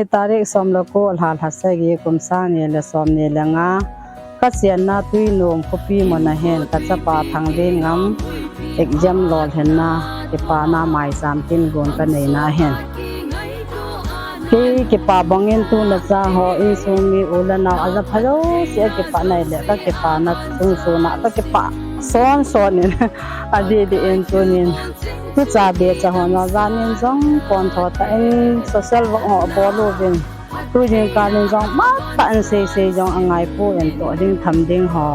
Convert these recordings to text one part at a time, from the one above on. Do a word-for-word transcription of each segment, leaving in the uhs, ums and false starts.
Tarik som le ko, lha lha sagi, kum sang ni le som ni le nga, ka chenna Tuinom khopi mun a hin ka chapa Thanglenngam exam lolhinna kipana maicham kin gon ka neina hin. Kei kipa bangin tuna cha ho insung mi u le nau a ja pha jouse a kipah nai le ka kipana chungchon a ka kipah son son in a di di in tunin. Tucha becha ho na janin jong kon tho tah in social work ho bol uvin. Tujing kanin jong matah in sei sei jong angai poi, toh ding tham ding ho.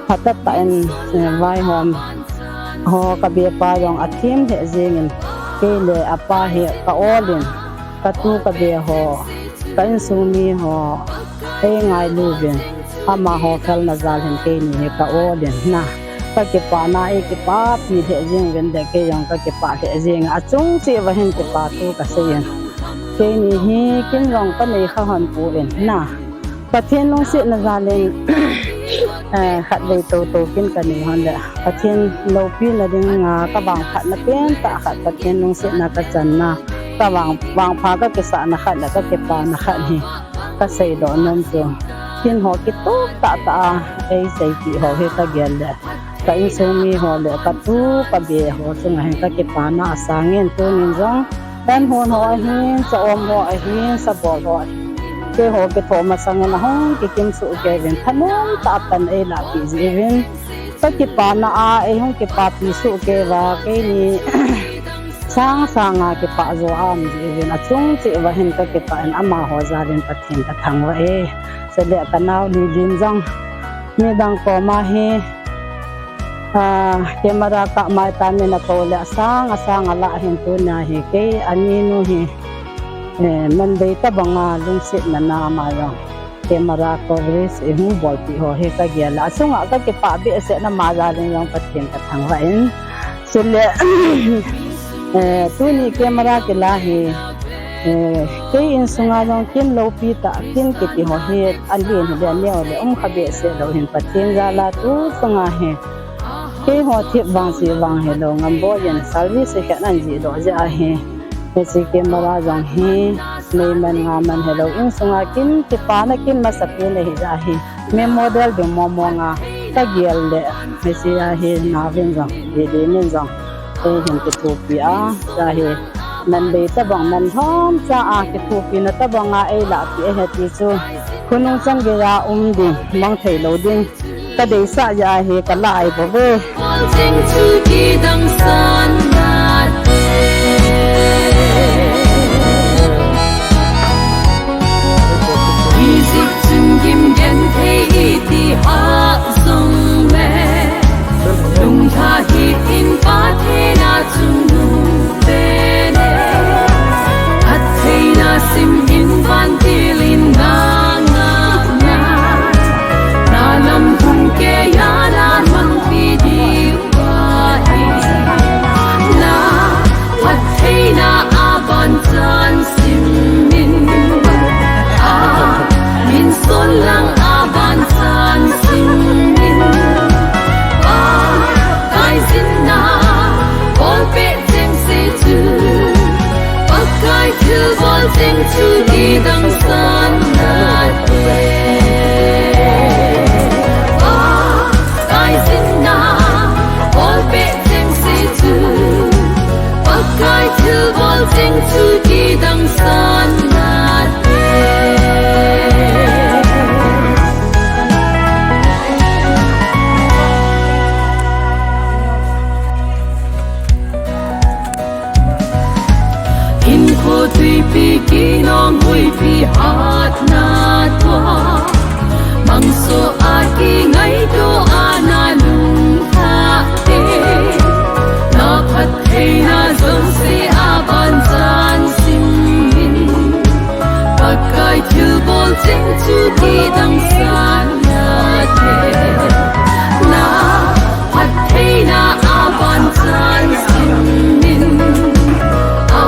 Phatah tah in, eh, vaihom ho ka bepa jong athem lheh jengin, kei le apa hi ka olin, ka tu ka be ho, ka insung mi ho, ei ngailu uvin, amaho khelna jal hin keini hi ka olin na. Ka kipana ei kipapi lheh jeng uvin le kei jong ka kipah lheh jeng, achung cheh uva hin kipa thu ka seiyin. Keini hi kin jong ka nei kha hon poi na. Pathen lungsetna jal in, eh, khatvei toto kin ka nei hon le, Pathen loupina dinga ka vangphatna pentah khat, Pathen lungsetna ka channa, ka vang, vangpha ka kisahna khat le ka kipana khat hi ka seidoh nom chu, kin ho kitup tah tah a ei seipeh ho hi ka gel le, ka insung mi ho le ka tu ka be ho chunga hin ka kipana asangin tunin jong, an hon ho ahin, cha-om ho ahin, sabol ho ahin, keiho kitho masangin ahung kikim soh kei uvin, thanom tah a pan ei lahpeh jeh uvin, ka kipana a ei hung kipapi soh kei uva, keini sang sanga kipah jo aum jeh uvin, achung cheh uva hin ka kipah in amaho jal in Pathen ka thangvah e. Chule ka nao Lilin jong midang koma hi, ah, camera kap mai tan in akou le asang asang alah hin tunia hi kei aninu hi, eh, manbei tobanga lungsetna na ama jong camera coverage ei hung bolpeh ho hi ka gel a, achunga ka kipah behseh na ama jal in jong Pathen ka thangvah in. Chule, eh, tuni camera kila hi, eh, kei insunga jong kin loupi tah kin kiti ho hi alen hile aneo le um kha behseh lou hin Pathen jal a tu sunga hi keiho thip vang chih vang hilou ngamboi in service khat nan jihdoh jeh ahi. Hiche camera jong hi nei man nga man hilou insunga kin kipana kin masapen ahi jeh ahi. Mi model ding mong mong a ka gel le, hiche a hi naovin jong, Lilin in jong, ei hin kithopi a, cha hi, manbei tobang, manlhomcha a kithopina tobanga ei lahpeh ahi ti chu, khonung chan geiya um ding, mang thei lou ding ka deisah jeh ahi, ka lah ahi bouve. Isaac chun gim genthei iti hah jongle, lungtha hitin Pathen a chungnung pen e. Phattheina sim in vantil in na ngahna, na lam hung keiya na mangpi diu ahi. Na phattheina a ban chan sim in, a min son lang a ban chan sim in, Pakai jinna bolpeh chengse chu, Pakai thilbol cheng chu kidang san nate. Pakai jinna bolpeh chengse chu, Pakai thilbol cheng chu kidang san nate. Hinkho tuipi kinong huipi hatna tua, mangso a kingaito a na lungtha te, na phattheina jouse a ban chan sim in, Pakai thilbol cheng chu kidang san nate. Na phattheina a ban chan sim in, a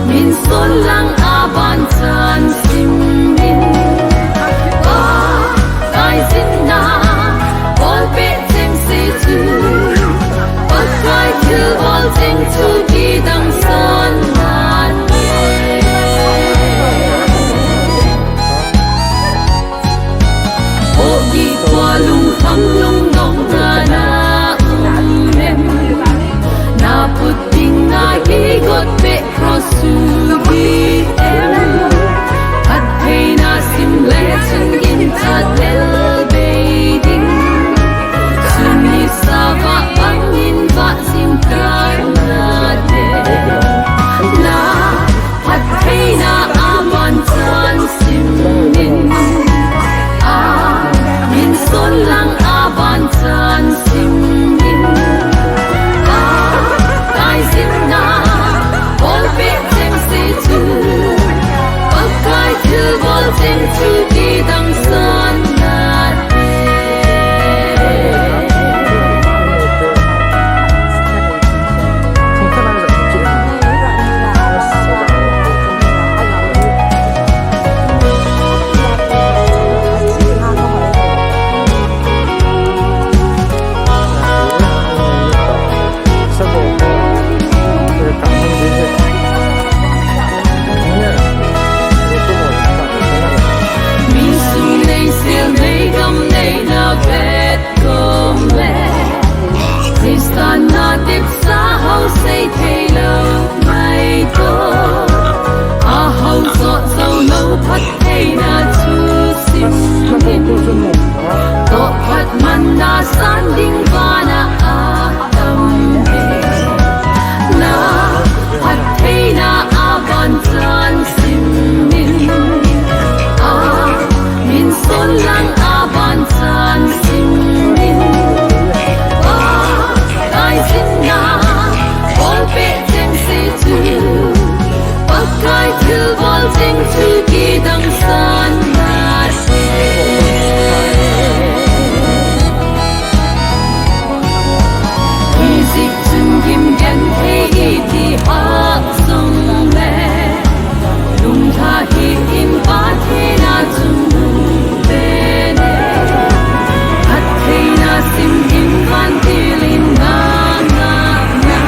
min son lang a ban chan sim in, Pakai jinna bolpeh chengse chu, Pakai thilbol cheng chu kidang san nate. Mi sum nei, sel nei, gam nei, na vet kom le. Christa na tep sa hau sei thei lo mai to. A hau zo zo lo phat thei na chu sim in. To phat man na san ding vana a tam he. Na phat thei na a ban chan sim in. A min son lang a ban chan sim in. A kai sin na bol pe cheng se chu. Pakai thil bol cheng chu kidang san na se. Isaac chun gim gen thei iti hak song le. Lungtha hi in Pathen a chun lungte ne. Phat theina sim in vantil in na na na.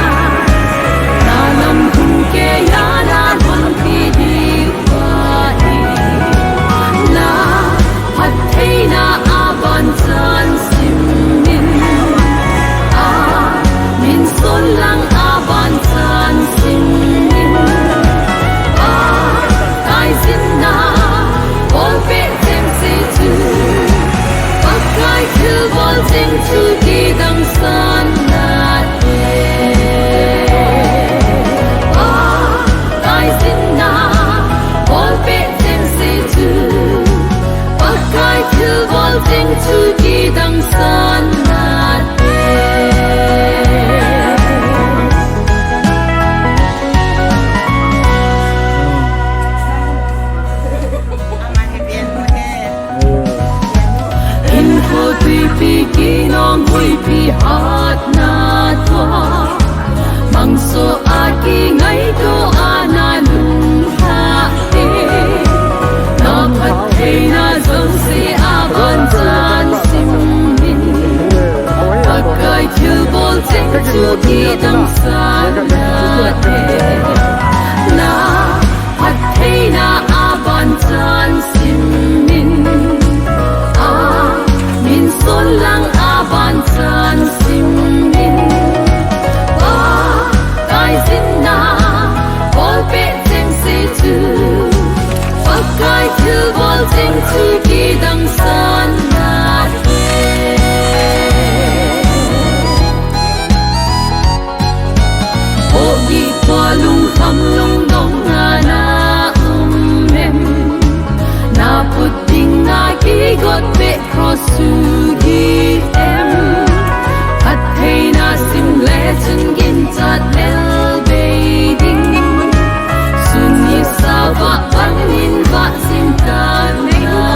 Na lam hung ke ya na hung pi di pa i. Na phat theina a ban chan sim in. A min son lang a ban chan sim in. A kai sin na bol pe cheng se chu. Pakai thil bol cheng chu kidang san na te. A kai sin na bol pe cheng se chu. Pakai thil bol cheng chu kidang san na te. Hinkho tuipi kinong huipi hatna tua. Mangso a kingaito a na lungtha te. Na phat theina jouse a ban chan sim in. Pakai thil bol cheng chu kidang san na te. Na phat theina a ban chan sim in. A min son lang a ban chan sim in. Pakai sin na bol pe cheng se chu. Pakai thil bol cheng chu kidang san na te. O i tua lungkham lungdong na na um em. Na put ding na kigot pe cross chu hi em. Phat theina sim le chun ginchat lel bei ding. Sun i sa va bang in va sim ta na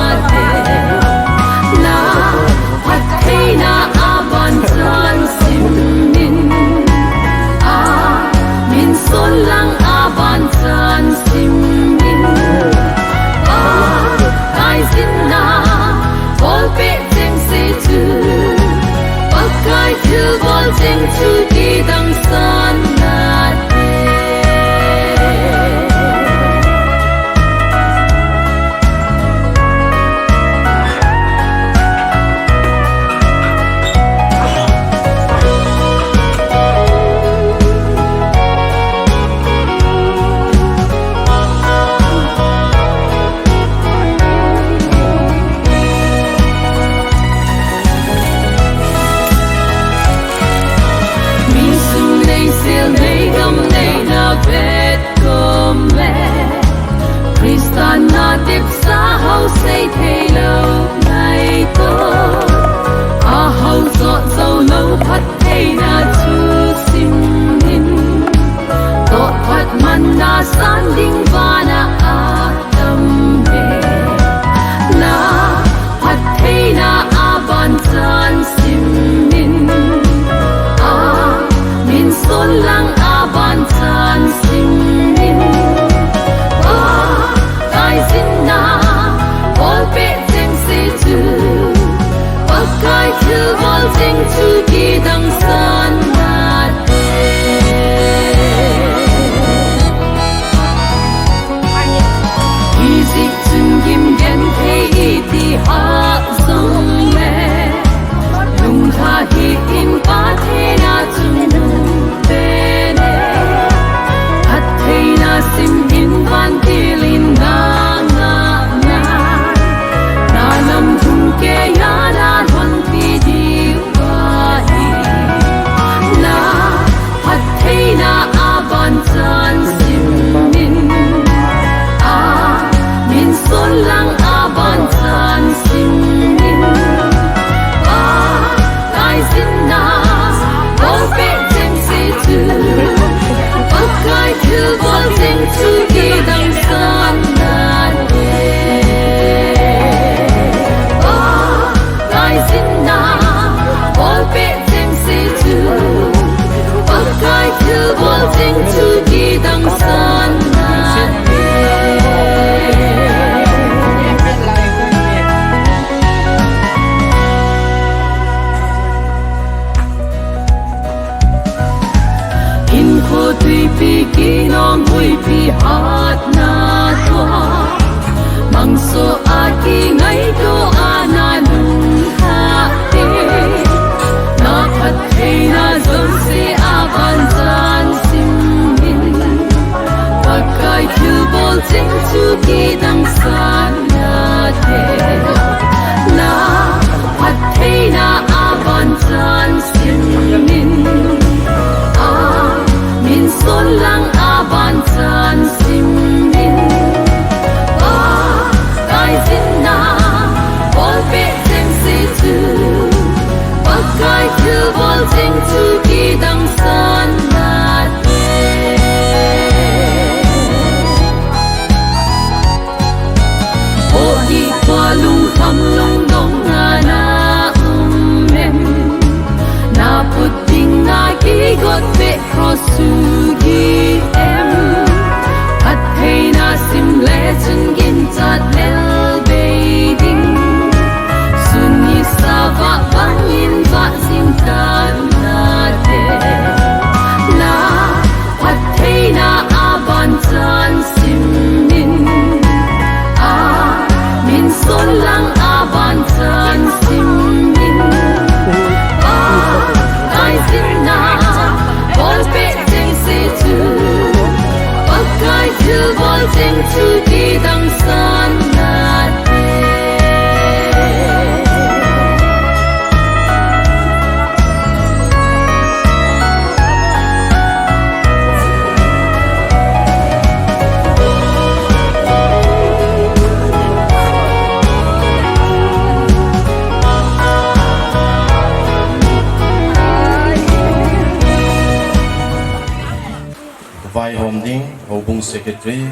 Bung Secretary,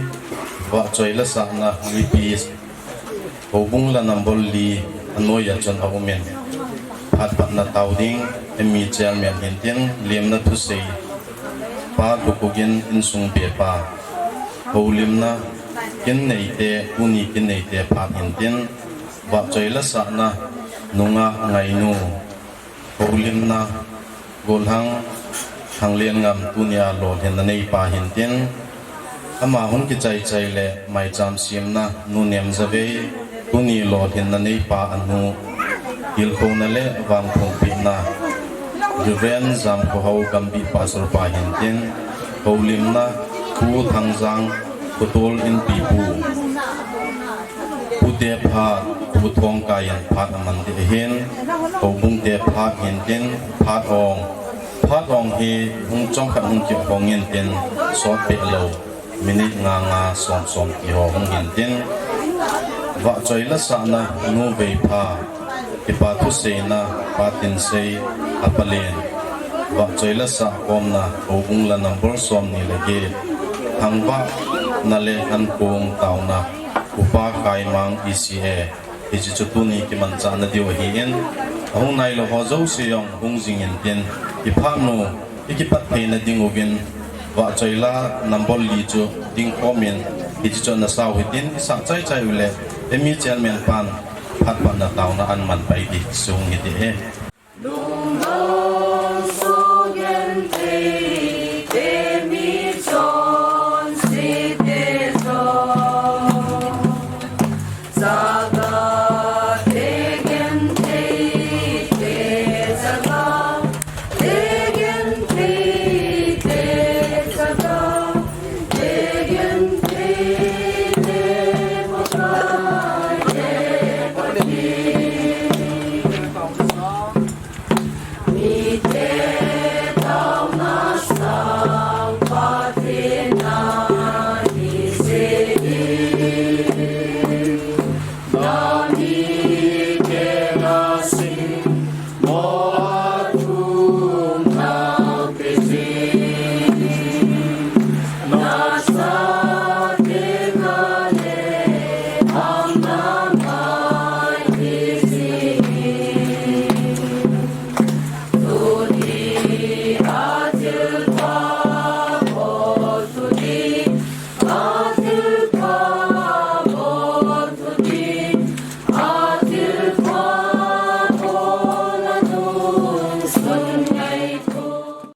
Vahchoi Lasahna Mipi, Houbung La number li anoiya chun aumin. Phat patna tao ding, M E Chairman hintin, lemna thusei, Pa Lhukugin insung bepa. Houlimna, kin neite, tuni kin neite phat hintin, Vahchoi Lasahna, Nungah Ngainu. Houlimna, Golhang, Thanglenngam tunia lolhinna neipa hintin, ama hung kichai chai le maicham semna, Nu Nemzavei, tuni lolhinna neipa anu, hilkhouna le vangphumpina, Reverend Jamkhohao Gambih Pastor pa hintin, houlimna, Pu Thangjang, Khotol Inpipu. Pute phat, Pu Thongkai in phat aman ding ahin, Houbungte phat hintin, phat ong. Phat ong hi hung chomkhat hung kihong intin, sot peh lou, minute nga nga som som ti ho hung hintin. Vahchoi Lasahna Nu Veipha, kipa thuseina, Pa Tinsei, Apalen. Vahchoi Lasah komna, Houbung La number somni le get. Thangvahna le ankong taona, Upa Kaimang E C A. Hiche chu tuni kimanchahna diu ahin, ahung nailou ho jouse jong hung jing intin, iphat nu, ikipat theina dinguvin, Vahchoi La number li chu dingkhomin, hiche chu ana sao hitin, isah chai chai uleh, M E Chairman pan, phat patna taona aman pai ding, sung hite.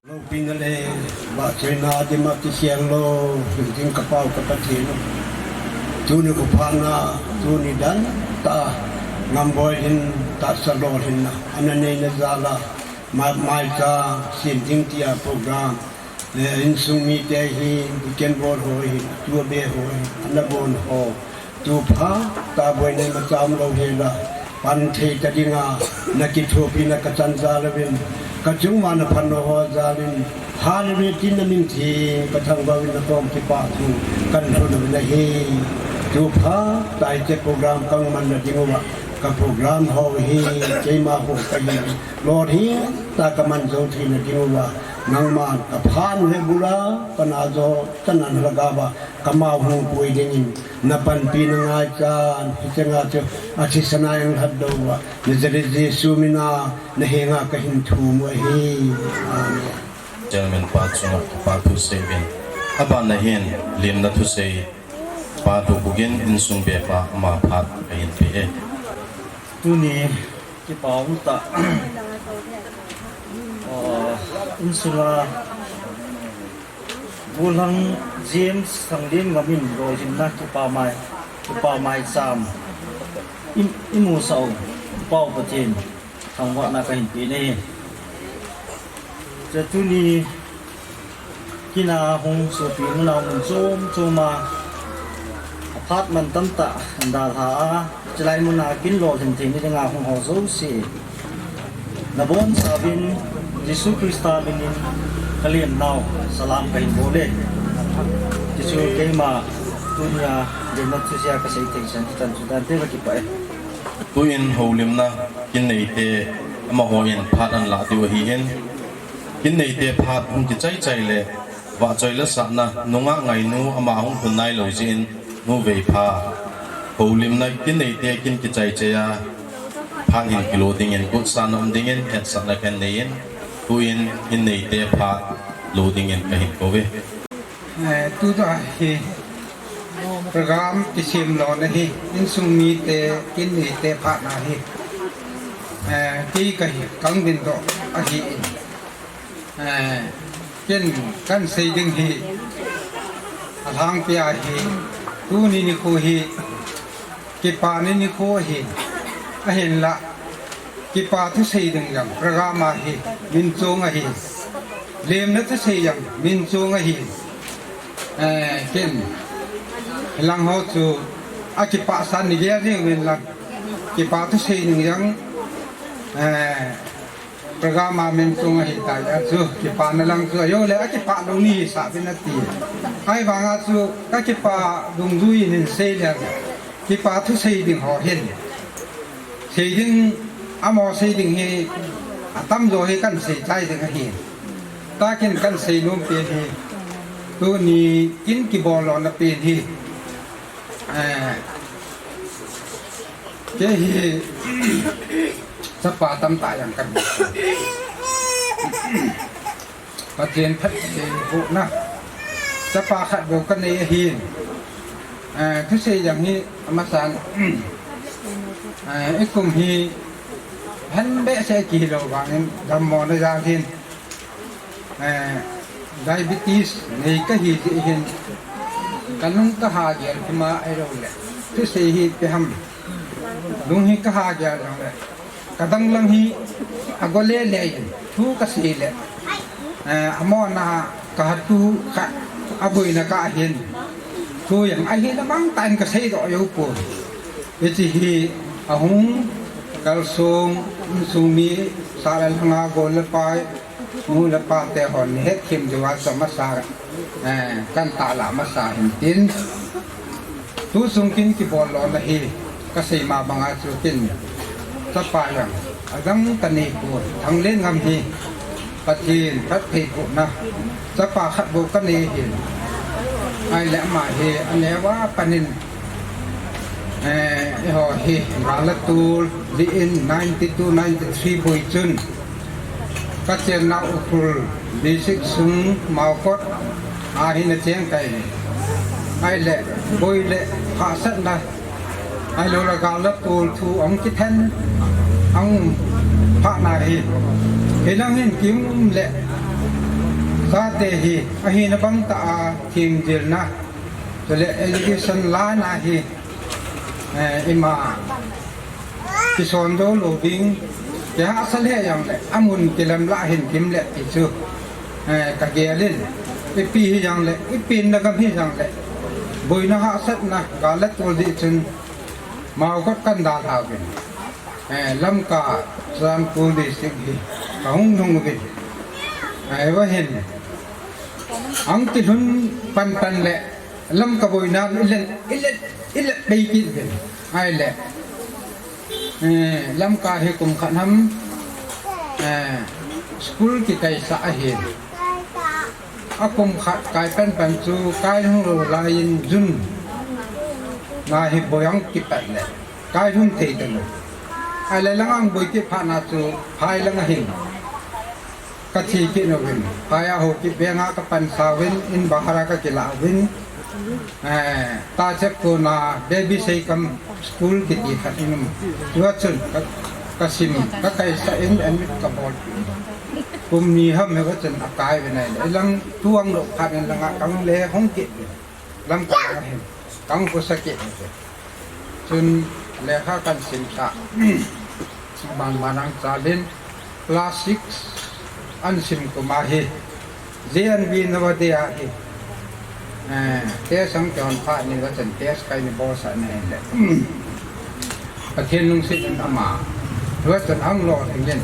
Loupina le vahchoina dima kikhel lou, hing ding kapau ka Pathen u. Tuni khophatna, tuni dan tah, Ngamboi in tahsa lolhinna ana neina jal a, ma-, maicham sem ding tia program, eh, insung mite hi, deacon bol ho hi, tua be ho hi, ana bon ho. Tuphat tah boina imacha umlou hel a, pan thei ta dinga, na kithopina kachan jal uvin, kachung uva na phan nau ho jal in, Hallelujah tin na min theng, ka thangvah uvin na kom kipathu, kan lhun uvin ahi. Tuphat tah hiche program kaman na ding uva, ka program ho hi, keima ho kahi, lolhing tah kaman jou theina ding uva, nangman ka phat u hi bula, ka na jo, ka na lhagao va, kamau hung pui dingin, na panpina ngaichan, hiche nga chu, athisan a eilhat doh uva, Nazareth Jesu mina, na henga kahin thum u ahi. Amen. Chairman pa chunga kipa thusei uvin. Aban a hin, lemna thusei, Pa Lhukugin insung bepa ama phat kahin pe e. Tuni, kipa um tah. Ah, insunga, Golhang James Thanglenngam in lolhinna kipa mai, kipa maicham i, imusah u, Pau Pathen, thangvahna kahin pe e. Chutuni, kin a hung sopi nunau mun chom chom a, aphat man tamtah dalha a, chulai mun a kin lolhin theina dinga hung ho jouse, nabonchauvin Jesu Christa minin kalemnau salam kahin bol e. Jesu keima tunia lemna thusei a kasei thei chan, chan chu dante kakipah e. Tuin houlimna kin neite amahon phat anlah diu ahin, kin neite phat hung kichai chai le Vahchoi lasahna, nungah ngainu ama hung phun nailou jeh in, Nu Veipha houlimna kin neite kin kichai chai a, phat hin kilo dingin, kutsan um dingin, hetsahna kanei in, tuin kin neite phat lo dingin kahin kouve. Eh, tuta hi program kisem lona hi, insung mite kin neite phatna hi, eh, kei kahi kangdin doh ahi in. Eh, ken kansei ding hi, alhangpia hi, tuni nikho hi, kipana nikho ahi, ahinla, kipa thusei ding jong, program a hi, min chong ahi, lemna thusei jong, min chong ahi, eh, ken, hilang ho chu, akipah san ni gel jing uvin lang, kipa thusei ding jong, eh, Program a min chong ahitai, achu kipana lang chu, ajo le, akipah lou ni hisah uvin ati. Ahivanga chu, kakipah dungjui in hin sei le, kipa thusei ding ho hin. Sei ding, amaho sei ding hi, atamjo hi kansei chai ding ahi. Takin kansei nom pen hi, tuni kin kibol lona pen hi. Eh, kei hi chapa tamtah jong kahi. Pathen phattheibohna. Chapa khat bou kanei ahin. Eh, thusei jong hi amasan. Eh, ikum hi hen behseh kihilou vangin dammona jal hin. Eh, diabetes nei kahi jeh hin, kanung kaha gel hima ahilou le, thusei hi ipi ham, lung hi kaha gel jong le, kadanglam hi ago lele in, thu kasei le, eh, amona kahatu kha, aboina kahin, thu jong ahina mangtah in kasei doh jou poi. Hiche hi ahung kalsong, insung mi, sah le lhanga gol le pai, nu le pa te hon hetthem diuva chu amasa, eh, kan tahlah masa hin tin. Tu sung kin kibol lona hi, kasei ma banga chu kin, chapa jong adang kanei poi, Thanglenngam hi, Pathen phattheibohna, chapa khat bou kanei ahin. Ahile ama hi, aneo a pat in, eh, eiho hi, gal atol jeh in ninety-two, ninety-three boi chun, kachennau Ukhrul District sung Maokot a hin acheng tai. Ahile, boi le hahsatna, ahilou le gal atol thu ahung kithen, ahung phatna hi, hilang hin kium le, chate hi, ahina bang tah a themjilna, chule education line a hi, eh, ima, kisondoh lou ding, kihahsa lheh jongle, amun kilamlah hin kim le ti chu, eh, kagel in, ipi hijongle, ipenna gam hijongle, boina hahsatna, gal atol jeh chun, Maokot kan dalha uvin, eh, Lamka, Churachandpur District hi, kahung lhung uvin, eh, hiva hin, ahung kilhun panpan le, Lamka boina ilet, ilet, ilet bei kit uvin. Ahile, eh, Lamka hi kum khat ham, eh, school kikaisah ahin. Akum khat kai panpan chu kai lhung lou laiyin June na hi boi ahung kipat le, kai lhung thei talou. Ahile lang ahung boi kit phat na chu phai lang ahin. Kache kit uvin, phai a hou kit veng a kapansa uvin, in bahar a kakilah uvin. Eh, tahchep kona Baby Seikam School kiti khat in um. Tua chun ka, kasim, kakaisah in, admit kabol. Kum ni ham hiva chun akai uvin ahile. Ilang tuang lou phat in langa kahung le hung kit uvin. Lamka lang ahin. Kahung khosa kit uvin. Chun lekha kahin simsah. Aban ban ahung chal in class six ahin sim kum a hi J N V Navodaya hi, eh, test ahung kihon phat in hiva chun test kahin bolsah in ahile. Pathen lungset in ama, hiva chun ahung lolhing in,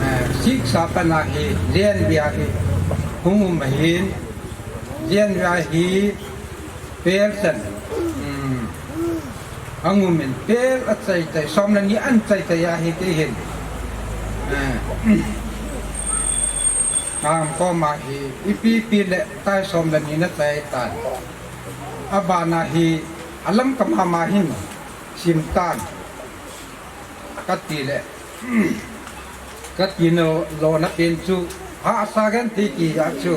eh, six a pat a hi J N V a hi hung um ahin, J N V a hi Pel chan. Hmm. Ahung um in pel achai chai, som le ni ahin chai chai a hi kei hin. Eh. Nang koma hi ipi pi le tai som le ni na chai tan. Abana hi alam ka mama hin sim tan. Kati le kati no lo na pen chu ha sa gan ti ki ya chu.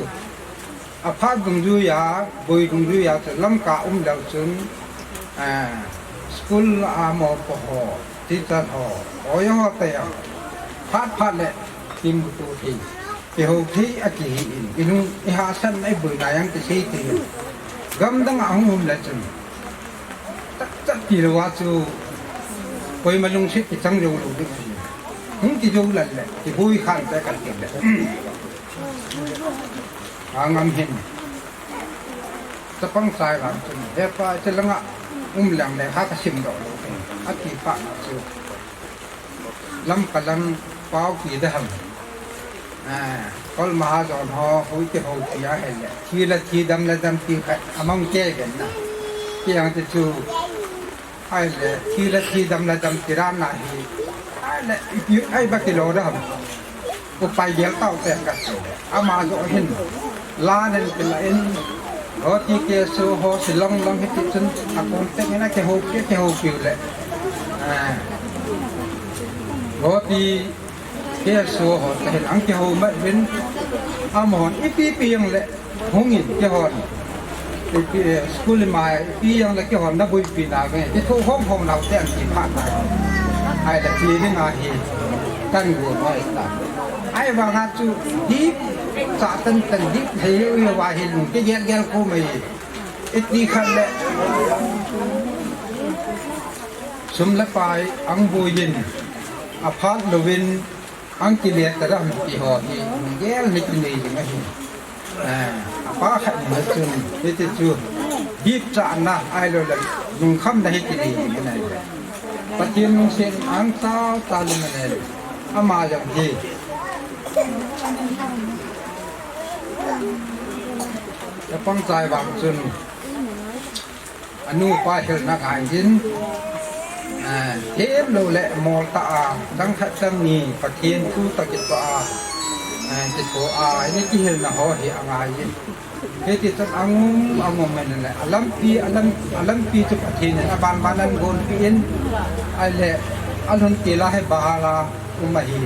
Aphat dungjuia, boi dungjuia chu Lamka um leu chun, eh, school a mopo ho, teacher ho, oi ho te ya. Phat phat le kimuto thei, kihou thei akihi in, inung ihasan a iboina jong kisei thei in. Gamdang a hung um le chun, chat chat ti lou a chu, koima lungset kichang jou lou ding ahi. Hung kijou lal le, kiboi khan te kati le. Angam hin. Chapang Saivang chun, "He pa, hiche langa um leng le, ha ka sim doh lou," ati phat na chu. Lamka lang pao ki da ham. Ah, Kol Mahajon ho, hui kihoupi a hile. Thi le thi, dam le dam ti khat, amang ke gen na. Ti ang ti chu. Ahile, thi le thi, dam le dam ti ran na hi. Ahile, ipi, ai ba kilo da ham. Upai gel tau te ka ti. Ama jo hin. La nen kila in. Roti K S O ho Shillong lang hi ti chun. A kon te mina kihoupi, kihoupi le. Ah. Roti K S O ho te hin ang kihou ma vin. Amahon ipi pi jong le. Hung in kihon. Ipi, eh, school mai, ipi jong le kihon na boipi na ve. Kitho hom hom nau te an ti phat na. Ahile ti ding ahi. Kan go mai ta. Ahivang a chu dip cha tan tan dip thei u va hi lung kigel gel ko mai. Iti khat le. Sum le pai ang boiyin. Aphat louvin. Ang kile ta dam ti ho hi, gel ni kinei ding ahi. Eh, apa khat ni chun, hiti chu, dip cha na, ahilou le, lungkham na hi kinei ding ahi. Pathen lungset ang cha cha lum ahi. Ama jong hi. Chapang Saivang chun, Anu pa hilna ngai jin, eh, hem lou le mol ta a, dang khat dang ni, Pathen thu ta kitoh a, eh, kitoh a, ini kihilna ho hi angai jin. Hiti chun angum, angum men le, alampi, alam, alampi chu Pathen in aban ban an gonpi in, ahile, alhun til a hi bal a um ahi.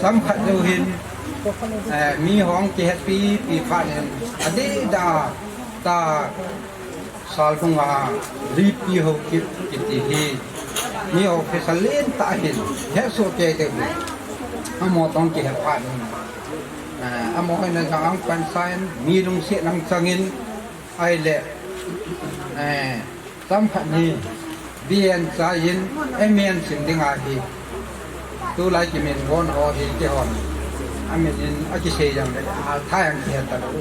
Chomkhat jou hin, eh, mi hung kihetpi, pi phat in, adeh da, ta, Salbung a, Ripi Haokip kiti hi, mi officer lentah ahin, hesoh kei deu hi. Amaho toh kihe phat in, eh, amaho in ajang ang pansa in, mi lungset in ang chang in, ahile, eh, chomkhat ni, B A chai in, M A sim ding ahi. Tulai kimin bon ho hi kihon. Amin in akisei jong le, althei ang kihe talou.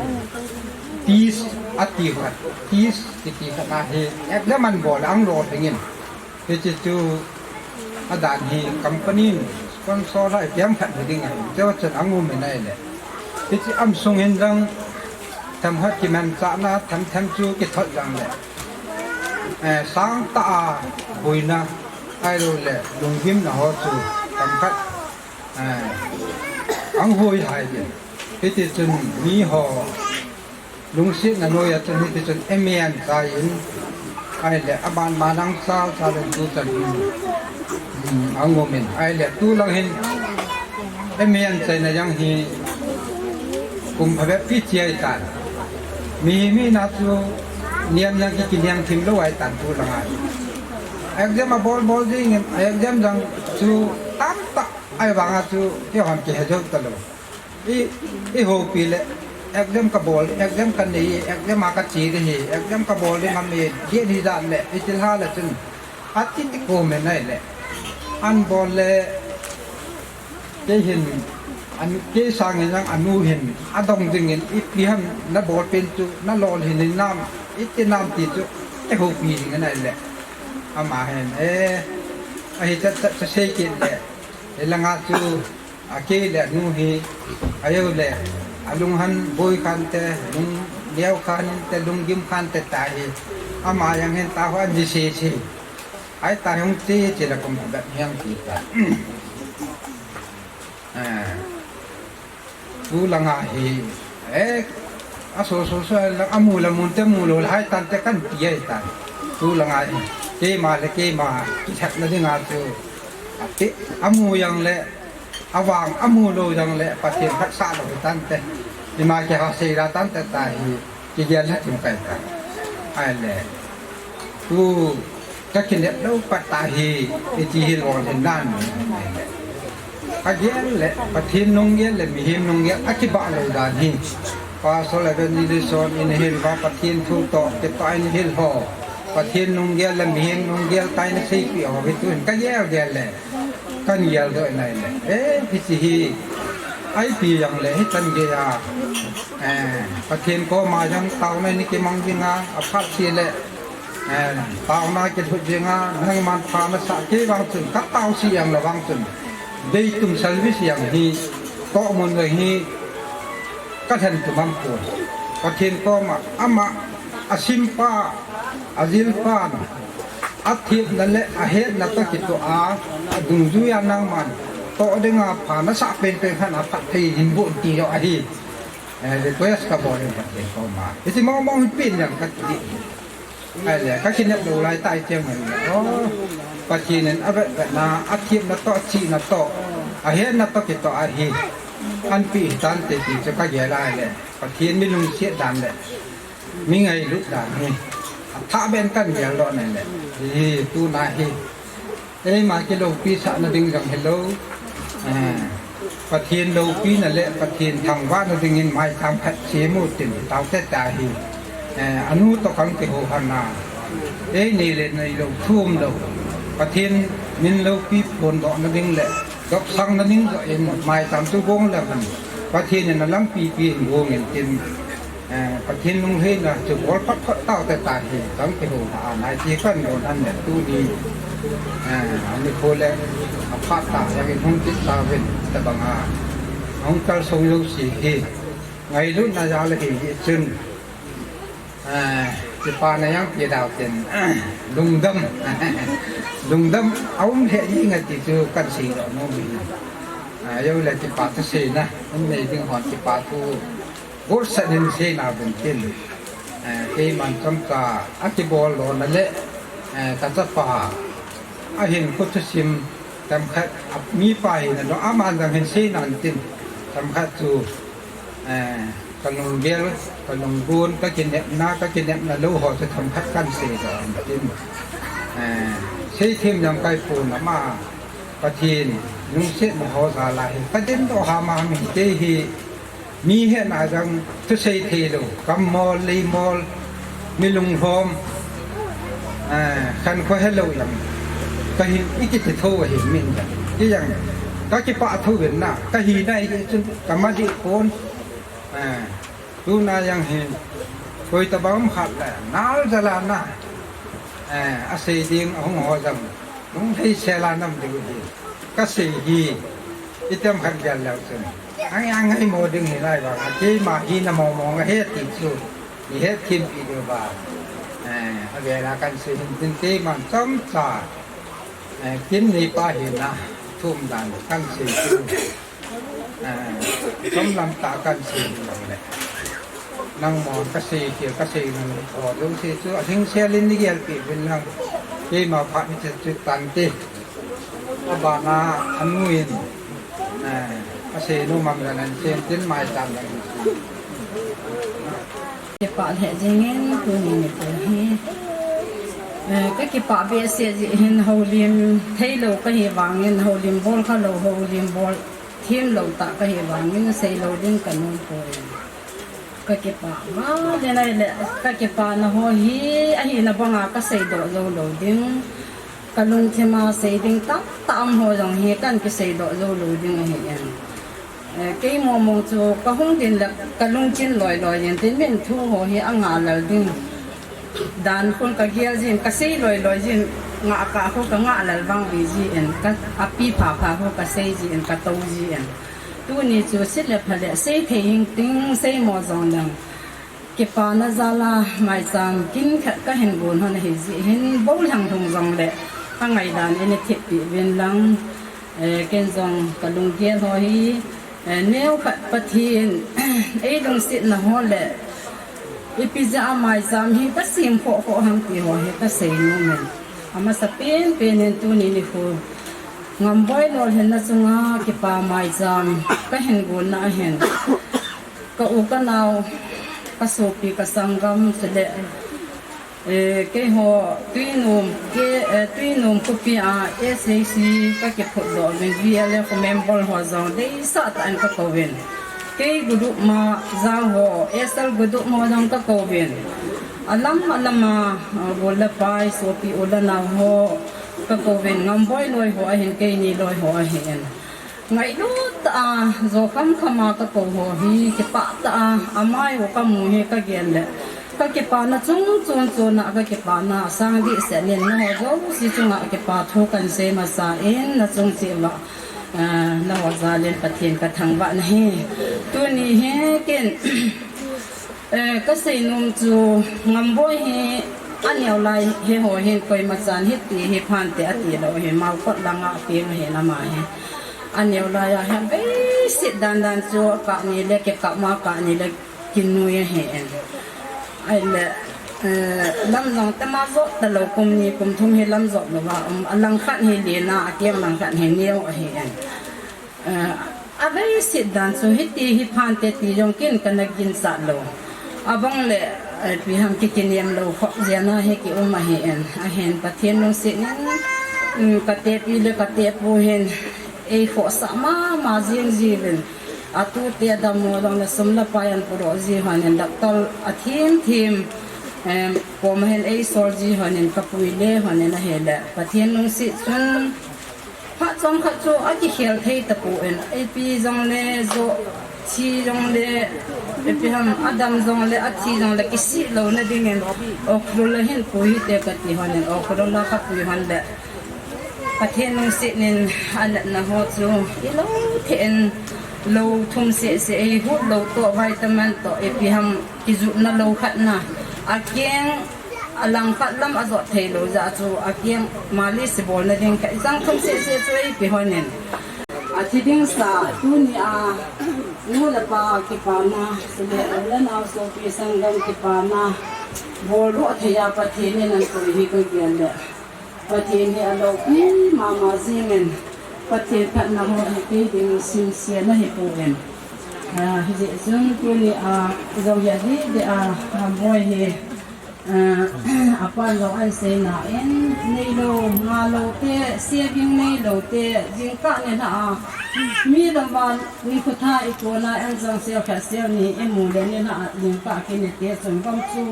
Tis ati khat, tis kiti khat na hi, exam an bol ang lolhing in. Hiche chu adan hi company in sponsor lai tiam khat hi ding ahi. Chua chun ang um in ahile. Hiche am sung hin jong themkhat kimanchahna, themthem chu kithot jong le. Eh, sangtah a boina, ahilou le, lunggimna ho chu, themkhat, eh, ang hoi hai ding. Hiti chun mi ho, lungsetna noi a chun hiti chun M A an chai in, ahile, aban ban ang chal chal in tu chan in, um, ang um in, ahile, tu lang hin, M A an chaina jong hi kum phabep pi chai tan. Mi, mi na chu niam jong ki, kiniam thim lou ahi tan tu lang a. Exam abol bol ding in, exam jong chu tamtah ahivang a chu kihon kihe jou talou. I, i houpi le, exam kabol, exam kanei, exam a kache ding ahi, exam kabol ding ham e, dih ni dan le, i thil ha le chun, ati ti ko me nai le, an bol le, Kei hin, an, kei sang in jong anu hin, adong ding in, ipi ham nabol pen chu, nalolhin in nam, iti nam ti chu, eihoupi ding in ahile. Ama hin, eh, ahi chat chat chu sei kit le. Hilanga chu, akei le anu hi, ajou le, alunghan boi khan te, lung neo khan te, lunggim khan te ta hi. Ama jong hin ta ho an ji se se. Ai ta hung che che la kum da hiang ti ta. Ah. Tulanga hi, eh, aso so so lang amu la mun te mu lou hai tan te kan ti ai tan. Tulanga hi, keima le keima, kithep na dinga chu. Ati, amu yang le, avang, amu lou yang le, Pathen khat sa lou tan te. Ima ke ha sei la tan te ta hi, kigel la tim kai ta. Ai le. Tu, ka kinep lou pat ta hi, iti hi lou hin nan. Ka gel le, Pathen nung gel le, mihem nung gel, a kibah lou dan hi. Pastor Evangelist in hil va, Pathen thu to, ke to in hil ho. Pathen nung gel le, mihem nung gel, tai na sei pi ho, hi tu hin ka gel gel le. Kan gel do nai le. Eh, hi si hi. Ai pi yang le, hi tan ge ya. Eh, Pathen koma jang tao na ni kimang ding a, aphat si le. Eh, taona kilhut jing a, nangman pha nasa kei vang chun, ka tao si jeng le vang chun. Deitum service jeng hi, tohmun jeng hi, ka lhen tum am pon. Pathen koma, ama, asimpa, ajilpan, athemna le, ahetna toh kitoh a, adungjui a nangman, toh dinga pha nasa penpen khat a phatthei hin boh in ti jo ahi. Eh, request ka bol in Pathen koma. Hiche mong mong hi pen jeng ka ti. Ahile, ka kinep lou lai tai tiang man. Oh, Pathen in avet vetna, athemna toh, achihna toh, ahetna toh kitoh ahi. Anpi hi tante ti chu ka gel a le. Pathen mi lungset dan le. Mi ngailut dan hi. Athah ben kan gel doh nai le. Hi, tuna hi. Eima kiloupi sahna ding jong hilou. Eh, Pathen loupina le Pathen thangvahna dingin maicham khat sem u tin tao te ta hi. Eh, anu toh kan kihou hana. Eini le neilou thum lou. Pathen min loupi phondohna ding le dopsangna ding jong in maicham chu gong le han. Pathen in alampi pi in gong in tin. Eh, Pathen lungheina chu bol phot phot tao te ta hi, kan kihou a nai ti kan don an le tuni. Eh, ani kho le, aphat ta, jang in hung kit tauvin, tabang a. Hung kalsong lou si hi, ngailutna jal hi, hi chun. Eh, kipana jang pi dau tin, lungdam. Lungdam, aum he ji nga ti chu kan sei lou nom hi. Ah, jou le kipa thu seina, um nei ding hon kipa thu. Bol sa nin sei na bun tin. Eh, keiman chomcha a kibol lona le, eh, ka chapa. Ahin kho thusim, chomkhat, a, mipa hina lou, aman jong hin sei nan tin. Chomkhat chu, eh, ka lunggel, ka lunggun, ka kinepna, ka kinepna lou ho chu chomkhat kan sei lou tin. Eh, seithem jong kai pon ama, Pathen, lungsetna ho jal a hi. Ka dindoh ham a mi kei hi. Mi hetna jong thusei thei lou, kam mol, lei mol, mi lunglhom, eh, khankho helou jong. Ka hin i kiti thou ahi min jong. Kei jong, ka kipah thou vin na, ka hina hi chun ka ma dih pon. Eh, tuna jong hin, koi tabang khat le, nal jal a na, eh, asei ding, ahung ho jong. Nung thei sel a nam ding hi. Ka sei hi. Item khat gel leu chun. Ang ang ngai mo ding hi lai vang. Keima hi na mo mo nga he ti chu. Ni he thim pi deu ba. Eh, a gel a kan sei hin tin keiman chomcha. Eh, kin ni pa hi na. Thum dan kan sei chu. Ah, chom lam ta kan sei lou le. Nangma ka sei kei, ka sei nang ho jouse chu, a hing sel in ni gel pi vin lang. Keima phat ni chu tan te. A bana, anu in. Ah, ka sei nom am la nan sen tin mai tan lang. Kipah lheh jingin tuni nikho hi. Eh, ka kipah behseh jeh hin houlim theilou ka hi vangin, houlim bol khalou, houlim bol themlou tah ka hi vangin, seilou ding ka nom poi. Ka kipah vale nai le, ka kipana ho hi, ahina banga ka seidoh jou lou ding. Ka lungthima sei ding tamtah um ho jong hi kan kiseidoh jou lou ding ahi e. Eh, kei momong chu ka hung din le ka lungchin loi loi jin tin min thu ho hi angah lal ding. Dan khun ka gel jin, ka sei loi loi jin, ngah kah khu ka ngah lal vang vi jin, ka api pha pha khu ka sei jin, ka tou jin. Tuni chu sit le pha le sei thei hing ting sei mo jong leng. Kipana jal a maicham kin khat ka hin gon hon ahi jeh hin, bou lhang lhung jong le, ka ngaidan in i thip pi vin lang, eh, ken jong ka lunggel ho hi, Eh, neo khat Pathen, ei lungsetna ho le, ipi jeh a maicham hi kasem khoh khoh ham ti ho hi kasei nom in. Amasa pen pen in tuni nikho, Ngamboi lolhinna chunga kipa maicham kahin gon na ahin, ka u ka nao, ka sopi ka sanggam chule, eh, keiho Tuinom, ke, eh, Tuinom khopi a S A C ka kiphutdoh uvin, V L F member ho jong deisah tah in ka kouvin. Kei group ma jao ho, S L group ho jong ka kouvin. Alam alam a, ah, gol le pai, sopi u le nao ho ka kouvin, Ngamboi loi ho ahin, keini loi ho ahin. Ngailut tah a, jo kham kham a ka kou ho hi, kipah tah a, amai u ka mu hi ka gel le, ka kipana chung chon chon a, ka kipana sang dehset in, nangho jouse chunga kipa thu kahin sei masa in, nachung cheh uva, ah, nangho jal in Pathen ka thangvah nahi. Tuni hi ken, eh, kasei nom chu, Ngamboi hi aneo lai hi ho hin koima chan hiti hi phante ati lou hi, Maokot langa peng ahin ama hi. Aneo lai a hin abeiset dan dan chu kah ni le kikap ma, kah ni le kinui ahin. Ahile, eh, lam jong tema jot talou, kum ni kum thum hi lam jot louva um, alangkhat hi len a, akeng langkhat hi neo ahin. Eh, abeiset dan chu hiti hi phante ti jong ken kana ginchat lou. Abang le, eh, ipi ham kikinem lou khop jeh a hi kium ahin, ahin Pathen lungset in, um, ka tepi le ka tepu hin eikhohsah mama jing jiuvin. Atute adammo jong le sum le pai ahin pudoh ji hon in, doctor athem them, em, koma hin eisol ji hon in, ka pui le hon in ahile, Pathen lungset chun, phat chomkhat chu akikhel thei tapon, ipi jong le jo, thi jong le, ipi ham, adam jong le, athi jong le, kisih louna dingin, Ukhrul a hin pui hite kati hon in, Ukhrul a ka pui hon le, Pathen lungset in anatna ho chu ilou thei in, lou thum seh seh, eihut lou toh, vitamin toh, ipi ham kijutna lou khatna, akeng alangkhat lam ajot thei lou jeh chu, akeng mali sibolna ding khat, ichang thum seh seh chu eipe hon in. Athi ding sa, tuni a, nu le pa kipana, chule u le nao sopi sanggam kipana, boldoh thei a Pathen in ahin pui hi ka gel le. Pathen hi aloupi mama jingin, Pathen phatna ho hi kei ding simsen ahipon. Ah, hijeh chun tuni a, jong hi adih dih a, Ngamboi hi, ah, apan jong ahin seina in, neilou, ngalou te, saving neilou te, jingkah nilhah a, mi lama nikho tha ikon a, en jong sel khat sel ni imu le nilhah a, jingkah kine te chun gam chu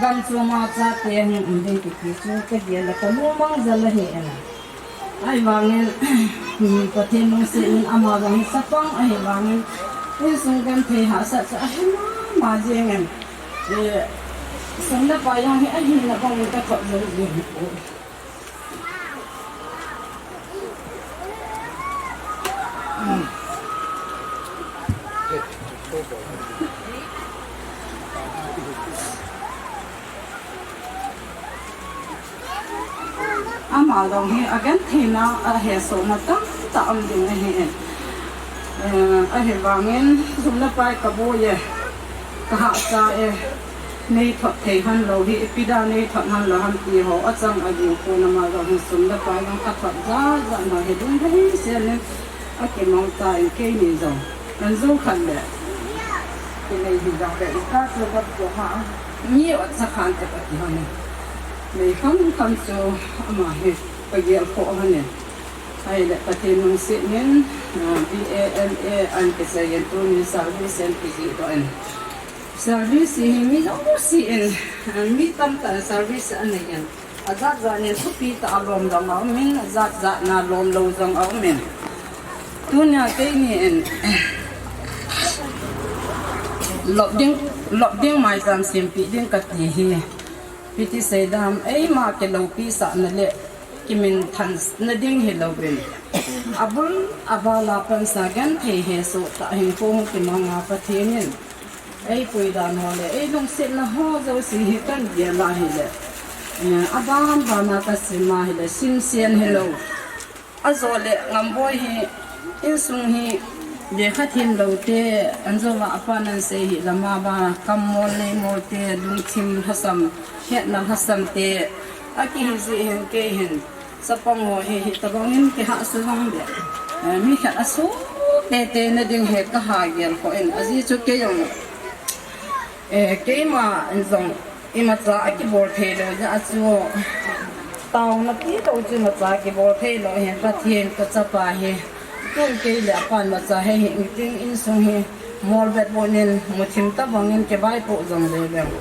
Gam chunga chate hung um ding kiti chu kagel le kalungmang jal ahi in. Ahivangin, Pathen lungset in ama jong hi chapang ahivangin, insung genthei hahsat chu ahi mama jeng in. Eh, sum le pai jong hi ahina bangin kathot jou jing hi poi. Ama jong hi agentheina, ahesohna tamtah um ding ahi. Eh, ahivangin sum le pai kaboi e, kahahsa e. Neithot thei hon lou hi, ipi dia neithot hon lou ham ti ho, achang aging pon, ama jong hi sum le pai jong kathot jat jat na hi ding hei sel in, akimangcha in keini jong. Kan jou khat le. Kinei hi jong le, ita chu gam chu ha. Mi ot sa khan te kati hon in. Nei kham kham chu ama hi kagel kho hon in. Ahile Pathen lungset in, ah, B A M A an kisei in tuni service an kijih doh in. Service hi mi jouse in, mi tamtah in service anei in. Ajat jat in thupi tah a lom jong aum in, ajat jat na lom lou jong aum in. Tunia keini in, lop ding, lop ding maicham sempeh ding kati hi. Ipi ti seidam, eima kiloupi sahna le kiminthan na ding hilouvin, abul aval a pansa genthei hesoh tah hinkho hung kimang a Pathen in eipui dan ho le eilungsetna ho jouse hi kagel a hile, eh, aban ban a kasim a hile, simsen hilou. Ajole Ngamboi hi insung hi lekha thim lou te, anjouva apan ahin sei hi lama ba kammol neimol te, lungthim lhasam, hetna lhasam te akihi jeh hin kei hin chapang ho hi hitobang in kihahsa jong le, eh, mi khat asoh teitei na ding hi kaha gel kho in, ajeh chu kei jong, eh, keima in jong imacha akibol thei lou jeh a chu, taona tilou chu imacha kibol thei lou hin Pathen ka chapa hi, tun kei le apan imacha hi hing ting, insung hi molbet bonin muthim tobang in kivaipoh jong le veng.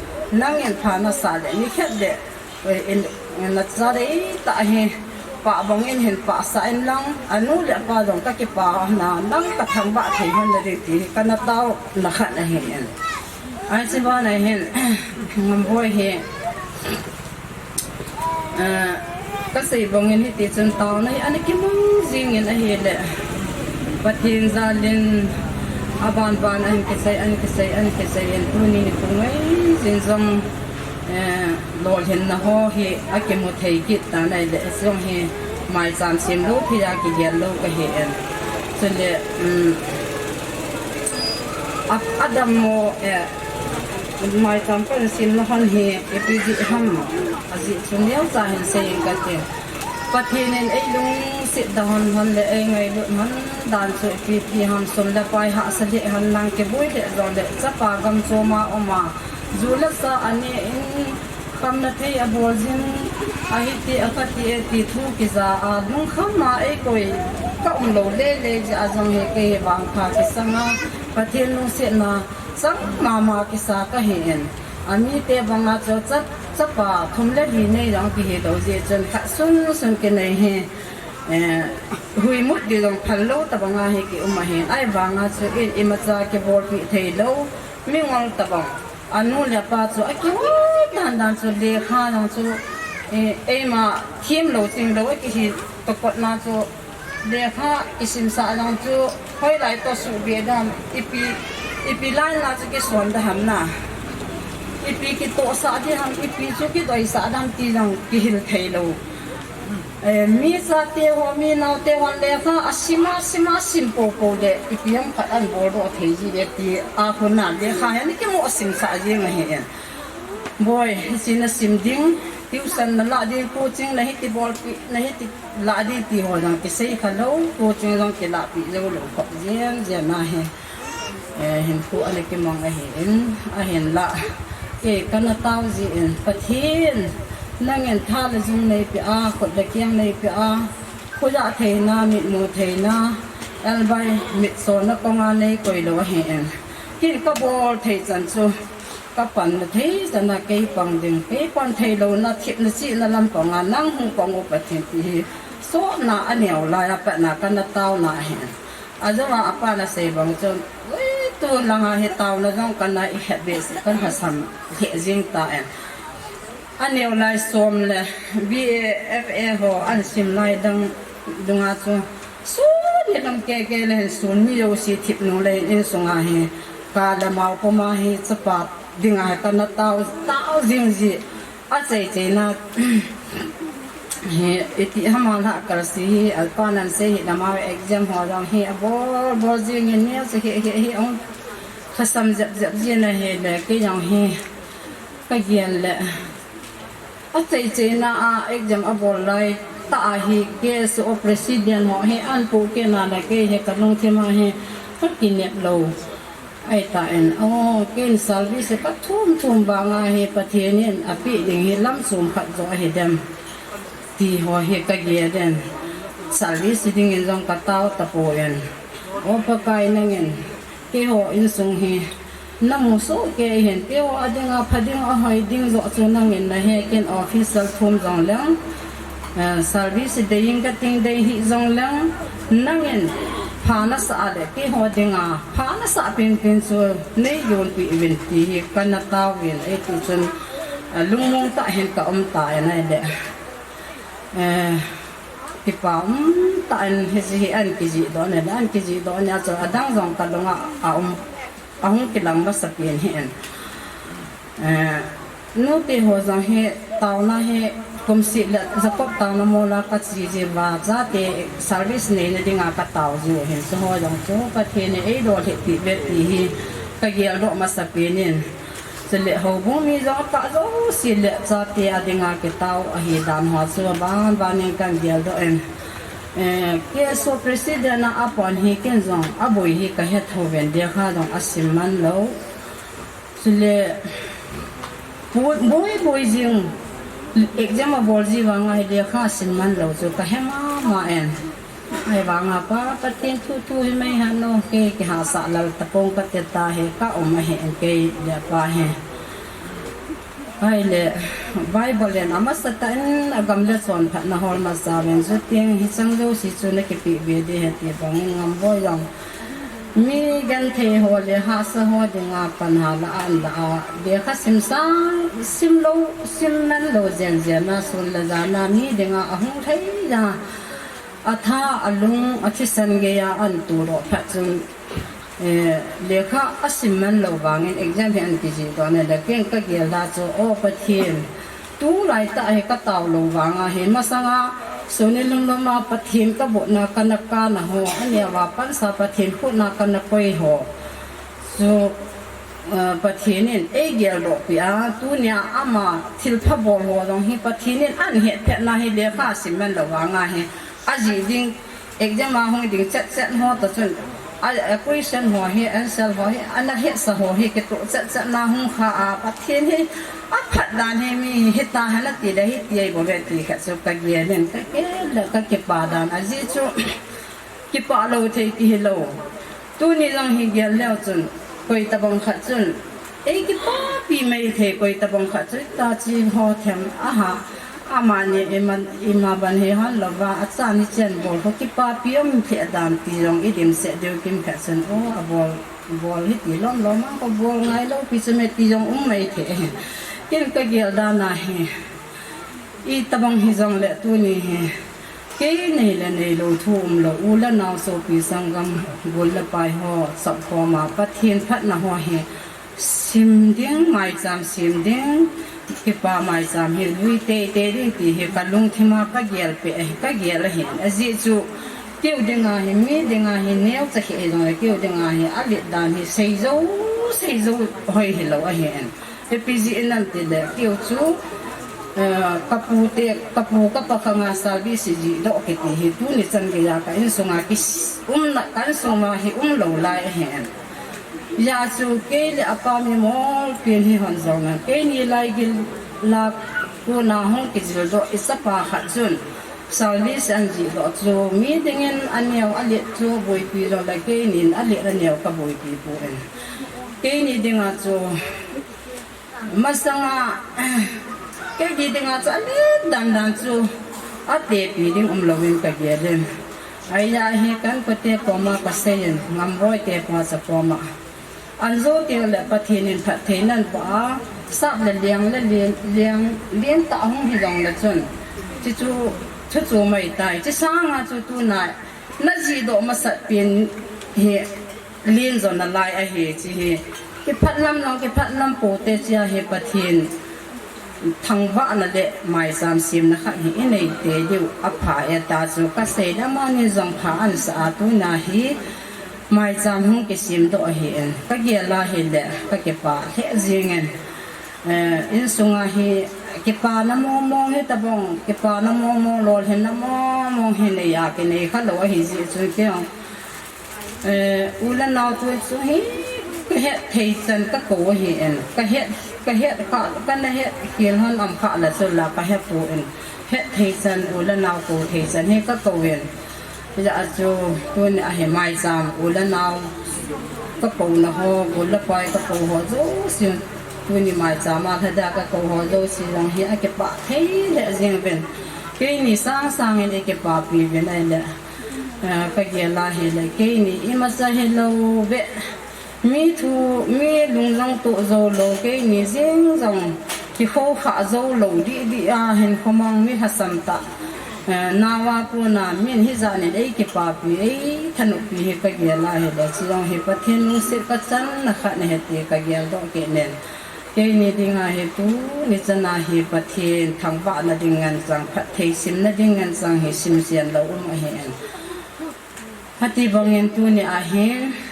Nangin pha nasah le nikhat le, eh, in, nacha deitah hi pah bang in hin pahsah in lang, anu le apa jong kakipah na, nang kathangvah thei hon nading ti hi kana taona khat ahi in. Ahin, chubana hin, Ngamboi hi, ah, kasei bang in hiti chun taona hi ana kimang jing in ahile, Pathen jal in aban ban ahin kisei, ahin kisei, ahin kisei in tuni nikho ngai jin jong, eh, lolhinna ho hi akimu thei kit tan ahile, jong hi maicham sem lou thei a kigel lou kahi in. Chule, um, a, adammo, eh, maicham kahin semna hon hi ipi jeh ham, ajeh chu neocha hin sei inge kati. Pathen in eilungset da hon hon le eingailut hon dan chu ipi ti ham, sum le pai hahsa lheh hon lang kivui lheh jongle chapa gam chom a um a, ju le sa ane in, khamna thei abol jing, ahi ti, akha ti e ti thu kija a, lungkham a eikoi kaum lou lele jeh a jong hi kei vangpha kisang a, Pathen lungsetna chang mama kisa kahi in. Amite banga chu cha, chapa thum le li nei jong kihi lou jeh chun khat sunsun kinei hi, eh, huimut di jong phal lou tobanga hi kium ahin. Ahivanga chu in imacha kibolpeh thei lou, mingol tobang. Anu le apa chu akihou dan dan chu lekha jong chu, eh, eima thim lou ching lou akihi tokotna chu lekha isimsah jong chu hoilai toh suhbeh dam, ipi, ipi line na chu kison da ham na. Ipi kitohsah di ham, ipi chu kidoisah dam ti jong kihil thei lou. Eh, mi chate ho, mi naote hon lekha asim a, sim a, sim poupou le, ipi ham khat ahin boldoh thei ji le ti a, hon a lekha hi ana kimu asimsah jing ahi in. Boi, hiche nasim ding, tuition nalah ding, coaching nahiti bolpeh, nahiti lah ding ti ho jong kisei kha lou, coaching jong kilahpeh jou lou kho jen jen ahi. Eh, hinkho ana kimang ahi in, ahinlah, kei kana tao jeh in, Pathen, nangin tha le jung neipeh a, khut le keng neipeh a, khoja theina, mitmu theina, elbai mitsolna konga neikoi lou ahi in. Kin kabol thei chan chu, kapanna thei chan a kei pang ding, kei pan thei louna, thepna chihna lampanga nang hung pang o Pathen ti hi, sotna aneo lai a pat na kana taona ahi. Ajouva apan asei bang chun, ui, tun langa hi taona jong kana ihet behseh, kana lhasam lheh jing tan. Aneo lai som le B A, F A ho ahin sim lai dang dunga chu, sun ni lam keke le hin sun ni jouse thip nung le in, insunga hi ka le mao puma hi chapa dinga hi kana tao, tao jing ji. Achaichaina hi iti ham a lhah kalse hi, apan ahin sei hi lama exam ho jong hi abol bol jing in, neocha hi, hi, hi, ong lhasam jep jep jin ahile, kei jong hi kagel le, achaichaina a exam abol lai tah a hi K S O president ho hi ahin pohkeh na le kei hi kalungthim a hi kakinep lou. Ahitan, o, ken service kathum thum vanga hi Pathen in apeh ding hi lam chom khat joh ahi dem ti ho hi kagel in, service dingin jong katao tapon. O Pakai, nangin keiho insung hi namu soh kei hin, keiho a dinga pha ding ahoi ding joh chu nangin nahe, ken official thum jong leng, eh, service deiyin kating dei hih jong leng, nangin pha nasah a le keiho dinga pha nasah penpen chu neijonpeh uvin ti hi kana taovin, eiti chun, eh, lungmong tah hin kaum tan ahile, eh, kipa um tah in hiche hi ahin kijihdoh in, ahin kijihdoh in a chu adang jong kalunga aum, ahung kilang masapen hi in. Eh, nute ho jong hi taona hi Kumseh le Jacob taona mola kache jeh uva, chate service neina dinga katao jeh u hin, chuho jong chu Pathen in eilolhinpi uve ti hi kageldoh masapen in. Chule houbung mi jong akah jouse le chate a dinga kitao ahi dan ho chu aban banin kahin geldoh in. Eh, K S O president a apon hi ken jong aboi hi kahet hou ven, lekha jong asim man lou. Chule, boi, boi, boi jing, exam abol ji vanga hi lekha sim man lou chu kahe mama in. Ahivanga Pa, Pathen thu thu hi mei hano, kei kihahsah lal tapong kati tahi, ka um ahi in kei le apa hi. Ahile, Bible in amasa tah in agam le chonphatna hol masa uvin, chuteng hicheng jouse chu nakipeh be ding ahi ti bangin Ngamboi jong mi genthei ho le hahsa ho dinga pan hala ahin la a, lekha sim sang, sim lou, sim man lou jen jen a, sun le jan a mi dinga ahung lhai a, atha, alung, athisan geiya ahin tudoh phat chun, eh, lekha asim man lou vangin exam hi ahin kijih doh na le, ken kagel a chu, O Pathen, tulai tah hi katao lou vanga hi, masanga suni lum lum a Pathen kabotna kana kana ho, aneo a pansa Pathen khut na kana koi ho chu, eh, Pathen in eigeldoh peh a, tunia ama thilpha bol ho jong hi Pathen in ahin hetphet na hi lekha sim man lou vanga hi, ajih ding, exam a hung ding chet chet ho toh chun, a, a question ho hi, answer ho hi, ana hetsa ho hi, kitoh chet chet na hung kha a, Pathen hi aphat dan hi mi hita ham ati le hiti ahi bou ve ti khat chu kagel in, kagel le kakipa dan ajeh chu, kipah lou thei ti hilou. Tuni jong hi gel leu chun, koi tabang khat chun, eikipapi mai thei, koi tabang khat chu hitachi ho them aha, amani ima, ima ban hi hon louva, achan hichen bol ho kipapi um thei dan ti jong idimset diu kimkhat chun, o, abol, bol hiti lom lom a, kabol ngai lou pi chu me ti jong um mai thei. Ken kagel dan ahi. Itobang hijongle tuni hi, kei nei le neilou thu umlou, u le nao sopi sanggam, gol le pai ho, sapkhom a, Pathen phatna ho hi, sim ding, maicham sim ding, kipa maicham hi, lui teitei ding ti hi, kalungthim a kagel peh, kagel ahi, ajeh chu, keu dinga hi, mi dinga hi, neocha hi hijongle, keu dinga hi, alet dan hi, seijou, seijou hoi hilou ahi. Ipi jeh inem tile, keu chu, eh, kapu te, kapu kapa khanga service jihdoh kiti hi, tuni chan geiya ka insunga ki, umna, ka insung ma hi umlou lai ahi. Hijeh chun kei le apa mi molpi hi hon jong na, keini laigil la kona hung kijildoh i chapa khat chun, service ahin jihdoh chu, mi dingin aneo alet chu boipi jongle keinin alet aneo kaboipi poi. Keini dinga chu, masanga, keini dinga chu alet dan dan chu, atepi ding umlouvin kagel in. Ahijeh hin ka inkote koma kasei in, Ngamboi te pa cha koma. Anjo teng le Pathen in phatthei nahin pe a, sap le liang le lien, liang, lien tah hung hijongle chun, chuchu, chuchu mai tai, chu sanga chu tuna, najihdoh masat pen hi, lien jo nalai ahi, chu hi. Kiphatlam jong, kiphatlam poute chia hi Pathen thangvahna le maicham semna khat hi inei tei diu apha e ta chu kasei le amani jong pha ansa a tuna hi maicham hung kisemdoh ahin kagel a hile kakipah lheh jeng in, eh, insunga hi kipana mong mong hi tobang, kipana mong mong, lolhinna mong mong hi nei a kinei khalou ahi jeh chun kei jong Eh, u le nao thu chu hi, kahet thei chan kakou ahin, kahet, kahet kha, kana het khel hon am kha la chu la kahepon, het thei chan u le nao kou thei chan hi kakou in. Hijeh a chu tuni a hi maicham u le nao kakouna ho, gol le pai kakou ho jouse, tuni maicham a lhada kakou ho jouse jong hi akipah thei lheh jeng uvin. Keini sang sang in ikipapi uvin ahile. Ah, kagel a hile, keini imacha hilou ve. Mi thu, mi lung jong toh jou lou, keini jeng jong kikhokhah jou lou dih dih a hin khomang mi lhasam tah. Ah, nao a kona min hijat in eikipapi, eithanoppi hi kagel a hile, chujong hi Pathen lungset kachanna khat ahi ti kageldoh kit in. Keini dinga hi tuni chana hi Pathen thangvahna ding ngen chang, phatthei simna ding ngen chang hi simsian lou um ahi in. Hiti bangin tuni ahi,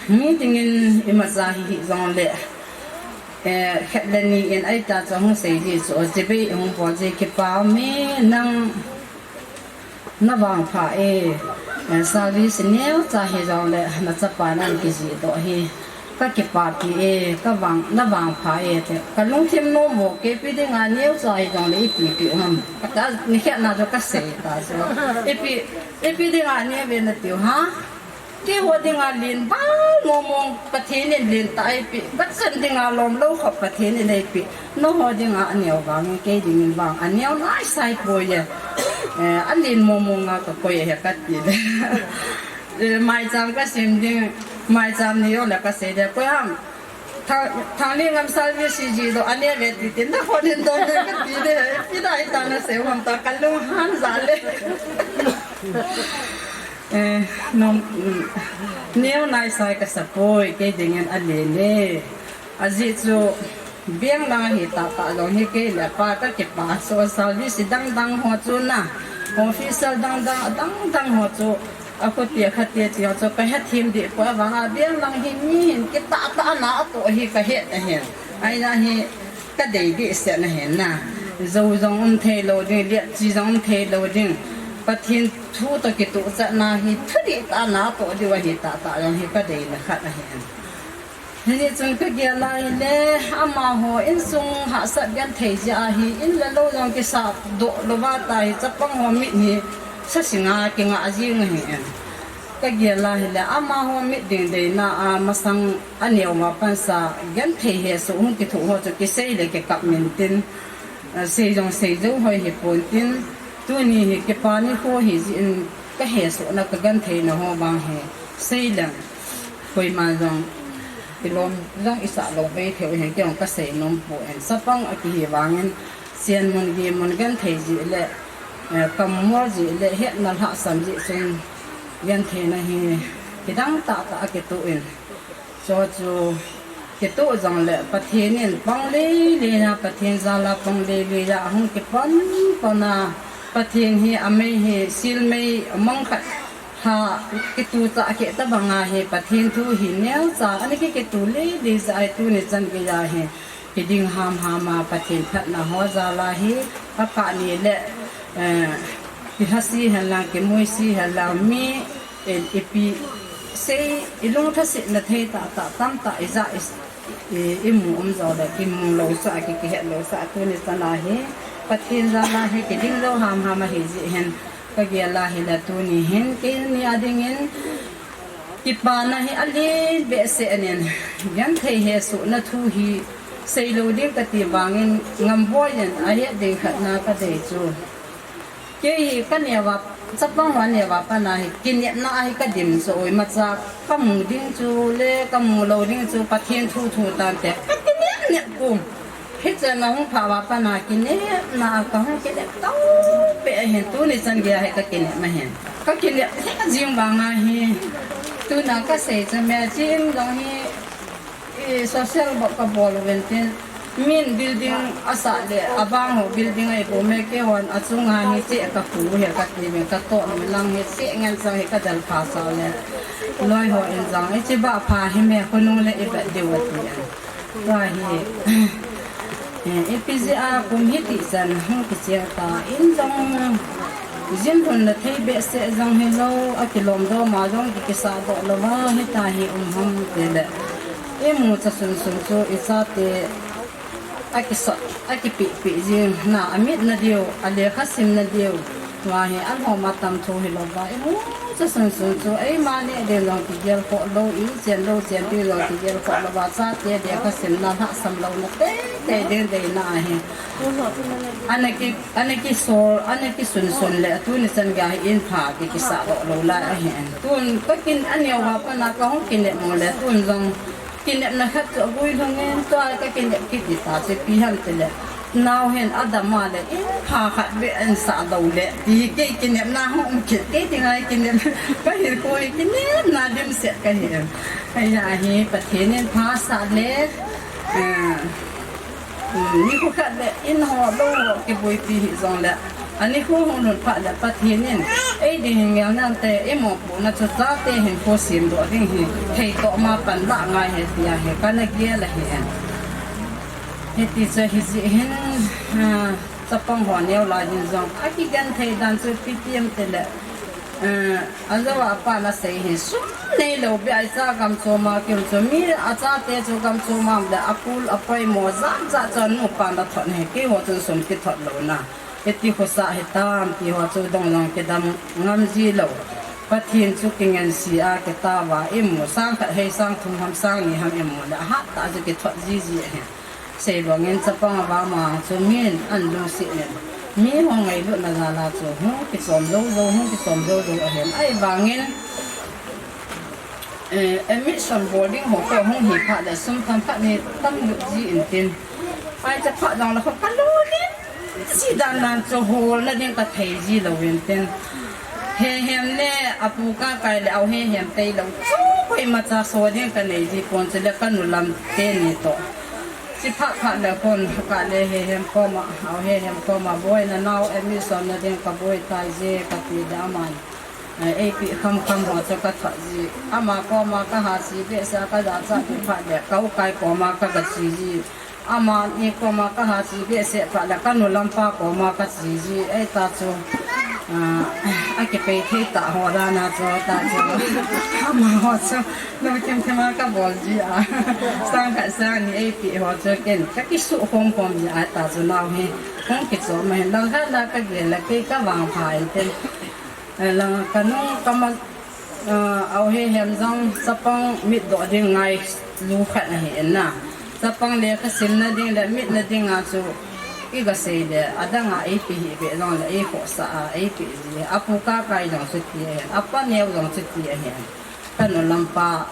mi dingin imacha hi hijongle, eh, khat le ni in aita chu hung sei ji chu, chibai hung bol ji, kipa me nang, na vangpha e, eh, service neocha hijongle, na chapa nan kijih doh hi. Ka kipapi e, ka vang, na vangpha e, ti. Ka lungthim nom mo, keipi dinga neocha hijongle ipi pi u ham. Ka, ka, nikhat na chu ka sei ta chu. Ipi, ipi dinga neo ve nati u ham. Keiho dinga len val mong mong Pathen in len tah eipe. Ka chan dinga lom lou khop Pathen in eipe. Nangho dinga aneo vangin kei dingin vang aneo naisai poi e. Eh, alen mong mong a ka koi e kati le. Eh, maicham ka sim ding, maicham ni jongle ka sei de, koi ham. Thang, Thanglingam service ji doh, ane ve ti tin, nakhon in doh ve kati de, ipi dai ta na sei u ham ta, ka lung han ja le. Eh, nom, mm, neo naisai kasa poi, kei dingin alen e. Ajeh chu, beng lang ahi tah tah jong hi kei le apa ka kipa, social service dang dang ho chu na, official dang dang, dang dang ho chu, akhuti akhati ti ho chu ka hethem deh poi, avanga beng lang hi mi hin kitah tah na atoh hi ka het ahin. Aina hi ka dei deh set na hin na. Jou jong um thei lou ding, lep chi jong um thei lou ding. Pathen thu toh kituh chatna hi thudih tah na atoh diu ahi tah tah jong hi ka deina khat ahin. Hijeh chun ka gel a ahile, amaho insung hahsat genthei jeh a hi, in le lou jong kisah doh louva ta hi, chapang ho mit hi, sa singa kingah jing ahi. Ka gel a ahile, amaho mit ding deina a, masang aneo uva pansa, genthei hesoh hung kithoh ho chu kisei le kikap min tin, sei jong sei jou hoi hi pon tin, tuni hi kipa nikho hi jeh in ka hesohna ka gentheina ho vang hi, sei leng. Koima jong, kilom jong isah lou vei thei u hin kei jong ka sei nom poi. Chapang akihi vangin, chen mun gei mun genthei jeh le, eh, kam mol jeh le, hetna lhahsam jeh chun gentheina hi kidang tah tah a kituh in. Chu chu kituh jongle Pathen in pang lei lei a, Pathen jal a pang lei lei a, ahung kipan pan a, Pathen hi amei hi, sil mei amang khat. Ha, kituh tah keh tabang a hi, Pathen thu hi neocha, ana ki, kituh lei lei jeh a hi tuni chan gei a hi, kiding ham ham a Pathen phatna ho jal a hi, ka kah ni le, eh, kilhasi hen lang, kimuisi hen lang, mi, eh, ipi sei, ilung lhasetna thei tah tah, tamtah ijat i, i, imu um jongle, kimu lou sah, ki, kihet lou sah, tuni chan a hi, Pathen jal a hi, kiding lou ham ham ahi jeh hin, ka gel a ahile tuni hin, keini a dingin, kipana hi alen behseh in, genthei hesohna thu hi, sei lou ding kati vangin, ngamboi in, ahet ding khat na ka dei chu. Kei hi ka neo a, chapang ho neo a pat a hi, kinepna a hi ka dim chu, imacha ka mu ding chu le ka mu lou ding chu, Pathen thu thu tante, ka kinep nep um. Hiche na hung pha uva pat a kinepna a ka hung kinep tao peh ahin, tuni chan gei a hi ka kinep ahin. Ka kinep lheh jing vang a hi, tuna ka sei chu me chin dong hi, I social work ka bol uvin tin, min building asah le, abang ho building a ibol me, keihon achunga hi cheh ka pu hi kati uvin, ka toh mi lang hi cheh ngen chang hi ka del pha sa le, loi ho in jong, ichi bah pha hi me, khonung le i vet diu ati an. Tua hi, eh, ipi jeh a kum hiti chan hung kicheng ta, in jong, jin hun na thei behseh jong hilou, akilom doh ma jong ki kisah doh lou va, hita hi um ham ti le. Imu cha sunsun chu ichate akisot, akipehpeh jing na, amit na diu, alekha sim na diu. Tua hi alhom atam thu hilou va, imu cha sunsun chu eima neh ding jong kigel khoh lou, ichen lou chen ding jong kigel khoh lou va, chate lekha simna lhahsam louna teitei ding deina ahi. Ana ki Ana kisol, ana kisunsun le, tuni chan gei a hi in pha ki kisah doh lou lai ahi. Tun ka kin, aneo va pat a ka hung kinep mo le, tun jong kinepna khat chu agui lhung in, tua ka kinep kiti ta chu ipi ham ti le, nao hin adam a le, in pha khat beh in sah doh le, ti kei kinepna hung um kit, kei ti ngai kinep, ka hinkho hi kinepna dimset ka hi. Ahi a hi, Pathen in pha sah le, eh, Nikho khat le in ho lou ho kiboipi hih jongle, anikho hung lut phat le Pathen in eiding hin ngel nante, imopohna chu chate hinkho semdoh ding hi theitoh ma panlah ngai ahi tia hi kana gel ahi. Hiti chu hijeh hin, chapang ho neo lai hin jong akigenthei dan chu ipi ti em tile, ajou a apan asei hi sum neilou beh a icha gam chom a kium chu mi achate chu gam chom a um le apul apoimo jat jat chu anu pan athot hi, keiho chun sum kithot louna. Hiti khosah hitam ti ho chu dong jong kidam ngam ji lou. Pathen chu kingansea kitao a imu, sang khat hei sang thum ham sang ni ham imu le ahat tah chu kithot jiji ahi. Seibangin chapang avang mang chu min an lungset in, miho ngailutna jal a chu hung kichom jou jou, hung kichom jou jou ahin. Ahivangin admission bol ding ho toh hung hi phat le sum themkhat hi tamlut ji intin, aicha phat jongle kho kalolin ji dan dan chu holna ding kathei ji lou intin, Hehem le apu Kakai le Ao Hehem tailou chu koimacha so ding kanei ji pon, chule kanu lam teni toh. Chi phat phat le khun Kale Hehem koma, Ao Hehem koma, boi, nanao admission na ding kaboi tai je kati le aman eipeh khamkham ho chu kathot ji. Ama koma kaha che behseh a kajachat ji phat le ka ukai koma kagache ji. Amani koma kaha che behseh phat le kanu lampa koma kache ji. Ahita chu akipei thei tah ho dan a chu ta chu, amaho chu lungthim thim a kabol ji a, sang khat sang ni eipeh ho chu ken kakisuh khom khom ji a, ahita chu nao hi hung kichom ahin. Langkhat na kagel le kei kavangpha intin, lang kanung kama, Ao Hehem jong chapang mitdoh ding ngailu khat ahi in na. Chapang lekha simna ding le mitna dinga chu igasei le adanga eipeh hih beh jongle eikhohsah a eipeh ji. Apu Kakai jong chuti ahin, apa neo jong chuti ahin. Kanu lampa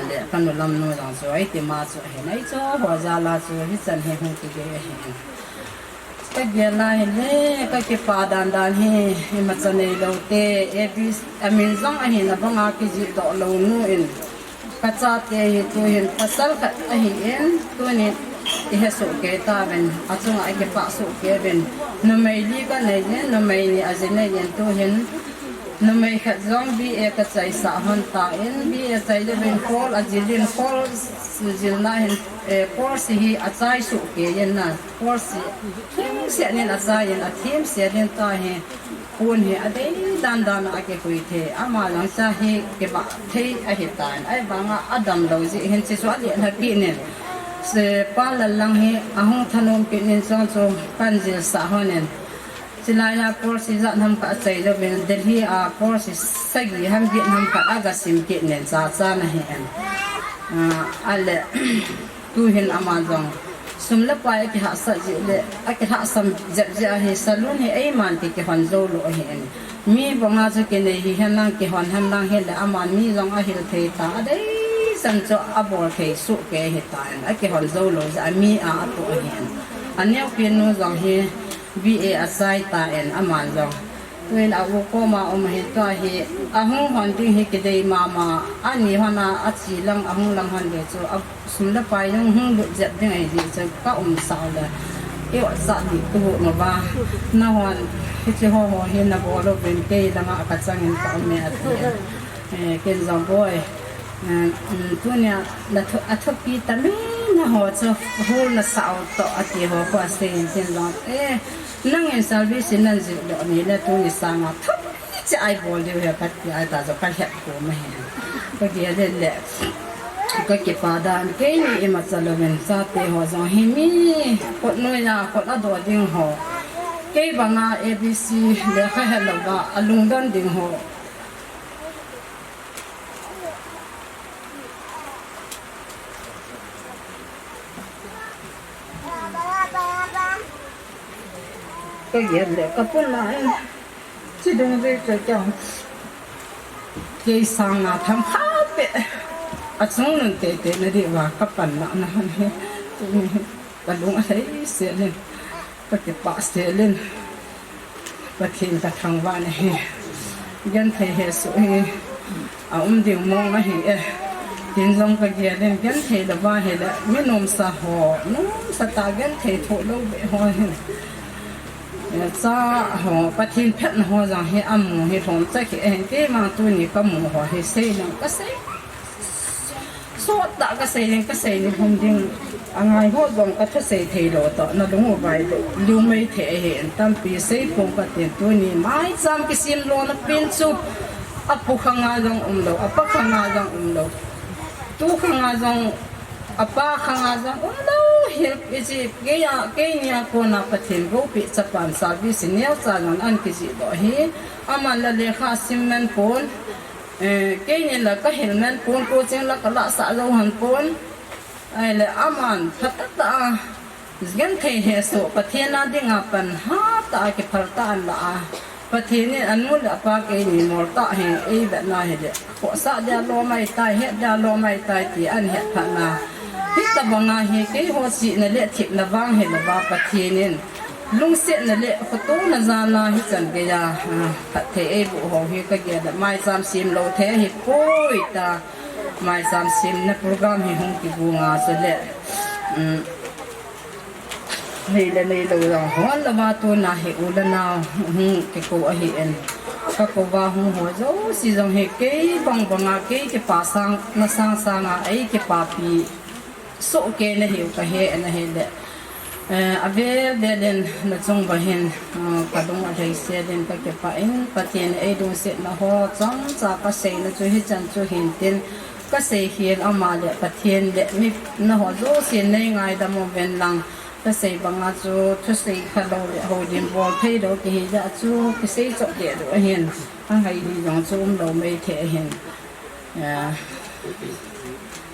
le kanu lamnu jong chu eiti ma chu ahin. Ahi chu ho jal a chu hichan hi hung kigei ahin. Kagel a hile kakipa dan dan hi, imacha neilou te, A B C, amin jong ahina banga kijihdoh lou nu in, kachate hi tuhin pasal khat ahin, tunin ihesoh kei tauvin, achunga ikipah soh kei uvin, numei li kanei jin, numei ni aji nei jin tuhin, numei khat jong B A kachaisah lhon tan, B A chai jouvin kol ajil in, kol jilna hin, kol si hi achai soh kei in na, kol si themset in achai in, athemset in tahi, pon hi adei dan dan a akihui thei, ama jong cha hi kivah thei ahitan, ahivanga adamlou jeh hin hiche chu alelha kit in, pa lal lang hi ahung thanom kit in, chong chu kan jilsah lhon in, chulai a course ijat ham khat achai jouvin, Delhi a course sagi ham get ham khat agasim kit in, cha cha na hi in, ale tuhin ama jong sum le pai akihahsat jeh le, akilhahsam jep jeh ahi, saloon hi eiman ti kihon joulou ahin. Mi banga chu kinei hihen lang, kihon hen lang hile, aman mi jong ahil thei ta, adeichan chu abol thei soh kei ahitan, akihon joulou jeh a mi a atoh ahin. Aneopi nu jong hi B A achai tan, aman jong tuin a u koma um ahin, tua hi ahung hon ding hi kidei mama, ani hon a ache lang, ahung lang hon le chu sum le pai jong hung lut jep ding ahi jeh chun kaumsah le, i-ot sah ding kahi uva. Nahon hiche ho ho hi nabol uvin, kei langa kachangin kaum e ati. Ken jong boi, tunia athupi tami naho chu hol nasah u toh ati ho khu asei in, ken jong e, nangin service in nanjih doh ni le tuni sanga thupi cheh a ibol diu ahi kati a, ahita chu kalhep khom ahi. Kagel le kakipa dan, keini imacha louvin chate ho jong hi mi khut noiya khut adoh ding ho, kei banga A B C lekha helouva alungdon ding ho. Kagel le kapuna e. Chi dungjui chu kei sanga themkhat beh achungnung teitei na diuva kapanna nahi. Tuni kalung alhai sel in, kakipah sel in, Pathen kathangvah in ahi. Genthei hesoh hi aum ding mong ahi e. Pathen jong kagel in genthei louva hile, mi nomsa ho, nomsa tah genthei thoh lou beh ho hin. Cha ho, Pathen phatna ho jong hi amu hi lhomcha kei hin, keima tuni kamu ho hi seinom kasei. Sot tah kasei ding, kasei ni hum ding. Angai ho jong kathusei thei lou toh, nalung u vailou, liu mei thei ahi in tampi sei pong katin tuni maicham kisim lona pen chu. Apu khanga jong umlou, apa khanga jong umlou. Tu khanga jong, apa khanga jong umlou. Hi, iji, keia, keini a kona Pathen gopeh chapan service neocha jong an kijih doh hi. Aman la lekha sim man pon. Eh, keini la kahil man pon, coaching la kalah sah jou hon pon. Ahile aman phatah tah a, genthei hesoh, Pathen a dinga pan hatah a kiphal tah a anla a. Pathen in anu le apa keini mol tah hi eivetna hile, khohsah dia lom ahitai, het dia lom ahitai ti ahin het phatna. Hitobanga hi keiho chihna le thepna vang hilouva Pathen in lungsetna le khotona jal a hichan geiya, ah, phatthei eiboh ho hi kagel le maicham sem lou thei ahipoi ta. Maicham semna program hi hung kigonga chule, um, nei le neilou jong hon louva tuna hi u le nao hung kikou ahi in. Kakouva hung ho jouse jong hi kei bang banga kei kipah sangna sang sanga eikipapi soh kei nahiu kahe in ahile. Eh, avel vel in nachung uva hin, eh, kalung alhai sel in kakipah in, Pathen in eilungsetna ho chomcha kaseina chu hichan chu hintin, kasei khel ama le Pathen le mi naho jousen neingaidam uvin lang, kasei banga chu thusei khalou le houlim bol theilou kihi jeh a chu kisei chop deh lou ahin, angai ding jong chu umlou mei thei ahin.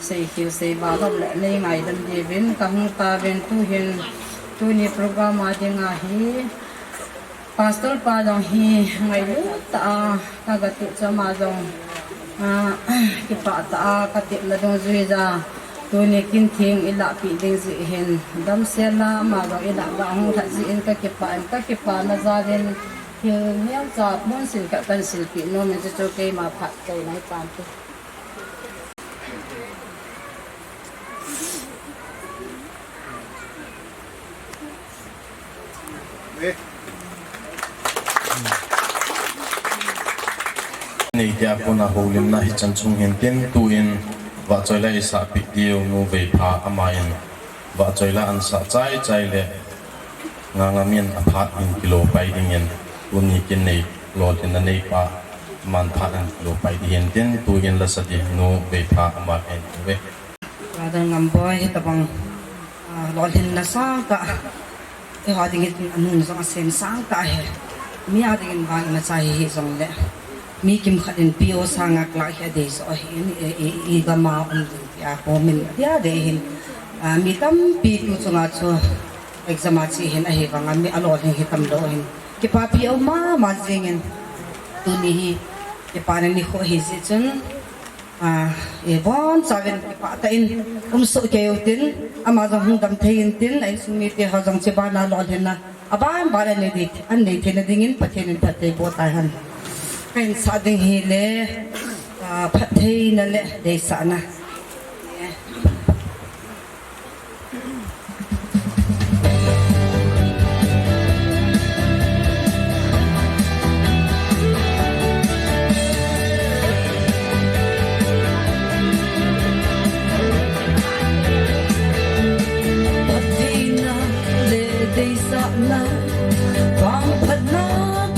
Seikhel seiba lom le neingaidam diuvin kahung tauvin tuhin, tuni program a dinga hi Pastor pa jong hi ngailut tah a kagati chu ama jong, ah, kipah tah a katepna dungjuija tuni kin theng ilahpeh ding jeh hin damsel a ama jong ilah ga hung lhat jeh in kakipah in, kakipana jal in thil neocha mun sil khat kahin silpeh nom in, chuchu keima phattheina hitan te. Neite a kona houlimna hichan chung hintin, tuin vahchoila eisahpeh diu Nu Veipha ama in vahchoila ahin sah chaichai le Nganga min aphat in kilopai dingin, tuni kin nei lolhinna neipa aman phat in kilopai ding hintin, tuin lasa ding Nu Veipha ama kahin uve. Brother Ngamboi, hitobang, ah, lolhinna sangtah, eiho dingin anun jong asem sangtah hi, mi a dingin vang imacha hi hijongle, mi kimkhat in P O sanga clerk hi adei joh ahin, i, i, i gam a um ding tia komin adei adei hin, ah, mi tampi tu chunga chu exam a che hin ahivanga mi alolhing hi tamlou hin, kipapi aum mama jengin, tuni hi kipana nikho ahi jeh chun, ah, ibonchauvin kipah tah in um soh kei utin, ama jong hung dam thei intin, a insung mite ho jong chubana lolhinna aban ban anei ding, anei theina dingin Pathen in phatthei boh tahen. Kahin sah ding hile, ah, phattheina le deisahna. Phattheina le deisahna, vangphatna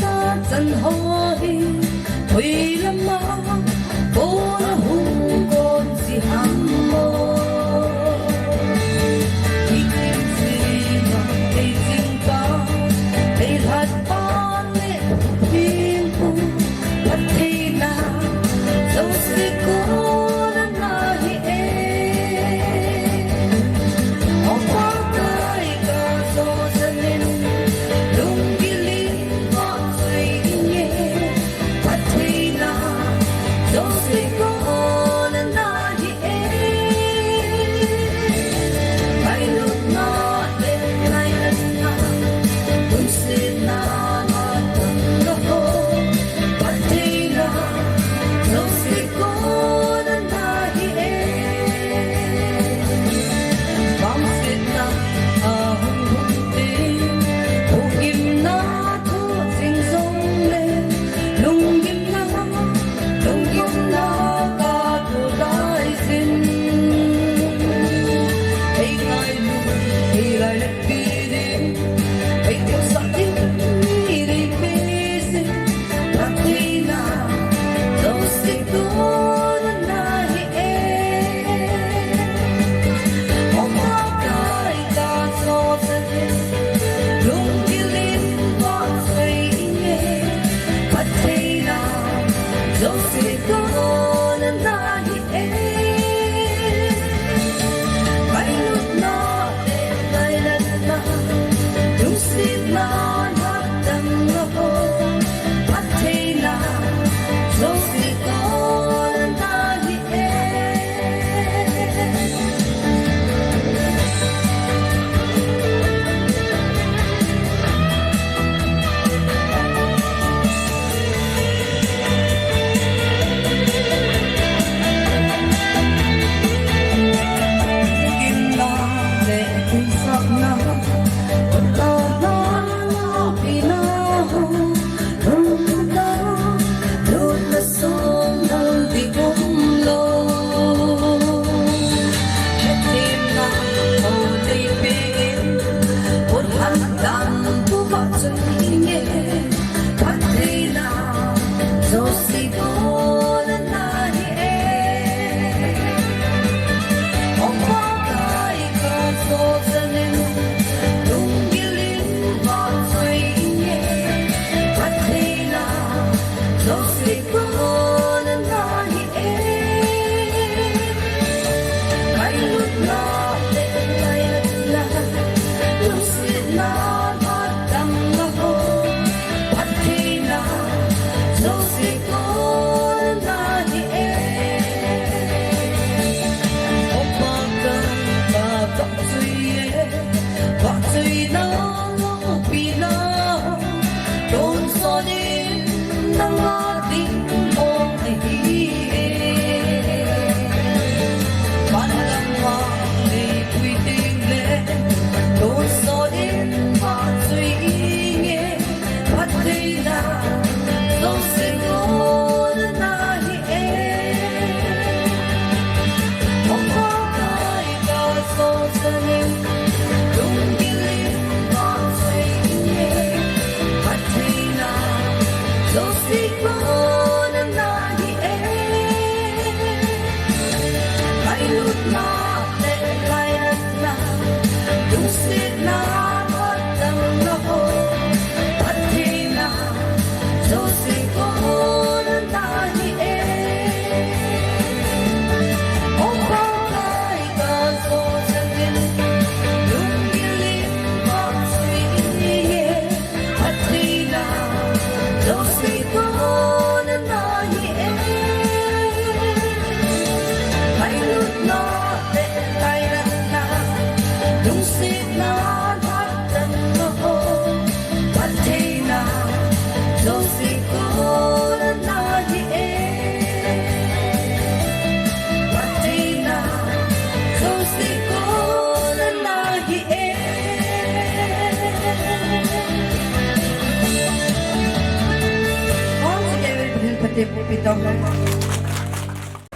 tah chan ho hi, hoilama kona hung kon ji ham mo. Ikim sina, ei chingpa, ei lhatpa le hung hing u, phattheina jouse kona nahi e. O Pakai, kajo janin lunggil in vahchoi inge, phattheina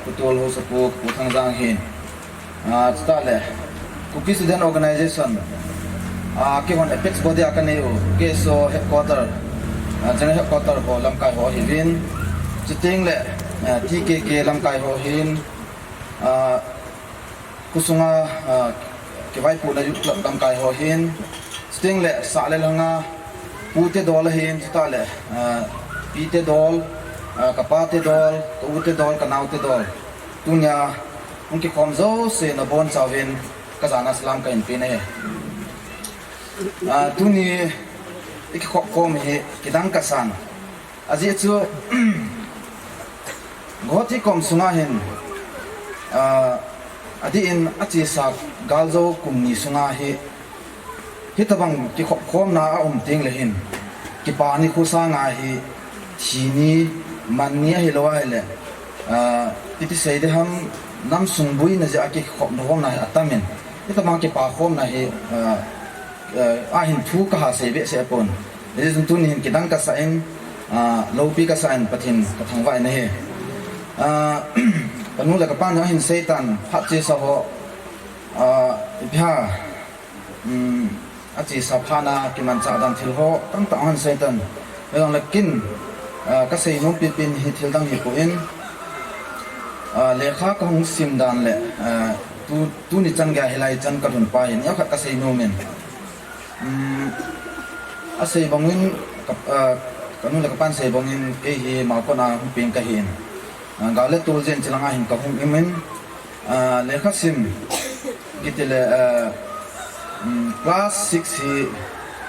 Pu Tolhou Sapu, Pu Thangjang hin. Ah, chutah le, Kuki Student Organization, ah, kihon apex body a kanei u, K S O headquarter, ah, general headquarter ho lamkai ho hiuvin. Chuteng le, ah, T K K lamkai ho hin, ah, khosunga, ah, kivaipohna youth club lamkai ho hin. Chuteng le, sah le lhanga, pute dol ahin, chutah le, ah, pite dol, ah, kapate dol, ka ute dol, kanaote dol. Tunia, hung kikhom jouse nabonchauvin, kajana salam kahin pe ahi. Ah, tuni, i kikhop khom hi, kidang kasan. Ajeh chu, Guwahati kom sunga hin, ah, adeh in achesa galjou kum ni sunga hi, hitobang kikhop khomna aum teng le hin, kipa nikho sanga hi, thi ni, man ni ahilou ahile, ah, iti sei ding ham, nam sung boina jeh a kikhopna khomna hi atam in, hitobang kipa khomna hi, ah, eh, ahin thu kaha sei behseh pon. Hijeh chun tuni hin kidang kasah in, ah, loupi kasah in Pathen kathangvah in ahi. Ah, kanu le kapa jong ahin seitan, phat chesa ho, ah, ipi ham, um, achesa phatna kimanchah dan thil ho, tamtah ahin seitan. Hijongle ken, ah, kasei nom pipen hi thil dang hipon, ah, lekha kahung sim dan le, ah, tu, tuni chan geiya hilai chan kalhun pa hi, neokhat kasei nom in. Um, asei bangin ka, ah, Kanu le kapan sei bangin kei hi Maokon a hung peng kahin. Ah, gal le tol jeh in chilanga hin kahung umin, ah, lekha sim kiti le, ah, um, class six hi,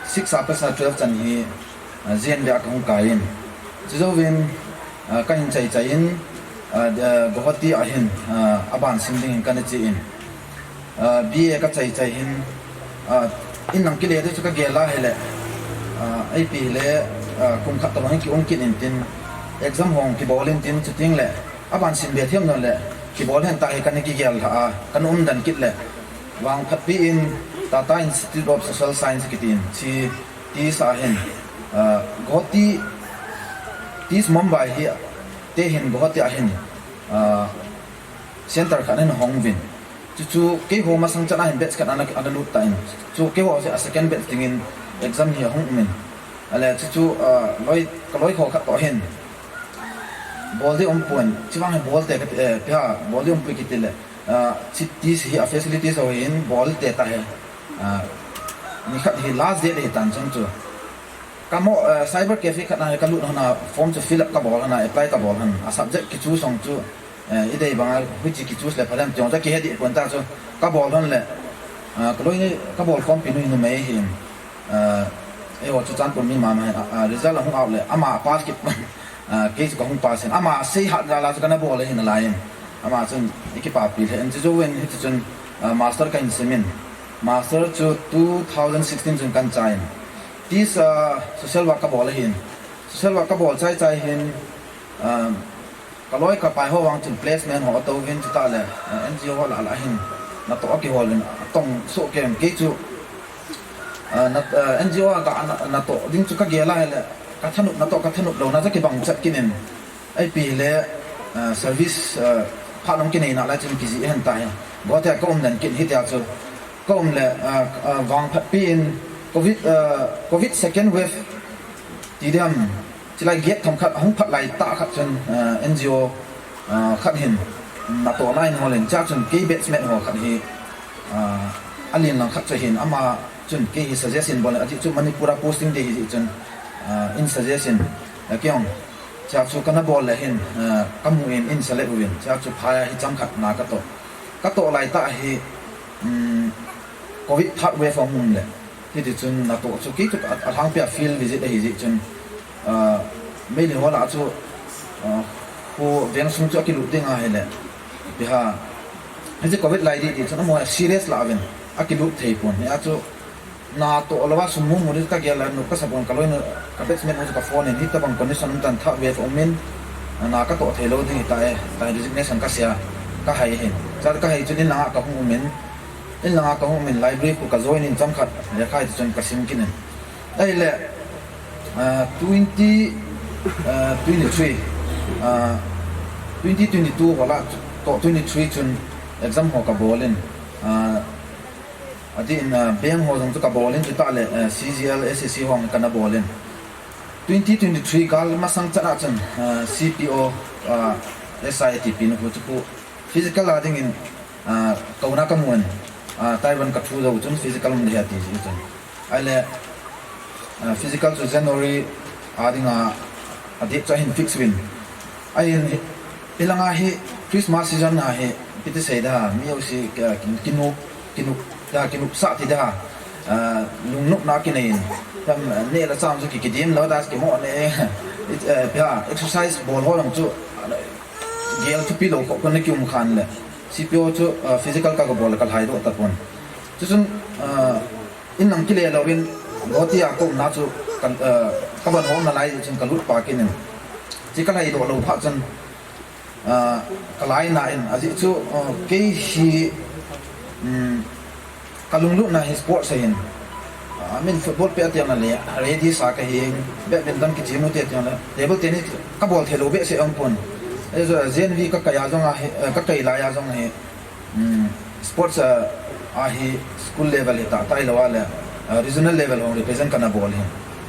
six a pat a twelve chan hi, ah, J N V a kahung kai in. Chujouvin, ah, kahin chai chai in, ah, Guwahati a hin, ah, aban sim dingin kana che in. Ah, B A kachai chai hin, ah, in lang kile ding chu kagel a hile, ah, ipi hile, ah, kum khat tobang hi kium kit intin, exam hung kibol intin, chuteng le aban sim be thiem lou le kibol hen ta hi kana kigel lha a, kana umden kit le, vangphatpi in Tata Institute of Social Science kitin, chi TISS a hin, ah, Guwahati, TISS Mumbai hi, te hin Guwahati a hin, ah, center khat ana hong uvin. Chuchu keiho masang chan a hin batch khat ana, ana lut tan. Chu keiho a second batch dingin exam hi ahung umin. Ale chuchu, ah, loi, kaloi kho khat toh hin bol ding umpon. Chuvang hi bol te kati, eh, ipi ham, bol ding umpoi kiti le, ah, chi TISS hi a facilities ho hin bol te ta hi. Ah, nikhat hi last date hi tan chun chu. Kamo, eh, cyber cafe khat na kalut hon a form chu fill up kabol hon a, apply kabol hon a, subject kichoose hon chu, eh, idei banga hoiche kichoose le pha dem ti jong chu kihe deh pon ta chu kabol hon le, ah, kaloi ni kabol khompi nu hi numei hin, ah, eiho Churachandpur mi mama hin, ah, ah, result ahung out le ama pass kit pon, ah, kei chu kahung pass in, ama sei hat jal a chu kana bol le hin alai in, ama chun ikipapi le in chu jouvin hichu chun, ah, master kahin sim in, master chu two thousand sixteen chun kana chai in. TISS, ah, social work kabol ahin. Social work kabol chai chai hin, ah, kaloi kapai ho vang chun placement ho ato uvin chutah le, ah, N G O ho lah lah hin natoh akihol uvin atong soh kei uvin kei chu, ah, nat-, ah, N G O a ga na, natoh ding chu kagel a hile kathanop natoh kathanop louna chu kibang chat kit in. Ipi hile, ah, service, ah, phat nung kinei nalai chun kijih hen ta hi. Guwahati a kaum den kit hitia chu. Kaum le, ah, ah, vangphatpi in covid, ah, covid second wave ti ding ham. Chulai gap themkhat ahung phat lai tah khat chun, ah, N G O, ah, khat hin natohna ahin hol in, chua chun kei batchmate ho khat hi, ah, alen lang khat chu ahin ama chun kei hi suggest in bol in, ajeh chu Manipur a posting ding ahi jeh chun, ah, in suggest in, ah, kei jong chua chu kana bol le hin, ah, kamu in, in select uvin, chua chu phai a hi chang khat na katoh. Katoh lai tah hi, um, covid third wave ahung um le. Hiti chun natoh chu kei chu a, alhangpi a field visit ahi jeh chun, ah, Meitei ho lah chu, ah, khu veng sung chu akilut ding ahile. Ipi ham, hiche covid lai ding ti chun amaho serious lah uvin akilut thei pon. Hia chu natoh louva sum mu mu ding kagel a nop kasa pon kaloi nu ka batchmate nu chu ka phone in hitabang condition um tan third wave um in, na katoh thei lou ding hita e, tia resignation kasei a, kahai hin. Chua kahai chun in langa kahung um in, in langa kahung um in library khu ka join in chomkhat lekha hiti chun kasim kit in. Ahile, ah, twenty, ah, twenty-three, ah, twenty twenty-two ho lah toh twenty-three chun exam ho kabol in, ah, adeh in, ah, bank ho jong chu kabol in chutah le, ah, C G L, S S C ho jong kana bol in. Twenty twenty-three gal masang chan a chun, ah, C P O, ah, S I tipina khu chu khu physical a dingin, ah, kouna kamun, ah, Taiwan kathu jou chun physical um ding ahi ati jeh chun. Ahile, ah, physical chu January a dinga, adate chu ahin fix uvin. Ahin hi, hilanga hi Christmas season a hi, ipi ti sei ding ham, mi jouse, ah, kin-, kinop, kinop, ah, kinopsah ti ding ham, ah, lungnopna kinei in. Tam, ah, neh le chah chu ki, kidem lou ding, kimo ne, it, ah, ipi ham, exercise bol ho jong chu, ah, gel thupi lou kho kon na kium khan le. C P O chu, ah, physical ka, kabol le kalhaidoh tapon. Chuchun, ah, in lang kile louvin, Guwahati a kaumna chu ka, ah, kaban hom nalai chun kalut pah kit in. Chu kalhaidoh lou phat chun, ah, kalaina in, ajeh chu, ah, kei hi, um, kalunglutna hi sports ahin. Ah, I mean football pet a ti jongle, ready sa kahi, badminton kichemu ti jongle, table tennis kabol thei lou behseh aum pon. Ajeh chu, ah, J N V kakai a jong ahi, ah, kakai lai a jong ahi. Um, sports, ah, a hi school level hita, tailou a le, ah, regional level hung represent kana bol hi.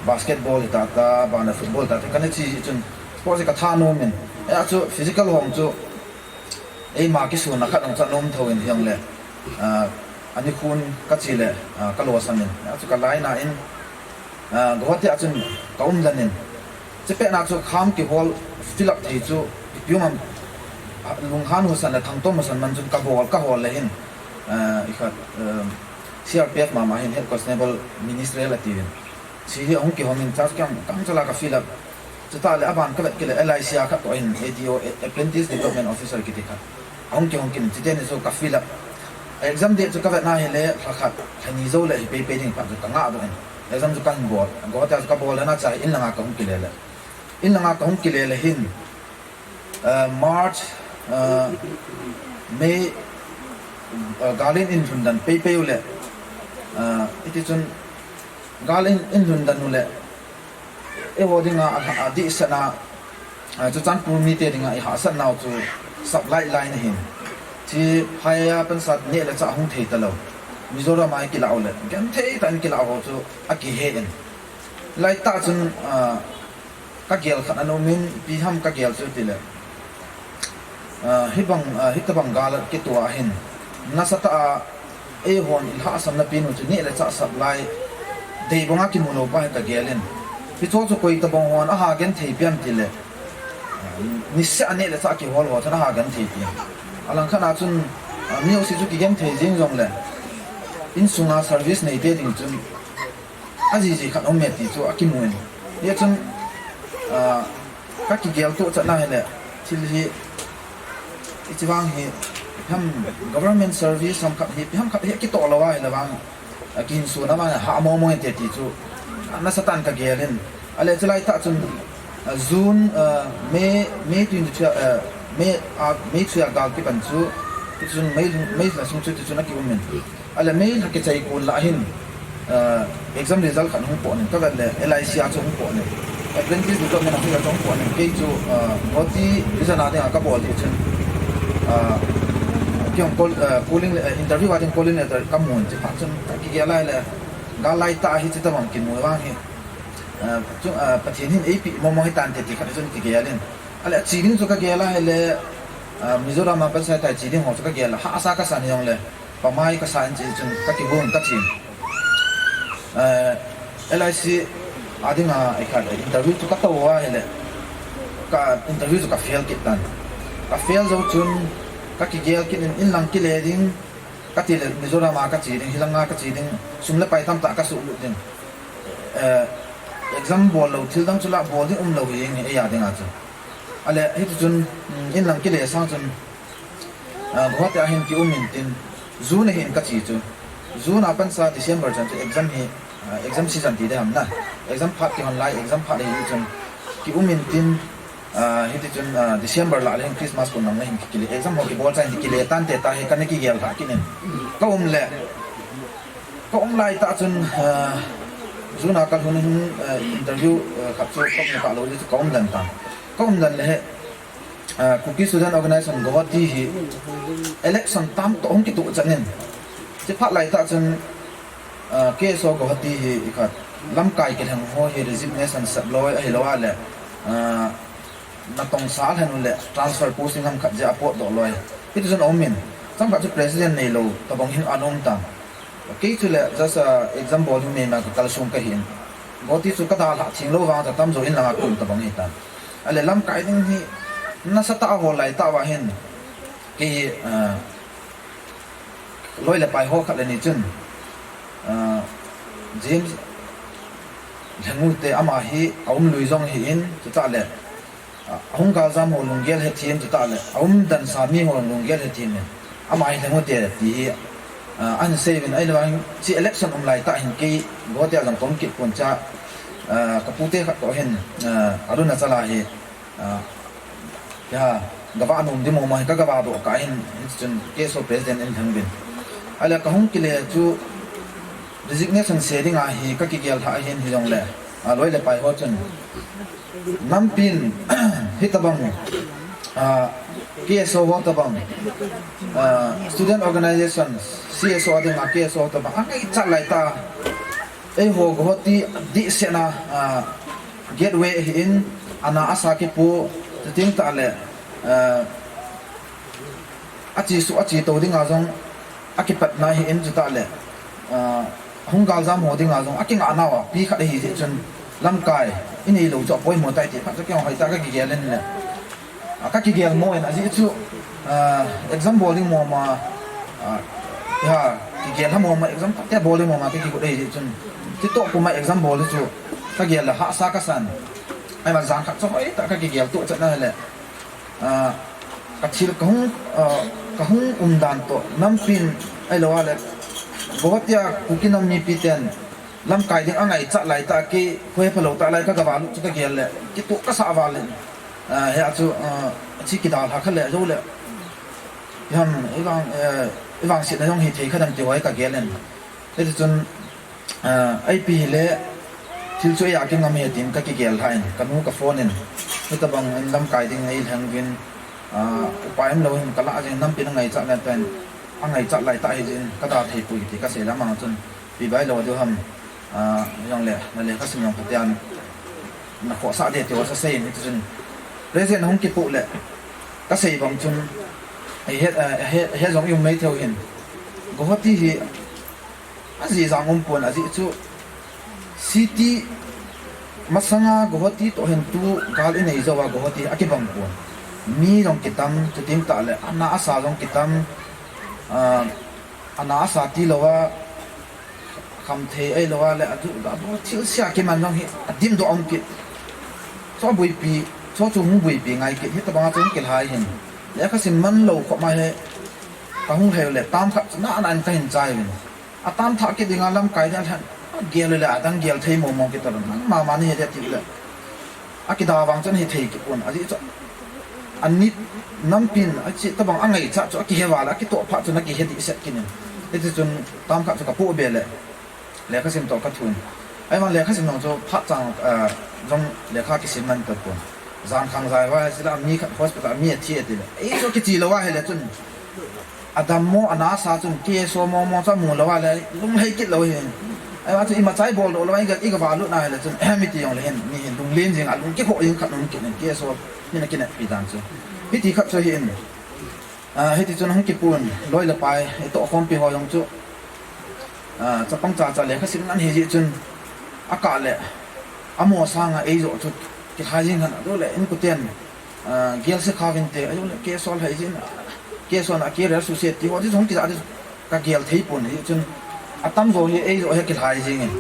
Basketball hita, ta, bana football ta, ta, kana chi chun sports hi katha nom in. Hia chu physical hung chu eima kisuna khat hung chu anom thou in hijongle, ah, ani khun kachi le, ah, kalosam in. Hia chu kalaina in, ah, Guwahati a chun kaum den in. Chepet na chu kham kihol fill up thei chu ipi um am, lunghan husan le thangtom husan man chun kabol, kahol le hin, eh, ikhat, eh, C R P F mama hin Head Constable Ministerial ati hin. Chi hi ahung kihong in charge kam, kam chala ka fill up. Chutah le aban kavet kit le L I C a khat toh hin A D O, Apprentice Development Officer kiti khat. Ahung kihong kit in chuteni chu ka fill up. Exam date chu kavet na hile lha khat, lha ni jou le hi pei pei ding phat chu kangah doh in. Exam chu kahin bol. Guwahati a chu kabol le na chai in langa kahung kile le. In langa kahung kile le hin, eh, March, eh, May, eh, gal in in lhun dan pei pei u le, eh, iti chun gal in, in lhun dan u le, eiho dinga, a, adihsatna, eh, Churachandpur mite dinga ihahsatnau chu supply line ahin. Chi phai a pansa neh le chah hung thei talou. Mizoram a kilah u le, genthei tah in kilah ho chu akihe in. Laitah chun, eh, kagel khat ana um in, ipi ham kagel chu tile. Ah, hibang, ah, hitabang gal kitoh ahin. Nasatah a, eihon ilhahsamna pen u chu neh le chah supply dei banga kimu lou pa hi kagel in. Hicho chu koi tabang hon aha genthei piam tile. Ah, niseh a neh le chah kihol ho chun aha genthei pi. Alangkhat a chun, ah, mi jouse chu kigenthei jing jongle, insunga service neite ding chun, ajiji khat um e ti chu akimu in. Hia chun, ah, kakigel toh chatna hile, thil hi, hiche vang hi, ipi ham government service ham khat hi, ipi ham khat hi kitoh lou a hile vang, ah, kihinsuna vang, ha momo inte ti chu, ah, nasatah in kagel in. Ale chulai tah chun, ah, June, ah, May, May twenty-three, ah, May, ah, May three a gal kipan chu, tichun May, May lha sung chu tichun akium in. Ale May lha kichai kon lah hin, eh, exam result khat hung pot in, kavet le L I C a chu hung pot in. Apprentice Development Officer chu hung pot in, kei chu, eh, Guwahati Vision a dinga kabol ding chun, eh, kei hung call, eh, calling, eh, interview a ding calling letter kamun chephat chun, kakigel a hile, gal laitah a hiche tabang kimu vang hi, eh, chu, eh, Pathen hin eipeh momo hitante ti khat chun kigel in. Ale ache ding chu kagel a hile, eh, Mizoram a pansa tah che ding ho chu kagel a, hahsa kasan jongle, pamai kasa in che chun kakigong kachen. Eh, L I C a dinga, eh, khat, eh, interview chu katou a hile, ka interview chu ka fail kit tan. Ka fail jou chun, kakigel kit in, inlang kile ding, kati le Mizoram a kache ding, hilanga kache ding, sum le pai tamtah kasuhlut ding. Eh, exam bol lou, thil dang chu la bol ding umlou hi, hi, eia dinga chu. Ale, hiti chun, mm, inlang kile sang chun, ah, Guwahati a hin kium intin, June a hin kache chu. June a pansa December chan chu exam hi, ah, exam season ti ding ham na. Exam phat kihon lai, exam phat hi chun kium intin, ah, hiti chun, ah, December lah le hin Christmas kon lang le hin kikile. Exam ho kibol chan hin kile tante tahi kana kigel lha kit in. Kaum le, kaum laitah chun, ah, June a kalhun hin, ah, interview, ah, khat chu kaum kalou chu kaum den tan. Kaum den le hi, ah, Kuki Student Organization Guwahati hi election tam toh hung kitoh chan in. Chephat laitah chun, ah, K S O Guwahati hi ikhat lamkai kilheng ho hi resignation sep loi ahilou a le, ah, natong sa lhen u le transfer posting ham khat jeh a potdoh loi. Hiti chun aum in, chomkhat chu president neilou tabang hin ana um tan. Kei chule just, ah, exam bol ding neina kakalsong kahin. Guwahati chu kadalhah theng lou vang chu atamjo inlanga kaum tabang hitan. Ale lamkai ding hi nasatah a hol laitah uva hin. Kei hi, ah, loi le pai ho khat le ni chun, ah, James Lhengute ama hi aum lui jong hi in, chutah le, ah, ahung galjam ho lunggel hethem chutah le, aum dansa mi ho lunggel hethem in. Ama hi Lhengute ti hi, ah, ahin sei uvin ahilou vang, hiche election um laitah hin kei Guwahati a jong kaum kit pon cha, ah, kapute khat toh hin, ah, Arunachal a hi, ah, ya, gavah nom ding mong mong hi kagavahdoh kah in, hichun K S O president in lheng uvin. Ale kahung kile chu resignation se dinga hi kakigel lha ahin hijongle, ah, loi le pai ho chun nampin hitabang, ah, K S O ho tabang, ah, student organization, C S O a dinga K S O ho tabang angaichat laitah, eiho Guwahati dihsetna, ah, gateway ahin, ana asa kipo, chuteng tah le, ah, achesuh achetou dinga jong akipatna ahin chutah le, ah, hung galjam ho dinga jong akingahnau a pi khat ahi jeh chun lamkai, I neilou chu apoimo tai ti phat chu kei hoitah a kakigel in le. A, kakigel mo in ajeh chu, a, exam bol ding mama, a, ha, kigel ha mama exam phat te bol ding mama kakigot ahi jeh chun. Chutoh puma exam bol chu kagel le hahsa kasan. Ahivang jan khat chu hoitah a kakigel toh chet na le. A, kathil kahung, a, kahung umdan toh, nampin ahilou le, Guwahati a Kuki nam mipi ten lamkai ding angaichat laitah a kei, khohe phalou tah lai kagava lut chu kagel le, kitoh kasah val in. A, hia chu, a, chi kidalha kha le, jou le. Iham, ivang, e, ivangsetna jong hithei kha dem ti ho kagel in. Hiti chun, a, ipi hile, thil chu eia kingam ahi tin kakigel lha in, kanu kaphone in, hitobang in lamkai ding eilheng uvin, a, upai umlou hin kalah jeng, nampin angaichat laitah in, angaichat laitah ahi jeh in, kada thei poi ti kasei le amang chun, ipi bai lou diu ham, a, jong le, na lekhasim jong phaten, na khohsah ding ti ho asei in, hiti chun, present hung kipoh le, kasei bang chun, he, he, he, he jong i um mai thei u hin, Guwahati hi, ajeh jang um pon ajeh chu city masanga Guwahati toh hin tu gal inei jou a Guwahati akibang pon. Mi jong kitam, chuting tah le ana asa jong kitam, a, ana asa tilou a khamthei ahilou a le adu, adu thilse a kiman jong hi adimdoh a um kit. Chu buipi, chu chu hung buipi ngai kit, hitobang a chu hung kilhai hin. Lekhasim manlou khop ma hi kahung lhai u le, tam khat chu nana in kahin chai uvin. Atam thah kit dinga lamkai ding alhen, agel le adang gel thei mong mong kit talou, nang mama nahi ding ati le. Akida vang chun hithei kit pon, ajeh chu. Ani nampin, achi tobang angaichat chu akihe val, akitoh phat chun akihe dehset kit in. Hiti chun tam khat chu kapoh be le, lekhasim toh kathun. Ahivang lekhasim jong chu phat chang, a, jong lekha kisim man tapon. Jan khang jai va, sila mi khat hospital mi athi ati le. Ei chu kichi lou ahile chun. Adammo, ana sa chun, K S O momo chu amu lou a le, lunglhai kit lou ahi. Ahivang chu imacha ibol doh lou a, i ga, i gava lut na ahile chun, miti jong le hin, mi hin lunglen jing a, lung kikhoh jing khat um kit in, K S O, min akineppi dan chu. Hiti khat chu ahi in, a, hiti chun hung kipun, loi le pai, itoh khompi ho jong chu, a, chapang chacha lekhasim ngan ahi jeh chun, akah le, amaho sanga eijoh chu, kilhai jing han, adu le, inkoten, a, gelse kha vinte, ajo le, K S O lhai jin, K S O na career suhset ti ho, ti jong ti ja, ti kagel thei pon, hijeh chun, atamjo hi, eijo hi kilhai jing in.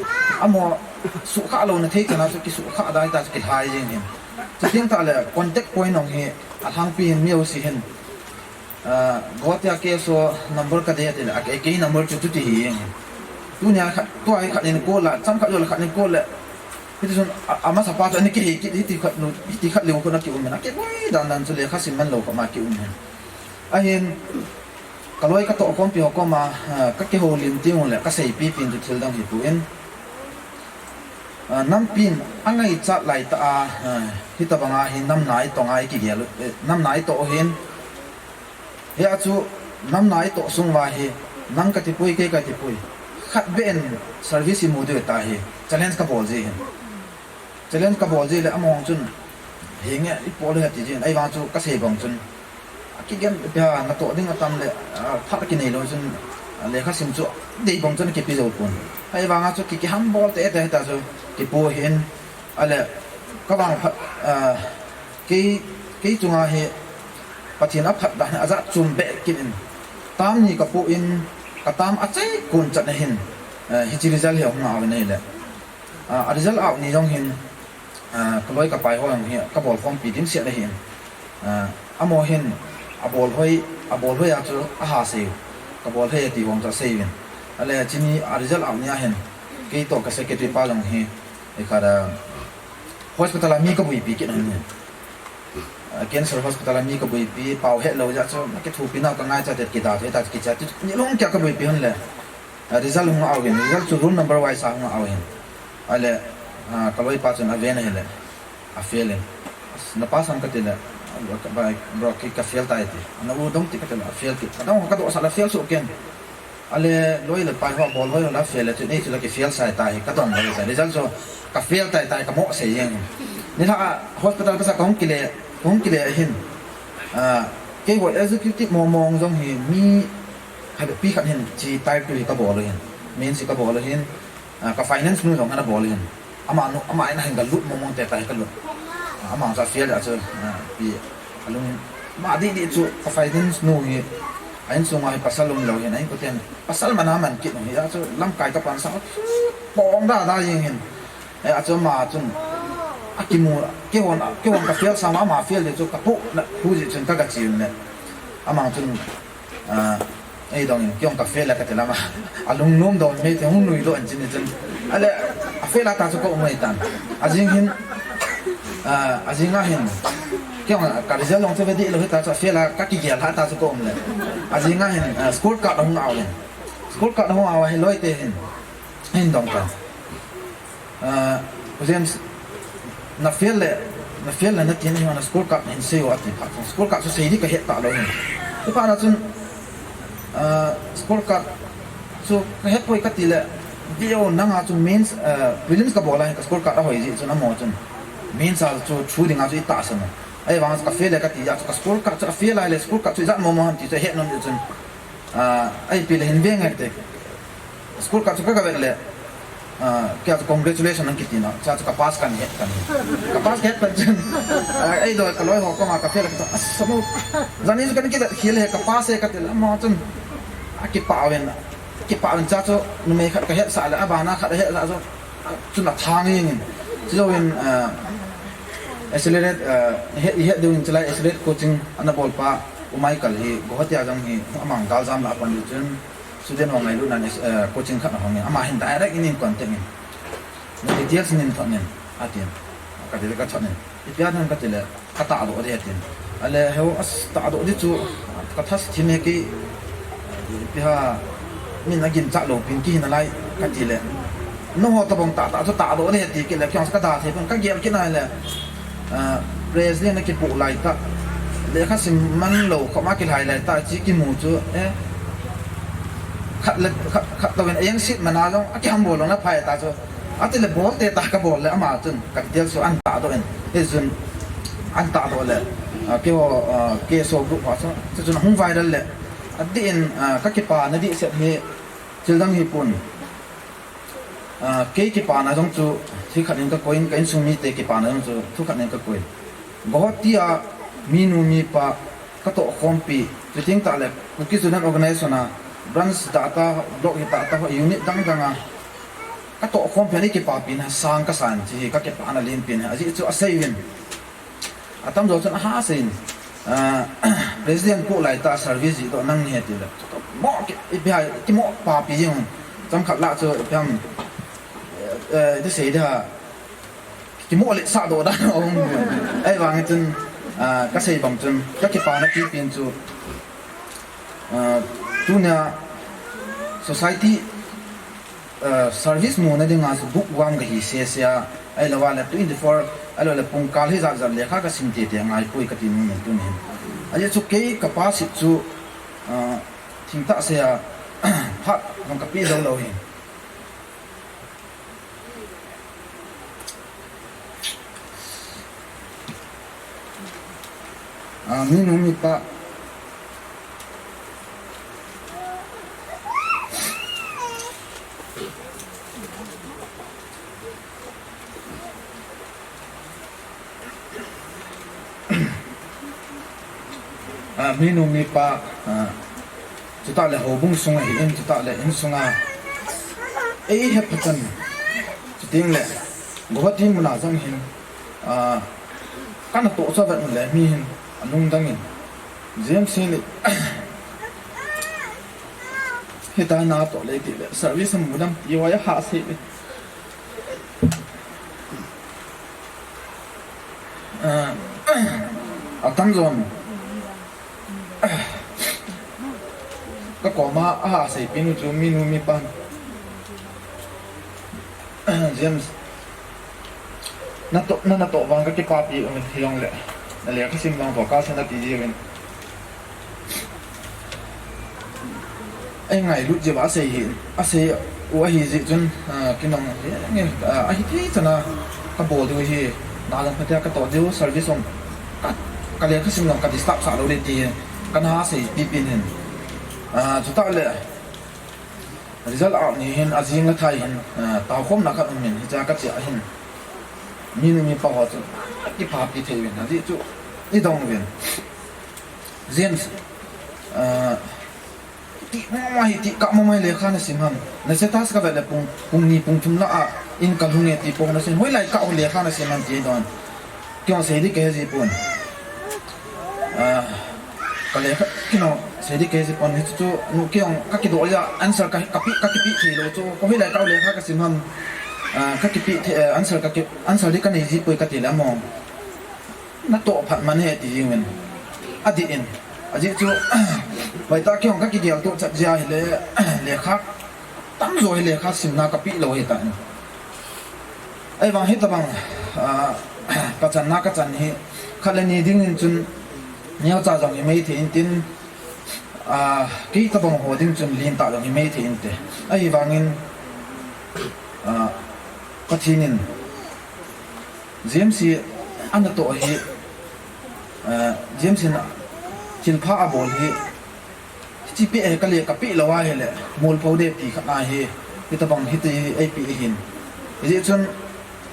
Amaho, suhkhah louna thei chana chu, kisuhkhah dai ta chu kilhai jing in. Chuteng tah le, contact point jong hi, alhangpi hin, mi jouse hin, a, Guwahati a K S O number kadei ati le, a, kei, kei number chu, chuti hi jing in. Tunia khat, tua hi khat in call a, chomkhat jou le khat in call le, hiti chun, a, amasa pa chu ana kihei kit, hiti khat nu, hiti khat leu khu ana kium in, akiboi dan dan chu lekhasim manlou khop ma kium in. Ahin, kaloi katoh khompi ho koma, a, kakihoulim teng u le, kaseipi pen chu thil dang hipon. A, nampin, angaichat laitah a, a, hitobang a hi namnai tong a ikigel, eh, namnai toh u hin, Hia chu, namnai toh sung uva hi, nang kati poi, kei kati poi. Khat beh in service imu diu ta hi, challenge kabol ji hin. Challenge kabol ji le amahon chun, hinge, ipo le ti jin, ahivang chu kasei bang chun. Akigen pia, natoh ding atam le, a, phat akinei lou chun, a, lekhasim chu, dei bang chun kipe jou pon. Ahivang a chu, ki, kihambol tete ta chu, kipo hin, ale, kavang phat, a, Kei, kei chunga hi Pathen aphatdan hi ajat chom beh kit in. Term ni kapoh in, ka term achai kon chan ahin, eh, hiche result hi ahung a uvin ahile. Ah, a result out ni jong hin, ah, kaloi kapai ho jong hi kabol khompi dimset ahin. Ah, amaho hin, abol hoi, abol hoi a chu aha sei u. Kabol hoi ati vang chu asei uvin. Ale, chuni a result out ni ahin, kei toh ka secretary pa jong hi, ikhat a, hospital a mi kabuipi kit ahin. Ah, cancer hospital a mi kabuipi, pao hetlou jeh chun, akithopi nau kangaichat e, kida thei ta kicha, ti, nilhum kei a kabuipi hon le. Ah, result hung a uvin, result chu roll number wise a hung a uvin. Ale, ah, kaloipa chun aven ahile, a fail in. Na pass ham kati le, bai, bro, kei ka fail tai ti. Na u dong ti kati le, a fail kit. Kadong ho kadoh sah le fail soh ken. Ale, loi le pai ho, bol hoi ho la fail le, chu nei chu la ki fail sai tai, ka dong le sai. Result chu ka fail tai tai, ka mo sei jeng. Nilhah a hospital ka sa kahung kile, kahung kile hin. Ah, kei ho executive mo mong jong hi mi, ha pi khat hin chi type two hi ka bol hin. Main si ka bol hin. Ah, ka finance nu jong ana bol hin. Ama nu, ama in ahin galut mong mong te, ka hi kalut. Ama chu afail a chu, ah, pi, alung, ama didi chu, ka finance nu hi, a insung a hi pasal umlou hin, a inkoten, pasal man a man kit u hi, a chu lamkai ka pansa, chu pong da da jeng hin. Eh, a chu ama chun, akimu, kihon, kihon ka fail sang, ama fail di chu, ka pu, na, hu ji chun ka ga chi un le. Ama chun, Ah, ei dong in, kei jong ka fail a ka ti lama. Alung nom dong, mei te hung nui doh in chin ni chun. Ale, afail a ta chu ka um mai tan. Ajing hin, ah, ajing a hin. Kei jong ka result jong chu ve di lou hita chu afail a ka kigel ha ta chu ka um le. Ajing a hin, ah, score card ahung au le. Score card ahung au a hi loi te hin. Hin dong tan. Ah, James, na fail le, na fail le na tin hi na score card hin sei o ati phat. Score card chu sei di ka het ta lou hin. Chu phat na chun, ah, score card chu ka het poi ka ti le, video nanga chu mains, ah, prelims ka bol a hin ka score card ahoi ji chun amo chun. Mains a chu thu dinga chu i tahsan o. Ahivang ka fail le ka ti a chu ka score card chu a fail a le score card chu ijat mo mo ham ti chu het nom ji chun. Ah, ahi pi le hin ve ngai te. Score card chu ka ga vet le. Ah, kei a chu congratulation an kiti na. Cha chu ka pass kan het kan. Ka pass het kan chun. Ah, ei do ka loi ho koma ka fail ka ta. Asa mo. Jani chu kan kivet khel he ka pass he ka ti le. Ama chun. Akipah ven. Kipah ven cha chu numei khat ka hetsah le. Abana khat hetsah chu. Chun athang jeng in. Chujou in, ah, Accelerate, ah, he, he ding in chulai Accelerate coaching ana bol pa U Michael hi, Guwahati a jong hi, amang galjam la pan chun, student ho ngailutna, ah, coaching khat ahong in, ama hin direct in in contact in. Na details in in thot in, atin. Ka ti le ka thot in. Ipi a nang ka ti le, ka tahdoh ding atin. Ale, heu, as, tahdoh ding chu, ka thas thim e kei, ipi ham, min a ginchat lou pin kihi nalai, ka ti le. Nangho tabang tah tah chu tahdoh ding ati kit le, kei jong ka da thei pon, ka gel kit nai le. Ah, president a kipoh lai tah. Lekha sim man lou, khoma kilhai lai tah, chi kimu chu, eh. Khat le, khat, khat tou in, a jeng sit man a jong, akiham bol lou na phai ta chu. Ati le bol te ta ka bol le ama chun ka details chu an tahdoh in. Hichun an tahdoh le, ah, keiho, ah, K S O group ho chu, chuchun ahung viral le. Adih in, ah, ka kipana dih set hi thil dang hi pon. Ah, kei kipana jong chu thil khat in ka koi in, ka insung mite kipana jong chu thil khat in ka koi. Guwahati a minu mipa ka tohkhompi, chuteng tah le Kuki Student Organization a branch tah tah, block hi tah tah, unit dang dang a ka tohkhompi, ani kipapina sang ka san, chi hi ka kipana lenpin, ajeh chu asei uvin. Atamjo chun aha asei in, ah, president poh lai tah service jih doh nang nahi ti le. Mo ki, ipi ham, kimo papi jeng un. Chomkhat lah chu ipi ham, eh, eh, iti sei ding ham. Kimo le sah doh dan a um. Ahivang chun, ah, ka sei bang chun, ka kipana pipin chu, ah, tunia society, ah, service muna dinga chu bookworm ka hi sese a, ahilou le twenty four, ahilou le pungkal hijat jat lekha ka sim tete ngai poi ka ti nom in tunin. Ajeh chu kei ka pass chu, ah, thingtah sei a, phat jong ka pe jou lou hi. Ah, minu mipa. Ah, minu mipa, ah, chutah le houbung sunga hi in, chutah le insunga ei hepha chan. Chuteng le, Guwahati muna jong hin, ah, kana toh chu avet le mi hin, alungdang in. James hi le, hita na toh le ti le, service mu dam ti hoi a ha sei le. Ah, atamjon. Ka koma aha seipeh nu chu minu mipan. James. Natoh, na, natoh vang kakipapi uvin hijongle. Nalekha sim vang toh kasa nati jiuvin. Eingailut jeh uva asei hi, asei u ahi jeh chun, ah, kinong, eh, ah, ahi thei chana kabol diu hi, na jong phatea katoh diu, service jong ka, kalekha sim jong ka disturb sah lou ding ti hi, kana seipeh peh in. Ah, chutah le, result out ni hin, ajing le thai hin, ah, taokhomna khat um in, hichea kache ahin. Minu mipa ho chu kiphapi thei uvin, ajeh chu i dong uvin. James, ah, ti mama hi ti ka mama lekha na sim ham. Na status ka vet le pung, pung ni pung thum lah a in ka lhung e ti pong na sim. Hoilai kah lekha na sim ham ti don. Kei jong sei ding kahe ji pon. Ah, ka lekha, kei jong sei ding kahe ji pon, hichu chu, nu kei jong ka kidoh a, answer ka, ka pi, ka kipe thei lou chu, ka hoilai kah lekha ka sim ham, ah, ka kipe thei, eh, answer ka ki, answer ding ka nei ji poi ka ti le amahon. Na toh phat man e ti jing in. Adih in. Ajeh chu, hoitah kei jong ka kigel toh chat jeh a hile, lekha tamjo hi lekha simna ka pe lou ahitan. Ahivang hitabang, ah, ka channa ka chan hi, khat le ni ding in chun, neocha jong hi mei thei in tin, ah, kei tabang ho ding chun lentah jong hi mei thei inte. Ahivangin, ah, Pathen in, James hi, ana toh hi, ah, James in, thilpha abol hi, Hiche peh hi ka le ka peh lou ahile, mol pho de ti khat ahi, hitabang hiti eipeh ahin. Hijeh chun,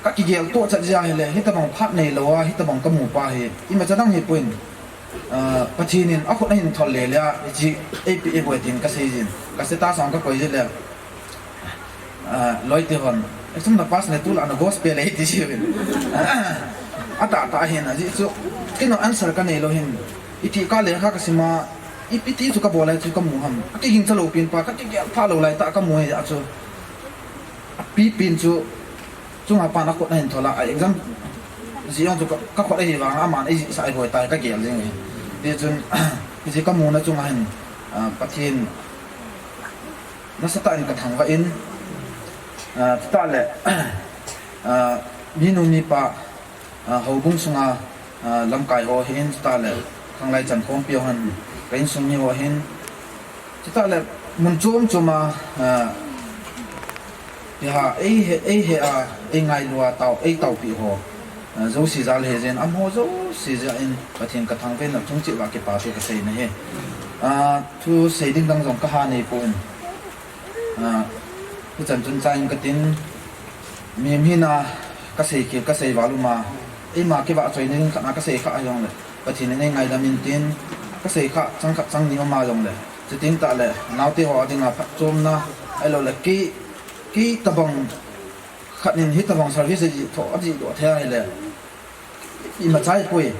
ka kigel toh chat jeh ahile, hitabang phat neilou a, hitabang ka mu pa hi, imacha dang hipon, ah, Pathen in akhut ahin thol le le a, hiche eipeh e boi tin ka sei jin. Ka status a ka koi jeh le, Ah, loi te hon. Exam na pass le tulai na gospel e ti jiuvin. Atahtah hin ajeh chu. Kei jong answer ka neilou hin. Iti kah lekha ka sim a. Ipi ti chu ka bol lai chu ka mu ham. Ka kiging cha lou pen pa, ka kigel pha lou lai tah ka mu e a chu. Api pen chu. Chunga pan akhut ahin thol a. A exam. Jih jong chu ka, ka khut ahi vang a aman eijih sah e boi tai ka gel jing e. Hijeh chun, hijeh ka muna chunga hin. Ah, Pathen. Nasatah in ka thangvah in, ah, chutah le, ah, minu mipa, ah, houbung sunga, ah, lamkai ho hin, chutah le, khanglai chankhompi ho hin, ka insung mi ho hin, chutah le, mun chom chom a, ah, hiha, eihe, eihe a, eingailu a, tao, eitaopi ho, ah, jouse jal hijeh in, amaho jouse jal in, Pathen ka thangvah in, achung cheh uva kipa thu ka seina ahi. Ah, Thu sei ding dang jong ka ha nei pon. Ah, hichan chun chai in ka tin, mihem hina ka sei khel, ka sei val um a, eima kivahchoina ding khat a ka sei kha a jong le, Pathen in eingaidam in tin, ka sei kha chang khat chang ni um a jong le, chuting tah le, naote ho a dinga phatchomna, ahilou le, kei, kei tabang khat in hitabang service ajih tho, ajih doh thei ahile, Imacha ahipoi,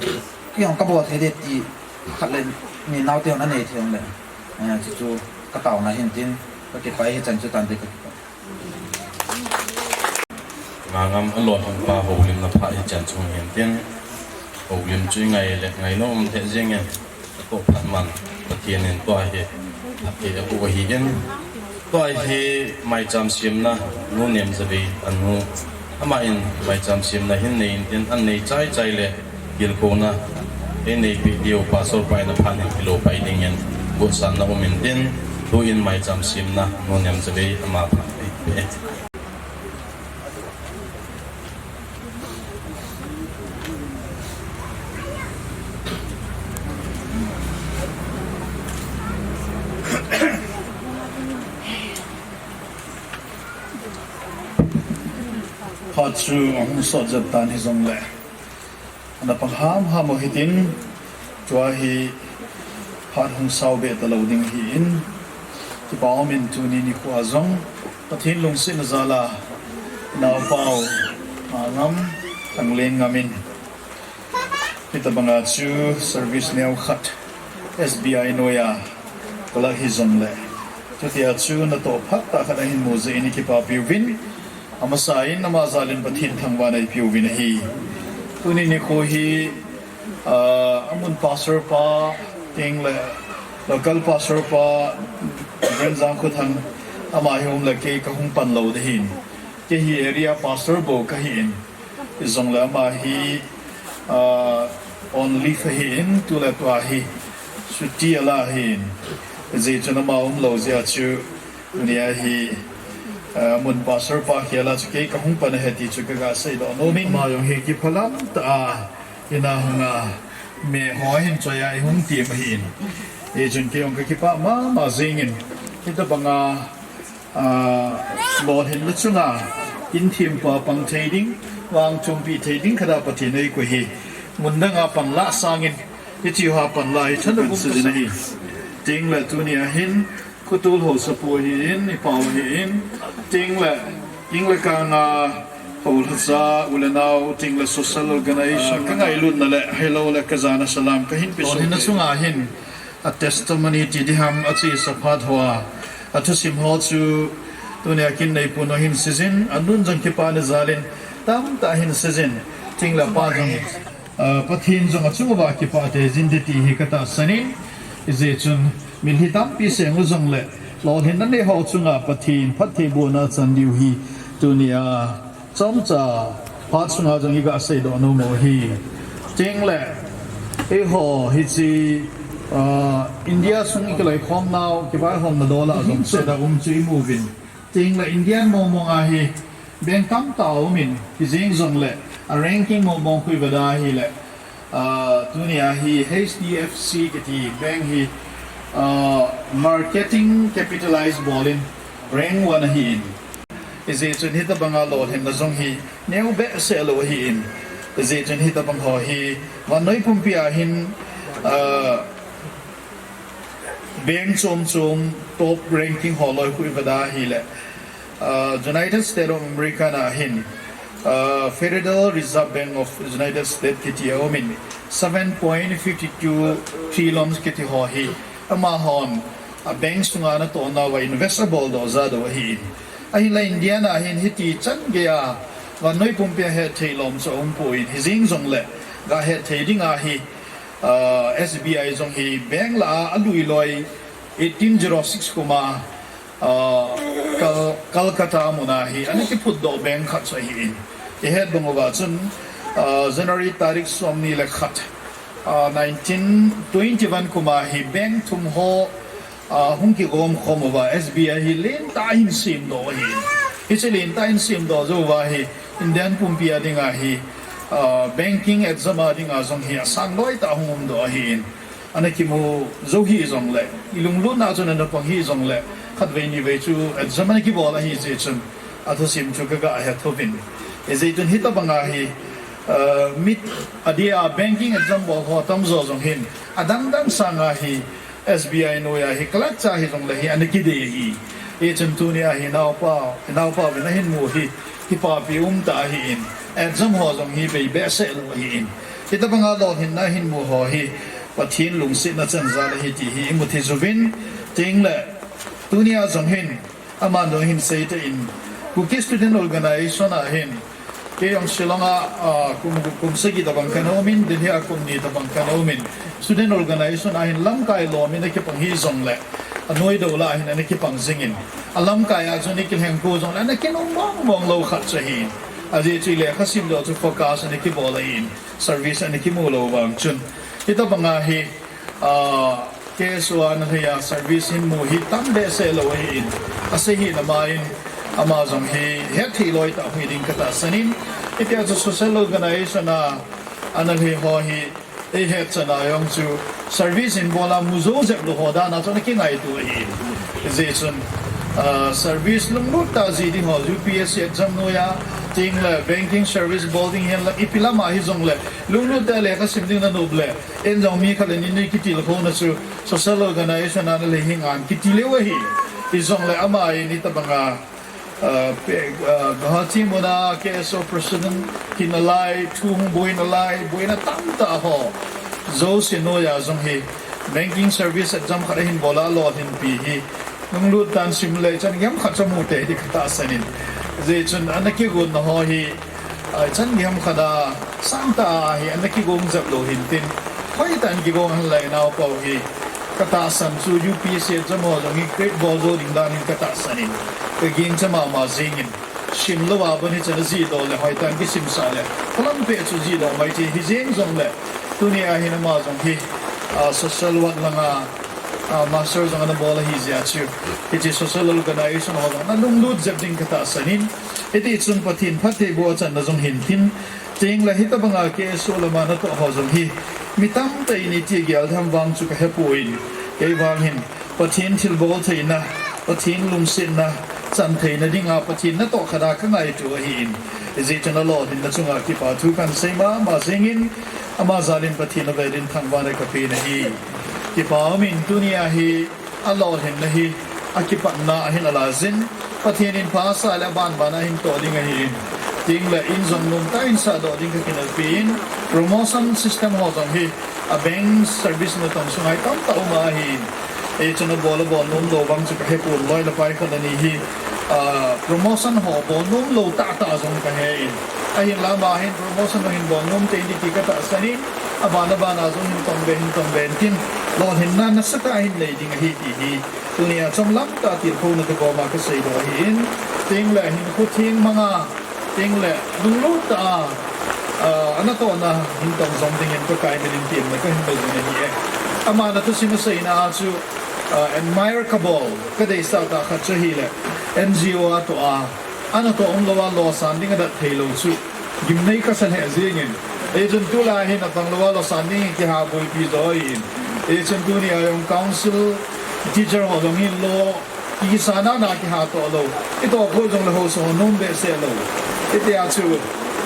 kei jong ka bol thei de ti khat le ni naote hon anei thei jong le, eh, chuchu ka taona hin tin, ka kipah e, hichan chu tante ka kipah. Ngangam a lolhing pa houlimna phat hichan chu hin tin, houlim chu i ngai le ngai nom thei jeng in. Atoh phat man, Pathen in tua hi, phatthei aboh ahin. Tua hi maicham semna, Nu Nemjavei anu. Aman maicham semna hin nei in tin, an nei chai chai le, tilkhouna, ei neipeh diu, Pastor pa in aphat hin kilou pai dingin, gotsanna um in tin, tuin maicham semna, Nu Nemjavei ama phat ei pe. Phat chu ahung sot jep tan hijongle, ana pang hamham u hitin, tua hi phat hung sao be talou ding ahin, kipa um in tuni nikho a jong Pathen lungsetna jal a, naopau, Ngangam, Thanglenngam in, hitabanga chu service neo khat S B I noiya kalah hijongle, chutia chu natoh phat tah khat ahin mu jeh in ikipapi uvin, amasa in ama jal in Pathen thangvahna ipe uvin ahi. Tuni nikho hi, ah, amun pastor pa, tengle local pastor pa, Reverend Jangkhothang, ama hi umle kei kahung pan lou ding ahin. Kei hi area pastor bou kahin. Hijongle ama hi, ah, on leave ahin, tule tua hi chuti ala ahin. Hijeh chun ama umlou jeh a chu, tunia hi, ah, mun pastor pa khel a chu kei kahung pan ahi ti chu kaga seidoh nom in. Ama jong hi kiphalam tah a, ina hunga, me ho ahin choi a ihung tem ahin. Hichun kei jong kakipah mama jeng in. Hitabanga, ah, lolhinna chunga, in thempa pang thei ding, Vang chumpi thei ding khat a Pathen eikoi hi. Mun dang a panla sangin, hiche ho a panla hi thanop um tah ahi. Tengle tuni a hin, Khutol ho sapu ahin, i pau ahin, tengle, tengle kang a, ho lhacha, u le nau, tengle social organization, ka ngailutna le, hello le ka jana salam, ka hin pe so. Hina sunga hin, a testimony ti diham, a chesa phat hoa, a thusim ho chu, tuni a kin nei pun ho hin seijin, a nun jong kipana jalin, tamtah hin seijin, tengle pa jong, a, Pathen jong a chunga kipah te jin ding ti hi ka tahsan in, ijeh chun, Mitlhi tampi seng u jongle, lolhinna nei ho chunga Pathen phattheibohna chan diu hi, tuni a, chomcha, phat sunga jong i ga seidoh nom u ahi. Tengle, eiho, hiche, ah, India sung i kiloikhom nau, kivaihomna dol a jong, seidoh um chu i mu uvin. Tengle, Indian mong mong a hi, bank tamtah a um in, hijeng jongle, a ranking mong mong khu i veda ahile, Ah, tuni a hi H D F C kiti bank hi, ah, marketing capitalize bolin rank one ahin. Ijeh chun hitabanga lolhinna jong hi neo behseh lou ahin. Ijeh chun hitabang ho hi vannoi pumpi a hin, ah, bank chom chom top ranking ho loi khu i veda ahile. Ah, United States of America na hin, ah, Federal Reserve Bank of United States kiti a um in, seven point fifty two trillions kiti ho hi, amahon, a bank sunga ana tohna uva invest abol doh jadu ahin. Ahinla India na hin hiti chan geiya, vannoi pumpi a hetthei lom chu aum poi, hijeng jongle, ga hetthei ding ahi, ah, S B I jong hi bank lah a alui loi eighteen zero six kum a, Ah, Kal-, Calcutta muna hi, ana kiphut doh bank khat chu ahin. I het bang uva chun, ah, January tarik somni le khat, ah, nineteen twenty-one kum a hi bank thum ho, ah, hung kigom khom uva S B I hi lentah in sem doh ahin. Hiche lentah in sem doh jou uva hi, Indian pumpi a dinga hi, ah, banking exam a dinga jong hi asang loi tah hung um doh ahin. Ana kimu jou hih jongle, i lunglutna chun ana pang hih jongle, khatvei nivei chu exam ana kibol ahi jeh chun, a thusim chu ka ga het uvin. Hijeh chun hitabanga hi, ah, mit adia banking exam bol ho tamjo jong hin, adang dang sanga hi, S B I noiya hi clerk cha hijongle hi ana kidei ahi. Hijeh chun tuni a hi naopa, naopa uvin ahin mu hi, kipapi um tah ahin, exam ho jong hi bei behseh lou ahin. Hitabanga lolhinna ahin mu ho hi, Pathen lungsetna chan jal ahi ti hi i mu thei uvin, tengle, tuni a jong hin, aman jong hin seitah in, Kuki Student Organization a hin, kei jong Shillong a, ah, kum, kum sagi tabang kana um in, Delhi a kum ni tabang kana um in, Student Organization a hin lamkai lom in ana kipang hih jongle, anoi dou lah a hin ana kipang jing in, alamkai a chun i kilheng khu jongle, ana kinom mong mong lou khat chu ahin. Ajeh chu i lekha sim doh chu focus ana kibol ahin. Service ana kimu lou vang chun. Hitabanga hi, ah, K S O a ana lhei a service hin mu hi tam behseh lou ahin. Asei hina ma in ama jong hi hetthei loi tah hung hi ding ka tahsan in. Hitia chu social organization a ana lhei ho hi eihet chan a jong chu service in bol a mu jou jep lou ho dan a chu ana kingaito ahin. Hijeh chun, ah, service lunglut tah jih ding ho, U P S C exam noiya, tengle banking service bol ding hihen lang, ipi lam a hijongle, lunglut tah lekha sim ding nanop le, in jong mi khat le ni ni kitilkhouna chu, social organization a ana lhei hi ngan kiti leu ahi. Hijongle ama in hitabanga, ah, pe-, ah, Guwahati muna K S O president hi nalai, thu hung boi nalai, boina tamtah ho. Jouse noiya jong hi, banking service exam khat ahin bol a lolhinpi hi, lunglut tah in sim le chan gei ham khat chu amu tei ding ka tahsan in. Hijeh chun ana kigonna ho hi, ah, chan gei ham khat a sangtah a hi ana kigong jep lou hintin. Hoitah in kigong hen lang naopa u hi. Ka tahsan chu U P S C exam ho jong hi crack bol jou ding dan in ka tahsan in. Ka gingcha mama jing in. Sim lou a bon hichan a jihdoh le hoitah in kisimsah le, phalam peh chu jihdoh mai thei hijeng jongle, tuni a hin ama jong hi, ah, social work langa, ah, master jong ana bol ahi jeh a chu, hiche social organization ho jong ana lunglut jep ding ka tahsan in, hiti chun Pathen phattheiboh a channa jong hintin, tengle hitabanga K S O lama natoh ho jong hi, mi tamtah in iti gel tham vang chu ka hepoi, kei vang hin, Pathen thilbol theina, Pathen lungsetna, chan theina dinga Pathen natoh khat a ka ngaito ahin. Hijeh chun alolhinna chunga kipa thu kahin sei mama jingin, ama jalin Pathen avel in thangvahna kapen ahi. Kipa umin tunia hi alolhinna hi akipatna ahin alaiyin, Pathen in phasah le abanbana ahin toh ding ahin. Tengle in jong nomtah in sahdoh ding kakinelpi in, promotion system ho jong hi a bank service natong sunga hi tamtah um ahin. Hichun abol abol nomlou bang chu kahepon, loi le pai khat ani hi, ah, promotion ho bol nomlou tahtah jong kahe in. Ahinla ama hin promotion ahin bol nom tei ding ti katahsan in, aban abana jong hin tongbe, hin tongbe intin, lolhinna nasatah ahin nei ding ahi ti hi tunia chomlam tah tilkhouna kagoma kaseidoh ahin. Tengle hinkho theng manga, tengle lunglut tah a, ah, anatohna hin tong jom dingin Pakai min in temna kahin bol jing ahi e. Ama nathusim aseina a chu, ah, admire kabol, kadeisah tah khat chu ahile, N G O a toh a, anatoh umlou a losam ding adat theilou chu gimnei kasa lheh jengin. Hichun tulai hin apanglou a losam ding kiha boipi jo ahin. Hichun tunia jong council teacher ho jong hin lo, kikisan a na kihatoh lou. Itoh koi jongle haosa ho nom behseh lou. Hitia chu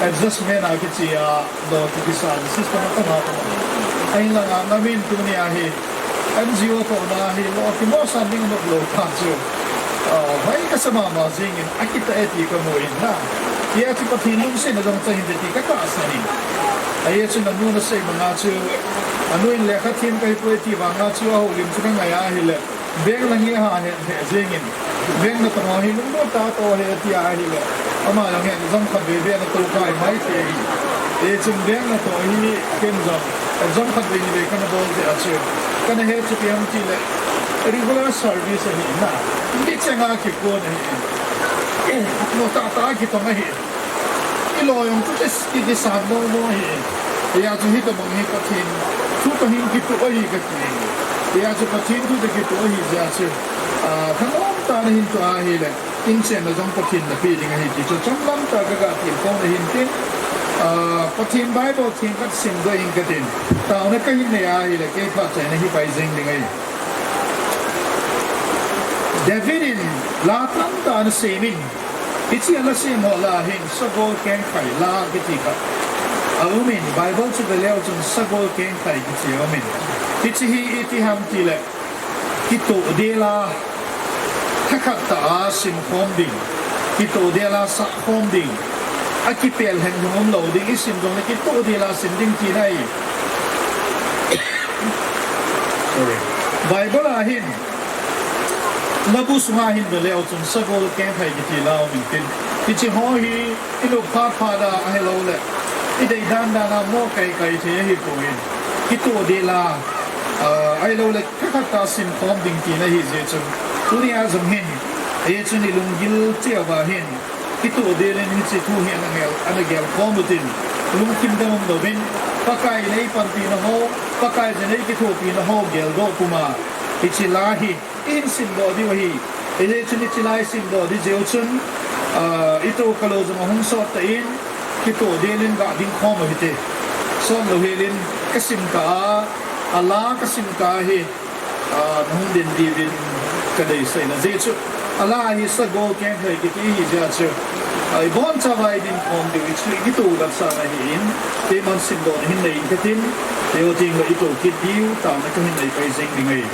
adjustment a kiche a lo kikisan system a kama. Ahinla ngam in tunia hi N G O tohna hi lo kimosan ding anom lou pa chu, ah, vai kasa mama jingin akitah e ti kamu in na. Hia chu Pathen lungsetna jong chu ahinte ti katahsan in. Hichun anu nasei banga chu, anu in lekha them kahipoi ti vanga chu ahoulim chu kangai ahile, bank lang hi aha he, he jengin. Bank natong ho hi lunglut tah toh he tia ahile, ama jong hin jom khatvei vei natoh kai mai thei ahi. Hichun bank natoh hi ken jong jom khatvei nivei kana bol jeh a chu, kana he chu ipi ham tile, regular service ahi na. Kichenga kikon ahi. Nomtah tah kitong ahi. Ilo jong chu tis, ki, kisan momo ahi. Hia chu hitobang hi Pathen thu toh hin kitoh ahi kati. Hia chu Pathen thu toh kitoh ahi jeh a chu, ah, thanom tah a nahin toh ahile, inchenna jong Pathen in napeh ding ahi ti chu chomlam tah a kaga tilkhou nahin tin, ah, Pathen Bible theng kasim doh inge katin, taona kahin nei ahile, kei phatchaina hi pai jeng ding ahi. David in la tamtah ana sem in, hiche ala sem ho lah a hin sagol kengkhai la kiti khat aumin, Bible chu veleu chun sagol kengkhai kiti aumin. Hiche hi iti ham tile, kitoh del a, thakhat tah a simkhom ding, kitoh del a sahkhom ding, akipel lheng lhung umlou ding, isim jongle kitoh del a sim ding tina ahi. Sorry. Bible a hin, labu sunga hin veleu chun sagol kengkhai kiti la um intin, hiche ho hi ilup phat phat a ahiloule idei dan dan a mo kai kai thei ahipoi. Kitoh del a, ah, ahiloule thakhat tah a simkhom ding tina ahijeh chun, tunia jong hin, hichun ilunggil cheh uva hin, kitoh del in hiche thu hi ana gel, ana gelkhom utin, lungthim dang umlouvin, Pakai in eipanpina ho, Pakaiyin eikithopina ho geldoh puma, hiche la hi ihin simdoh diu ahi. Hichun hiche la isimdoh ding jeh u chun, ah, itoh kalou jong ahung sot tan, kitoh del in ga dingkhom u hite. Sot louhel in kasim kah a, ala kasim kah a hi, ah, nahung den diuvin kadeisah in, ajeh chu ala hi sagol kengkhai kiti ahijeh a chu, ah, ibonchauva idinkhom diu chu ikitoh gatsan ahin, keiman simdohna hin nei inge katin, teo tengle itoh kit diu taona kahin nei pai jeng ding ahi.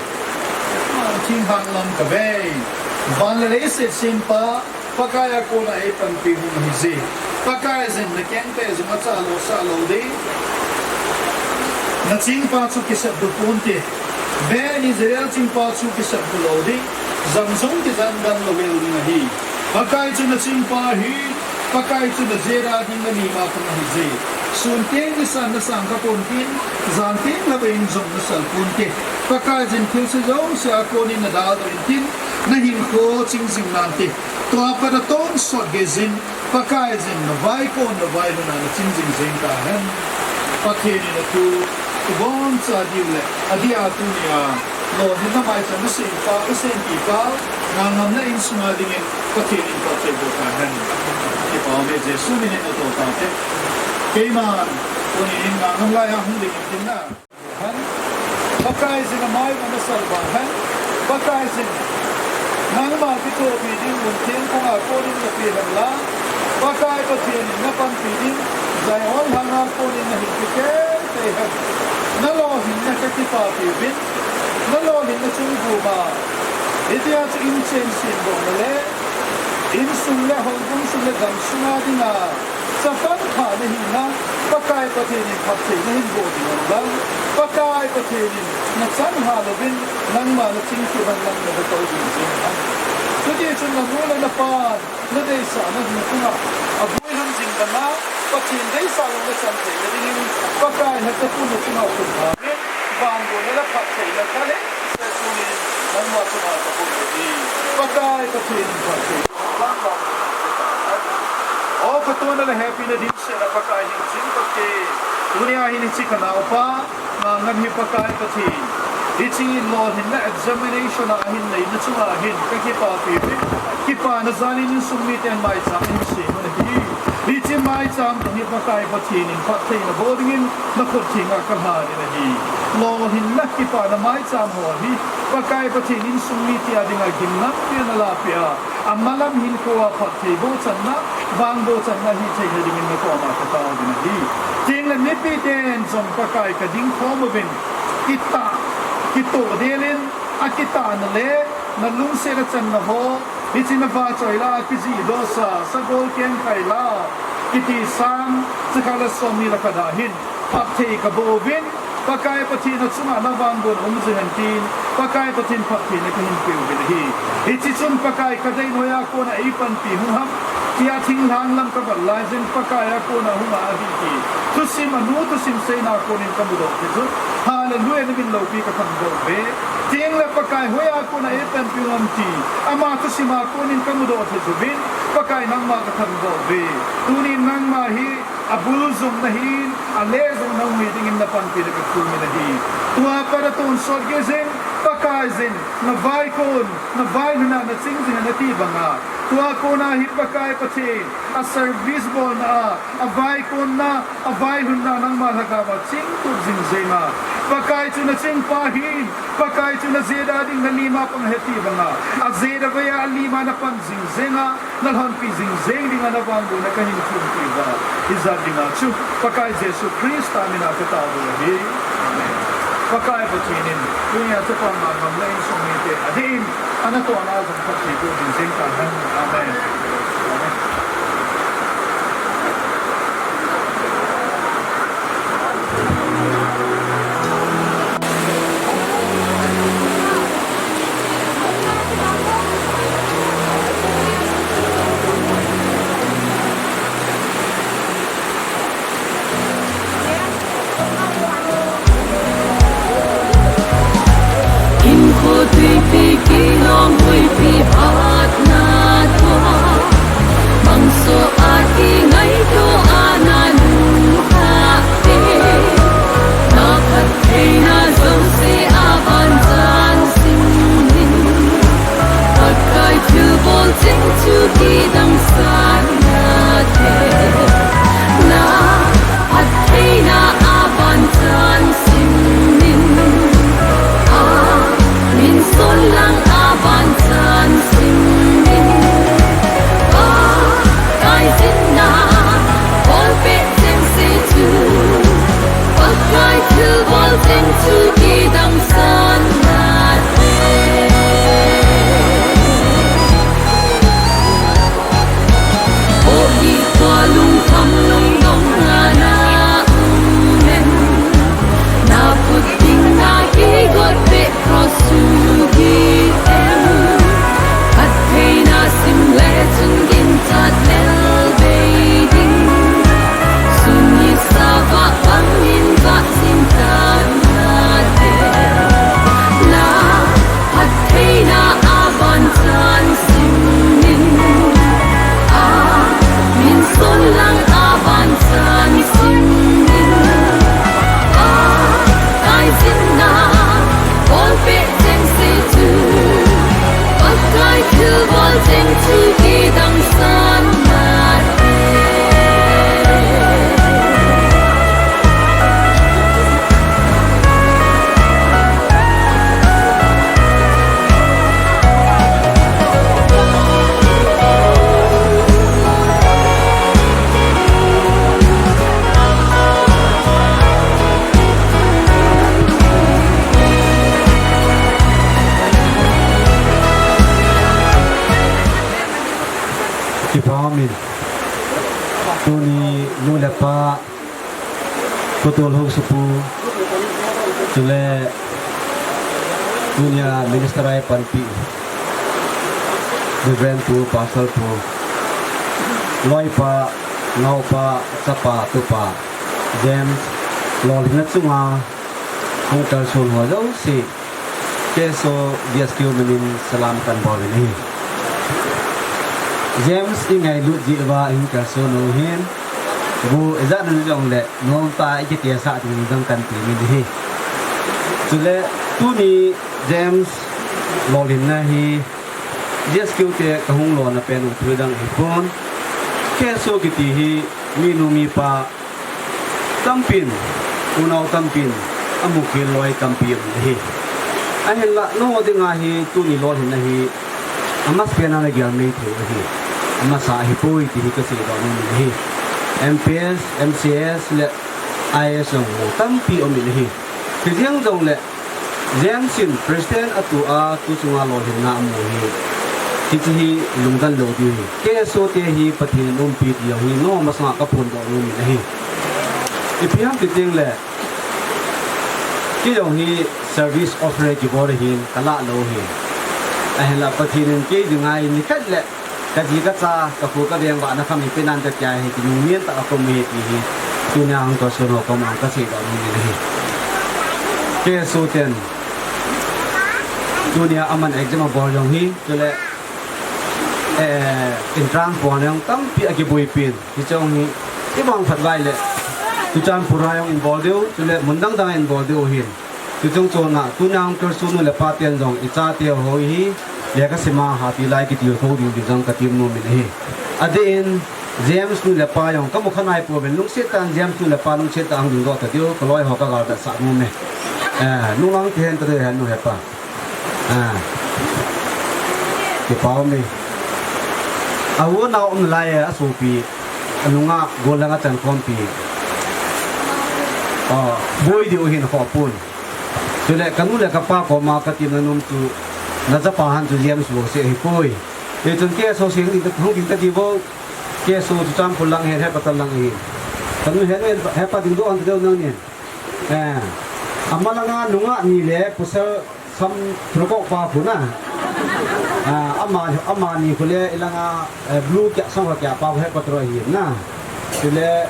Thinglhang lam kavei. Van le leiset sempa, Pakai a kona eipanpi hung ahije. Pakaiyin nakeng peh jong acha lou sah lou ding. Nachingpa chu kisatdu ponte. Ven, Israel chingpa chu kisatdu lou ding. Jam jong kijan dan lou vel ding ahi. Pakai chu nachingpa ahi. Pakai chu najel a ding nami mapang ahije. Sun teng nisan nasang kha ponte. Jan teng lhagao in jong nasal ponte. Pakaiyin thilse jouse a konin nadaldoh intin, nahinkho ching jing nante. Tua pat a tonsot geiyin, Pakaiyin navaikon navailhun a nachin jing jeng tahen. Pathen in athu iboncha diu le, adeh a tunia lolhinna maicham naseipa, naseipipa, Ngangamna insunga dingin Pathen in phatthei boh tahen. Kipa ume, Jesu min in natoh taute. Keiman tuni hin Ngangam laiya hung ding intin na. Hen. Pakaiyin amai uva nasal uva hen. Pakaiyin nangma kithopi ding mun thengkonga konin napeh hen lang. Pakai Pathen in na panpi ding, Zion lhanga konin na hin kikei tei hen. Na lolhinna ka kipapi uvin, na lolhinna chung guma. Hitia chu inchen sin bol na le, insung le houbung sung le gam sunga dinga chapang khat na hina, Pakai Pathen in phatthei na hin boh ding ahi lang. Pakai Pathen in na chang hal uvin, nangma na chingkit uvin, nang na tou ding jing ahi. Chuti chun na nu le na pa, na deisahna hung chunga, a buai lam jing dama, Pathen deisah lung na chan theina dingin, Pakai na chapang na chunga khut thamin, vangbohna le phattheina ka le, se tunin, nangma chunga ka bol hi. Pakai Pathen in phatthei, vang vang. O ka tuna le happy na ding se na Pakai hin jing Pakai. Tunia hin hiche ka naopa, Nga ngam hi Pakai Pathen. Hiche lolhinna examination a hin neina chunga hin ka kipapi uvin. Kipana jalin insung miten maicham hin sem u ahi. Hiche maicham hi Pakai Pathen in phattheina boh dingin na khut thenga ka lhan in ahi. Lolhinna kipana maicham ho hi Pakai Pathen insung mite a dinga gimnamtah in na lahpeh a. Amalam hinkhoa phatthei bohchanna, vangbohchanna hithei na dingin na koma ka tao ding ahi. Chuteng le mipiten jong Pakai ka dingkhom uvin, kitah, kitoh delin, akitahna le, na lungset a channa ho, hiche na vahchoi lah a kijihdohsa, sagol kengkai lah, kiti Sam, jakhat le somni le khat a hin, phatthei ka boh uvin, Pakai Pathen a chunga na vangbohna um jing hen tin, Pakai Pathen phattheina ka hin pe uvin ahi. Hiche chun Pakai ka dei noiya kona eipanpi hung ham, tia thinglhang lam ka vat laiyin Pakai a kona hung a ahi ti. Thusim a nu thusim seina konin ka mudoh thei chun, Hallelujah, na min loupi ka thangvah uve. Chuteng le Pakai hoiya kona eipanpi hung ham ti, ama thusim a konin ka mudoh thei chun, Pakai nangma ka thangvah uve. Tunin nangma hi, abul jong nahin, ale jong nahung hi dingin na panpina ka thum in ahi. Tua pat a tonsot gei jeng, Pakaiyin, na vaikon, na vailhunna na ching jing nati banga. Tua kona hi Pakai Pathen, a service bolna a, a vaikonna, a vailhunna nangma lhagao a chingtup jing jenga. Pakai chu na chingpa ahin, Pakai chu na jeh a ding na lima pang ahi ti banga. A jeh a vei a lima na pan jing jenga. Na lhonpi jing jeng dinga na vangbohna ka hin thum uva. Hijat dinga chu Pakai Jesu Christa mina ka tao u ahi. Amen. Pakai Pathen in, tunia chapang a ngam le insung mite adin, ana tohna jong phatthei boh jing jeng tahen. Amen. Amen. Hinkho tuipi kilong tuipi phatna tua. Amen. Tuni nu le pa, Pu Tolhung Supu, chule tunia minister a eipanpi, Reverend Pu, Pastor Pu, loipa, naopa, chapa, tupa, James, lolhinna chunga hung kalson ho jouse, K S O G S Q min in salam kahin bol in ahi. James i ngailut jeh uva i hung kalson u hin, bu ijat na jongle nomtah a i kitesah ding jong kahin ti in ahi. Chule tuni James lolhinna hi G S Q te kahung lona pen u thil dang ahipon, K S O kiti hi minu mipa tampin, unau tampin, amu khel loi tampi um ahi. Ahinla, nangho dinga hi tuni lolhinna hi amasapen a nagel maithei u ahi. Amasa ahipoi ti hi kaseidoh nom in ahi. M P S, M C S le I A S jong mu tampi um in ahi. Hijeng jongle James in President atoh a, tu chunga lolhinna amu hi, hiche hi lungdon lou diu ahi. K S O te hi Pathen in umpi ti jong hi nangho masanga kaphondoh nom in ahi. Ipi ham ti tengle, kei jong hi service offer kibol ahin, kalah lou ahi. Ahinla Pathen in kei dinga hi nikhat le kaji kacha, kakhu kaveng vahna khat eipe nan te tia hi, kinung mian tah a kaum ahi ti hi tunia hung kalson ho koma kaseidoh nom in ahi. K S O ten tunia aman exam abol jong hi, chule, eh, entrance bol jong tampi akiboipi in, hiche jong hi ivangphat uva ahile Churachandpur a jong in bol diu, chule mun dang dang a in bol diu ahin. Chuche chungchon a, tunia hung kalson nu le pa ten jong ichate ho hi lekha sim a, hati lai kitilkhou diu ti jong katem nom in ahi. Adeh in, James nu le pa jong kamu kha nai pouvin, lungset tah in James nu le pa lungset tah a hung dingdoh ta diu, kaloi ho kagal vetsah nom e. Eh, nunglang kihen ta diu hen nu hepa. Ah. Kipa um e. A u nao um lai e, asopi, anunga gollhang a chankhompi, ah, boi diu ahin, akhoh pon. Chule kanu le kapa koma katemna nom chu, nachapa hon chu James Jouse ahipoi. Hichun K S O sung ding, hung ding tadi bou, K S O Churachandpur lang ahin, headquarter lang ahin. Kanu hen, hepa dingdoh hon ta diu nangnin. Eh, amalanga nungah ni le pasal sam thurkok pa khu na. Ah, ama, amani khu le ilanga, eh, blue kia, sangkhol kia pa khu headquarter ahi na. Chule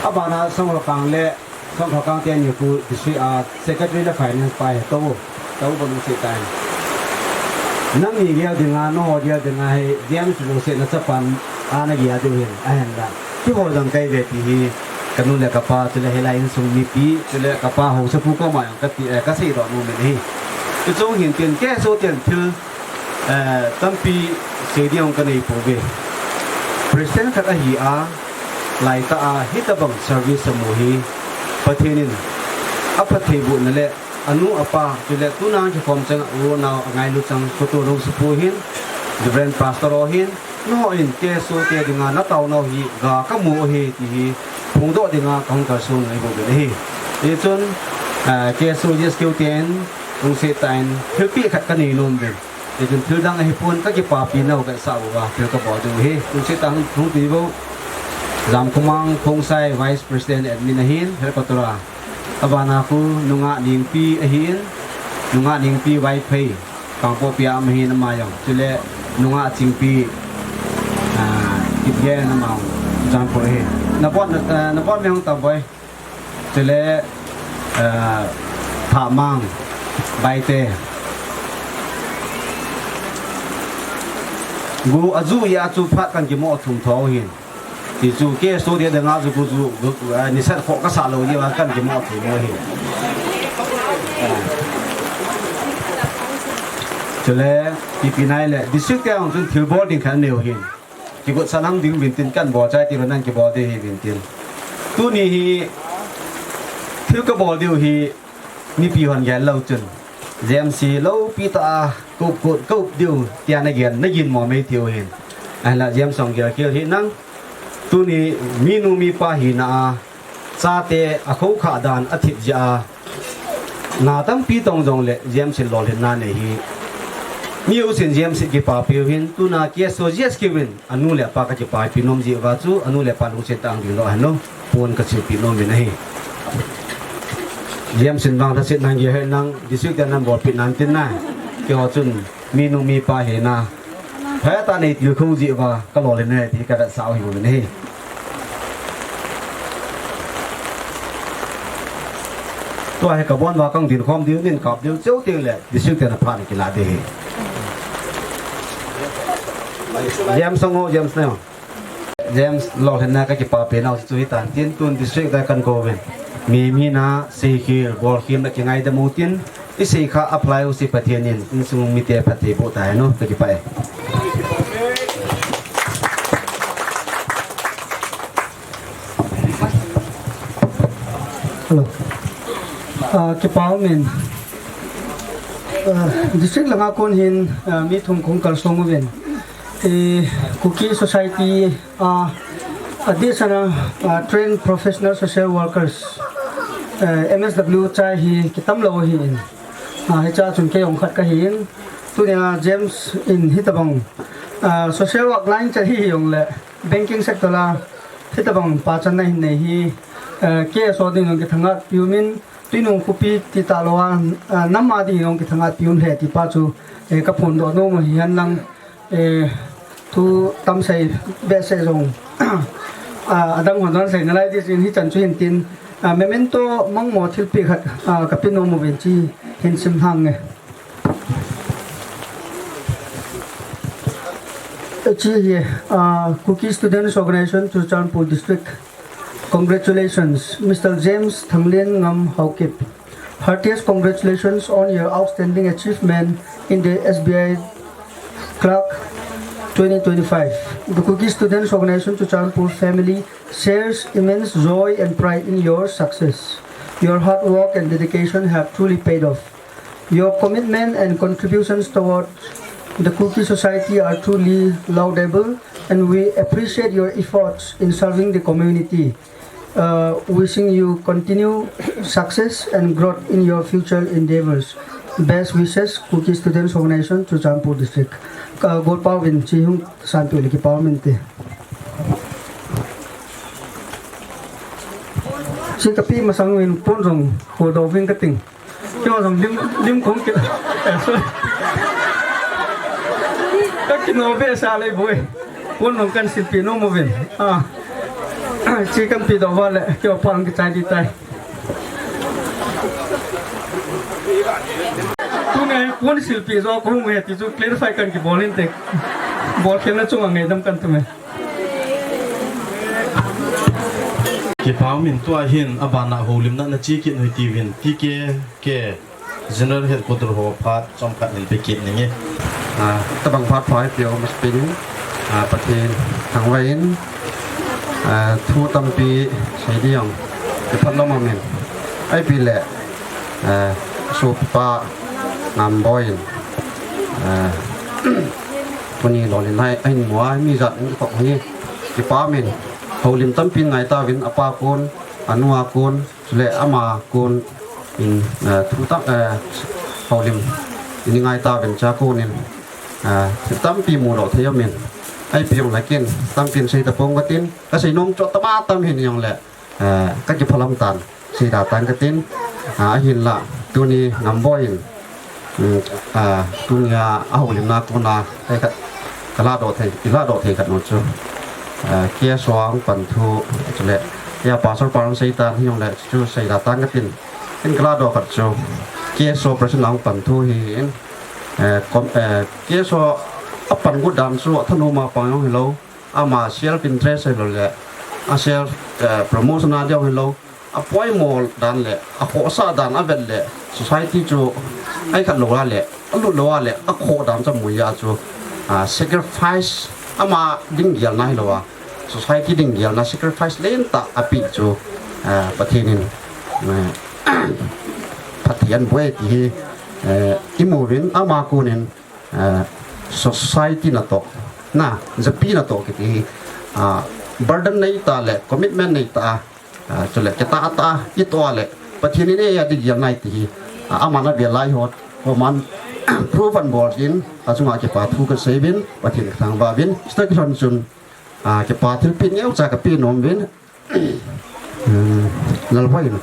abana sangkhol kang le sangkhol kang teni khu district a secretary le finance pa hi tou. Tou bang se tai. Nangni gel dinga, nangho gel dinga hi James Jouse nachapan a nagel diu ahin, ahinla. Kihol jong kahi uve ti hi, kanu le kapa, chule hilai insung mipi, chule kapa haosapu koma jong kati, eh, kaseidoh nom in ahi. Hiche chungchon hin tin, K S O ten thil, eh, tampi sei ding jong kanei pouve. President khat ahi a, laitah a, hitobang service amu hi, Pathen in aphattheibohna le, anu apa, chule tuna kikhom chang, u nao angailu chang, Pu Tolhung Supu hin, Reverend Pastor ho hin, nangho in K S O te dinga nataonau hi ga kamu ahi ti hi phongdoh dinga kahung kalson ahi bou ahi. Hichun, ah, K S O G S Q ten lungset tah in thilpeh khat kanei nom uvin. Hichun thil dang ahipon, kakipapi nau kasah uva thil kabol diu ahi. Lungset tah in hung, hung ti bou. Jamkhomang Khongsai Vice President Admin ahin, headquarter a. Abana khu nungah Nengpi ahin, nungah Nengpi Vaiphei, Kangpokpi a um ahin ama jong. Chule nungah Chingpi, ah, Kipgen ama jong, Churachandpur ahin. Nabon, ah, nabon me hung tam boi. Chule, ah, Thamang, Baite. Gu aju ya chu phat kan kimo thum tho hin. Ti chu K S O te dinga chu gu chu, gu, eh, nisat khoh kasah lou jeh a kan kimo thum u ahi. Chule, ipi nai le, district te jong chun thilbol ding khat anei u ahin. Kigot salam ding uvin tin kan bol chai ti lou nan kibol ding ahi uvin tin. Tuni hi, thil kabol diu hi, mipi hon gel lou chun. James hi loupi tah a, kou, kou, kou diu, tia nagel, nagin mo mai tiu hin. Ahinla James jong gel khel hih in lang. Tuni minu mipa hina a, chate akhohkhah dan athip jeh a, na tampi tong jongle James in lolhinna nei hi. Mi usin James kipapi uvin, tuna K S O G S K uvin, anu le apa kakipapi nom jeh uva chu, anu le apa lungset tang ding lou hen, pon kaseipeh nom uvin ahi. James in vang lhasetna gei hoi nang, district te nan bolpeh nan tin na, keiho chun, minu mipa hina, phatah a nei tilkhou jeh uva, kalolhin e ti kavetsah u ahi. Tua hi kabon uva kang dinkhom diu, nin kap diu, cheu teng le, district te na phat kilah ding ahi. James sang o, James na o. James lolhinna kakipapi nau chu hitan tin tun district te kakou uvin. Mi mi na, seikhel, bolkhel na kingaidam u tin, isei kha apply u si Pathen in, insung mite phatthei boh tahen, kakipah e. Hello. Ah, kipa umin. Ah, district langa kon hin, ah, mi thum kahung kalsong uvin. Eh, Kuki Society, ah, adeh sana, ah, Trained Professional Social Workers, eh, M S W chai hi kitam lou ahin. Ah, hichea chun kei jong khat kahin. Tunia James in hitabang, ah, social work line chai hi jongle, banking sector a hitabang pachanna hin nei hi, eh, K S O ding jong kithangatpi umin, Twinung khopi ti talou a, eh, nam a ding jong kithangatpi um lheh ti pa chu, eh, kaphondoh nom u hihen lang, eh, thu tam sei behseh jong, ah, adang hon jong sei nalai ding chun hichan chu hin tin, ah, memento mangmo thilpeh khat, ah, kape nom uvin chi hin sim lhang nge. Hiche hi, ah, Kuki Students Organisation Churachandpur District. Congratulations, Mister James Thangliengam Haokip. Heartiest congratulations on your outstanding achievement in the S B I Clerk twenty twenty-five. The Kuki Students Organisation Churachandpur family shares immense joy and pride in your success. Your hard work and dedication have truly paid off. Your commitment and contributions towards the Kuki society are truly laudable, and we appreciate your efforts in serving the community. Uh, wishing you continue success and growth in your future endeavors. Best wishes, Kuki Students Organization, Churachandpur District. Uh, golpa uvin hiche hung sanpeh le kipa umin te. Hiche kapeh masang uvin pon jong hodoh uvin kating. Keiho jong lim, lim kong kila. Eh, sorry. Kakino behseh lei boi. Pon jong kahin silpeh nom uvin. Ah. Hiche kahin pehdoh uva le, keiho pang kichai ding tai. Tunai pon silpeh jo kahung e ti chu clarify kahin kibol in te. Bolkhelna chunga ngaidam kahin tum e. Kipa umin tua hin abana houlimna nache kit u hite uvin T K K General Headquarter ho phat chomkhat hin pe kit ninge. Ah, tabang phat pha eipeu masapen in, ah, Pathen thangvah in, ah, thu tampi sei ding jong kiphalam umin. Ipi le, ah, sopipa Ngamboi in, ah, tuni lolhin ahin mu a, mi jat in kop hi kipa umin, houlim tampi ngai tauvin, apa kon, anu a kon, chule ama kon in, eh, thu tam, eh, houlim in ngai tauvin, cha kon in, eh, tampi mudoh thei umin. Ipi jongle ken tampi in sei tapong katin, kasei nom chu tama tam hin jongle, eh, kakiphalam tan, sei da tan katin, ah, ahinla, tuni Ngamboi in, um, ah, tunia ahoulimna kona, eh, ka, kalahdoh thei, ilahdoh thei khat nom chu, ah, K S O a hung pan thu, chule, ya pastor pa hung sei tan hijongle, chu sei da tan katin, in kalahdoh khat chu, K S O president a hung pan thu hi in, eh, kom, eh, K S O a pan got dan chu, athanom a pan jong hilou, ama self interest hilou le, a self, eh, promotion a ding hilou, apoimo dan le, akhohsah dan avet le, society chu, ai khat lou a le, alut lou a le, akhoh dan chu amui a chu, ah, sacrifice, ama ding gelna hilou a, society ding gelna sacrifice lentah apeh chu, ah, Pathen in, eh, phatthei ahin boh e ti hi, eh, imu uvin ama kon in, ah, society natoh, na, japi natoh kiti hi, ah, burden nei tah le, commitment nei tah, ah, chule kitah tah, itoh le, Pathen in eia ding gelna e ti hi, ah, aman avel lai ho, aman thu van bol in, achunga kipa thu kasei uvin, Pathen kathangvah uvin, sita kilhon chun, a, kipa thilpeh neocha kapeh nom uvin, um, Lalvoi in,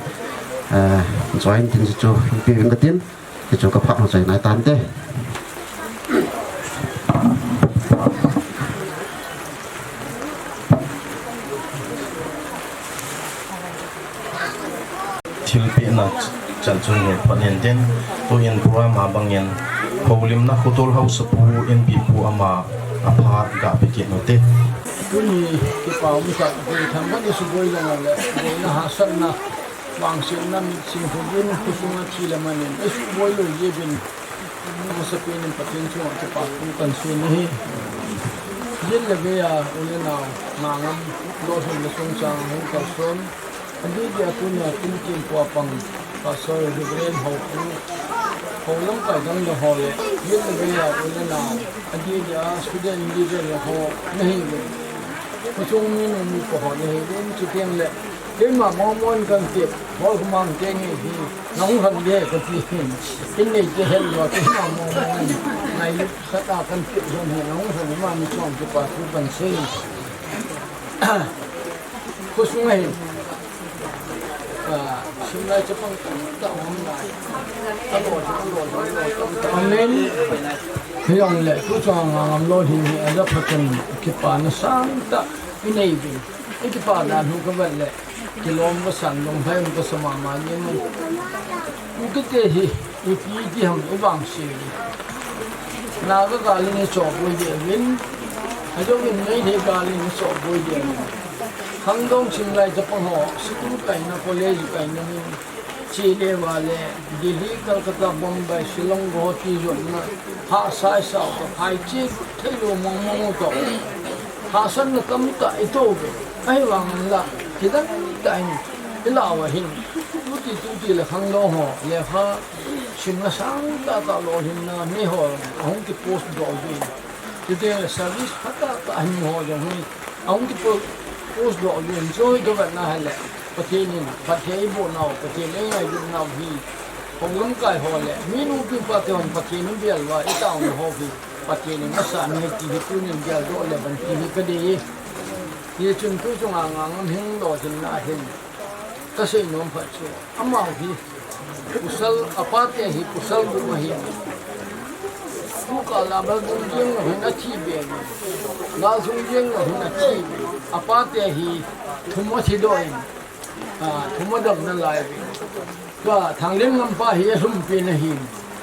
a, join tin chu, peh uvin katin, Hichu kaphat ho chai nai tante. Thilpehna chan chun hi phat in tin, tuin program a bangin, houlimna khotol haosapu, N P pu ama aphat gah pe kit u hite. Tuni kipa um khat, boi thangvah in suboi jong le, boina hahsatna, vangsetna, mitsim huvin, khosunga thi le man in, eisuboi lou jeh uvin, amasapen in Pathen chunga kipa thu kahin sei ahi. Jin le vei a, u le nao, Ngangam lolhinna chungchang hung kalson, adeh dia tunia kum tin pua pang, Pastor Reverend Houpu, hou lamkai dang le ho le, jin le vei a, u le nao, adeh dia student leader le ho, nahi le. Khosung minu mipa ho nahi uvin, chuteng le, keima mong mong in kahin tep, hol khomang teng hi, nahung lhon ding kati hin. Kin neite helou a, keima mong mong in, ngailut khat a kahin tep jong hi, nahung lhon mani chun kipa thu kahin sei. Khosung ahi. Ah, simlai chapang tamtah um nai. Amen. Hijongle, tuchung Ngangam lolhin hi, aja phatchun kipana sangtah inei uvin. Ikipa dan hu kavet le, kilom kasan, lungphai um kasa mama jeng. Ukite hi, ipi ti ham ivangse. Naga gal in ichohboi ding uvin, ajouvin Meitei gal in ichohboi ding uvin. Khangdong simlai chapang ho, school kaina, college kaina in, che le va le, Delhi, Calcutta, Bombay, Shillong, Guwahati jotna, hahsa isao toh, phaiche theilou mong mong u toh. Hahsatna tamtah itoh uve. Ahivangin la, kidang tah in, ilah uva hin, tuti tuti le khangdong ho, lekha simna sangtah tah lolhinna nei ho, ahung ki post doh uvin. Chuteng le service phatah tah hin ho jong hi, ahung ki po-, post doh uvin. Chu hi kavetna hile, Pathen in phatthei eiboh nau, Pathen eingailutnau hi, hou lamkai ho le, minu mipa te hon Pathen in bel uva, itaona ho hi, Pathen in asah ahi ti hi tunin geldoh le ban ti hi kadei. Hichun tuchunga Ngangam hung lolhinna hin, kasei nom khat chu, amaho hi, pasal, apate hi pasal gup ahi. Tukal a gal sung jeng lou hin athi be. Gal sung jeng lou hin athi be. Apate hi thum athi doh in, ah, thum adam nalai be. Tua Thanglenngam pa hi alhum pen ahi.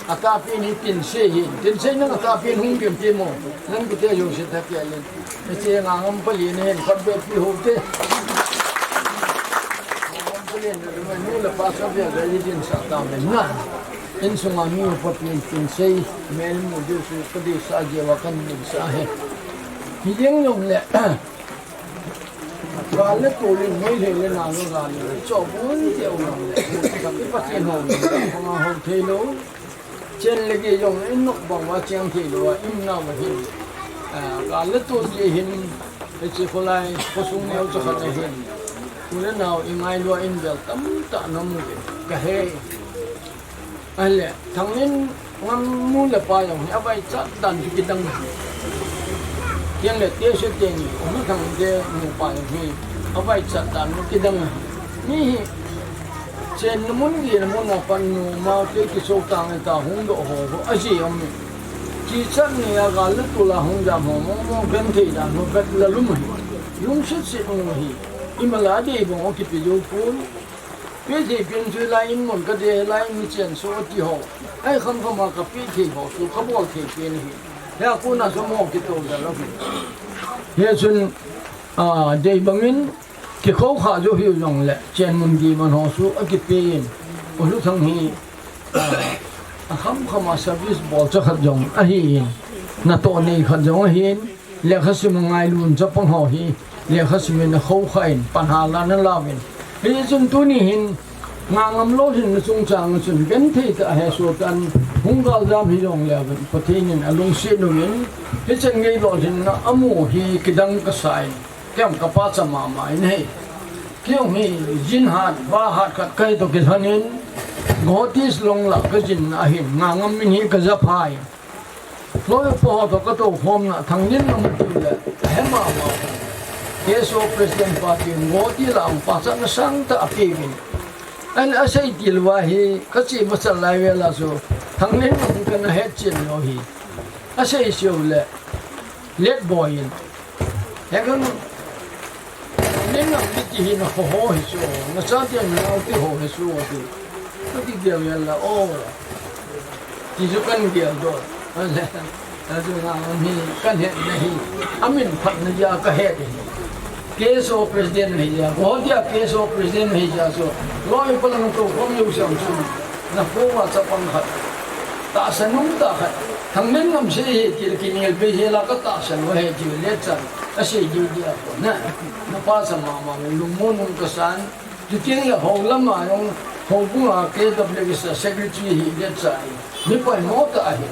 Atahpen hi Tinsei hi. Tinsei nang atahpen hung gim ti mo. Nang kute jouse tha ke len. Hiche Ngangam palen hin khat be pi ho te. Ngangam palen nu le pa sa be ga i din sa ta men na. Insunga mi upa pen Tinsei mel mu diu chu kadeisah jeh uva kahin deisah ahi. Hijeng jongle. Gal le tol in Meitei le Naga gal le chohboi ding u jongle. Ka Pathen ho, ka hou thei lou. Chen le gei jong in nok bang uva cheng thei lou a, i um nau ahin. Ah, gal le tol jeh hin, hiche kholai, khosung neocha khat ahin. U le nao ingailu a in bel tamtah namu uve. Kahe. Ahile, Thanglenngam nu le pa jong hi, avaichat dan chu kidang ahi. Hijongle, T S A teni, U Thangte nupa jong hi, avaichat dan chu kidang ahi. Mi hi, chenna mun, gehna mun a pat nu, mao te kichou tang ta hung doh ho, ho, ajeh um e. Kichat neiya gal le tol a hung jam ho, mo, mo, genthei dan ho, vet lalum ahi. Lungset set um ahi. Imacha dei bang ho kipe jou pon. Pe thei pen chu lai in mun ka de, lai in mi chen so ti ho. Ai kham kham a ka pe thei ho chu ka bol thei pen ahi. Hia kona chu mo kitoh jal ahi. Hichun, a, dei bangin kikhou kha jou hiu jongle, chen mun gei man ho chu akipe in. U Lhuthang hi, a, akham kham a service bolcha khat jong ahin. Natoh nei khat jong ahin. Lekhasim a ngailun chapang ho hi, lekhasim in akhou kha in, pan hala ana lauvin. Hichun tuni hin, Ngangam lolhinna chungchang chun, genthei tah a hesoh tah in, hung galjam hijongle uvin, Pathen in alungset uvin, hichan gei lolhinna amu hi kidang kasah in, kei jong ka pachat mama in ahi. Kei jong hi, jin hat, va hat khat kahi toh kilhon in, Guwahati Shillong la kajin ahin, Ngangam min hi kaja phai. Loi upa ho toh katou khomna, Thanglinngam tiu le, hema ma. K S O President pa tiu, Guwahati la ang pachatna sangtah apeuvin. Ahin asei til uva hi, kache machal lai vela chu, Thanglinngam kana hetchen lou hi. Asei seu le, Letboi in. Hekang, Thanglinngam kiti hi nakho ho hi chu, nachate nanaote ho hi chu, ati. Kati gel gel la, o. Ti chu kan gel doh. Ale, achu Ngangam hi, kan hetna hi. Amin phatna dia kahet hi. K S O President ahi jeh a, Guwahati a K S O President ahi jeh a chu, loi pa lang tou khom jou siam chu, nakho uva chapang khat, tahsa nung tah khat, Thanglinngam sei hi ti le kinel be hi la ka tahsa lou ahi ti le chan, asei diu dia ko na, napa sa mama le lungmon nung kasan, chuteng le hou lam a jong, houbung a K W S a Secretary hi le chai, mi poimo tah ahi,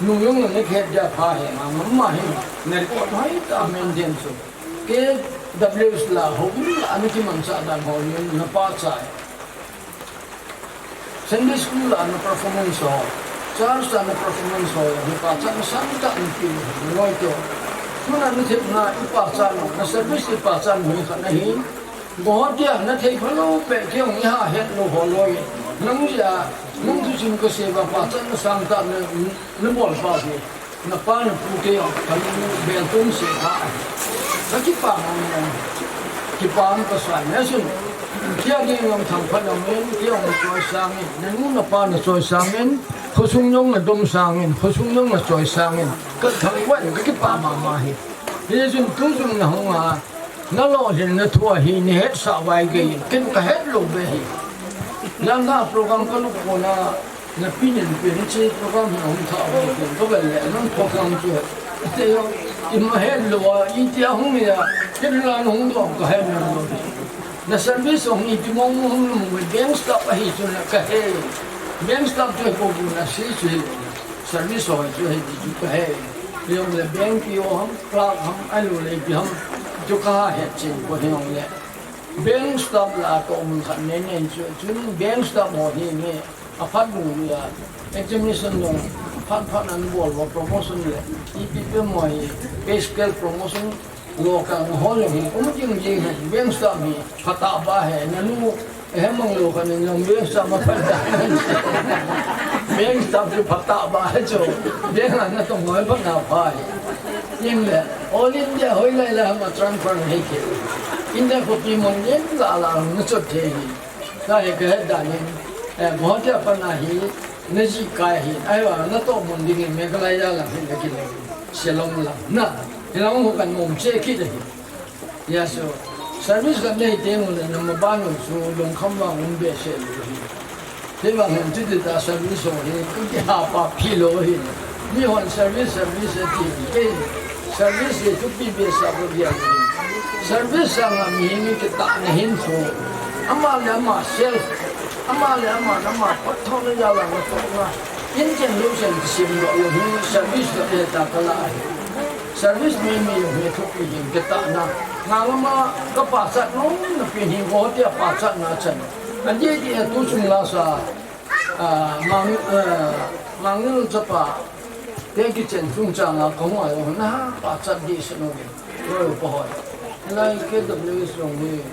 nu jong le khet dia pha hi, ma mama hi, na record hoi tah maintain chu. K W S la, houbung la, ana kimanchah dan ho, napa chai. Sunday school la, ana performance ho. Church la, ana performance ho, napa chai, nasangtah, napi, naloi teu. Tuna nathepna, ipachat, na service ipachat, mi khat nahi. Guwahati a, nathei phalou, pe, kei jong iha het lou ho loi. Nang jeh a, nang thu chun kasei uva, pachatna sangtah, na, nabol pau hi. Napa napu te jong, kanu bel tum se pha ahi. Kakipah mong mong. Kipah mong kasai. Hichun, kei a ding jong thangphat jong in, kei jong nachoisang in, nanu napa nachoisang in, khosung jong nadom sang in, khosung jong nachoisang in. Kathangvah in, kakipah mama hi. Hichun, tuchung nahung a, nalolhinna thu ahi, nahetsah uva igei in, ken kahet lou be hi. Langa program kalut kona, Napi nen pen hiche program hi ahung thah uve pen, kavel le, nang program chu. Ite jong, ima het lou a, iti ahung e a, ken la nahung dong kahe nom lou. Na service hung iti mong mong hung nom uve, bank staff ahi chu na kahe. Bank staff chu he ko bu na sei chu he. Service ho chu he ti chu kahe. Jong le bank P O ham, clerk ham, ahilouleh ipi ham. Chu kahe chen ko he jong le. Bank staff la toh mun khat nen nen chu, chun bank staff ho hi nge, aphat bu ya, examination jong, phat phat an bol uva promotion le, ipi pe mo hi, pay scale promotion, local ho jong hi, um jing jing hi, bank staff hi, phatah ba he, nanu, he mang lou kha nen jong, bank staff ma phatah. Bank staff chu phatah ba he chu, bank a natong ho phatah ba he. Jing le, All India hoilai lai ham a transfer hi ke. India khopi mun yen la la na chot the hi. Kahe kahet dan in, eh, Guwahati a pat na hi, najih kai hi, ahivang natoh mun ding in Meghalaya lang hin nakile, Shillong lang, na, Shillong ho kan mong che kit ahi. Ya so, service kan nei teng ule, namaban u chu lungkham vang um behseh lou hi. Hivang hin chuti ta service ho hi, kakihapa pi lou hi. Mihon service, service ati, kei service hi thupi behseh a kagel hi. Service sanga mihem hi kitahna hinkho. Ama le ama self, ama le ama, ama patthona jal a natohna. Inchen louchen kisem lou hi service la e ta kala ahi. Service mi mi jong hi thupi hin kitahna. Ngangam a kapachat nom na pen hi Guwahati a pachatna chan. Adeh deh a tuchung lasa, ah, Mang, ah, Mangil chapa te kichen chungchang a kahung a jong na pachat deh se nom e. Loi pa hoi. Lai K W S jong hi.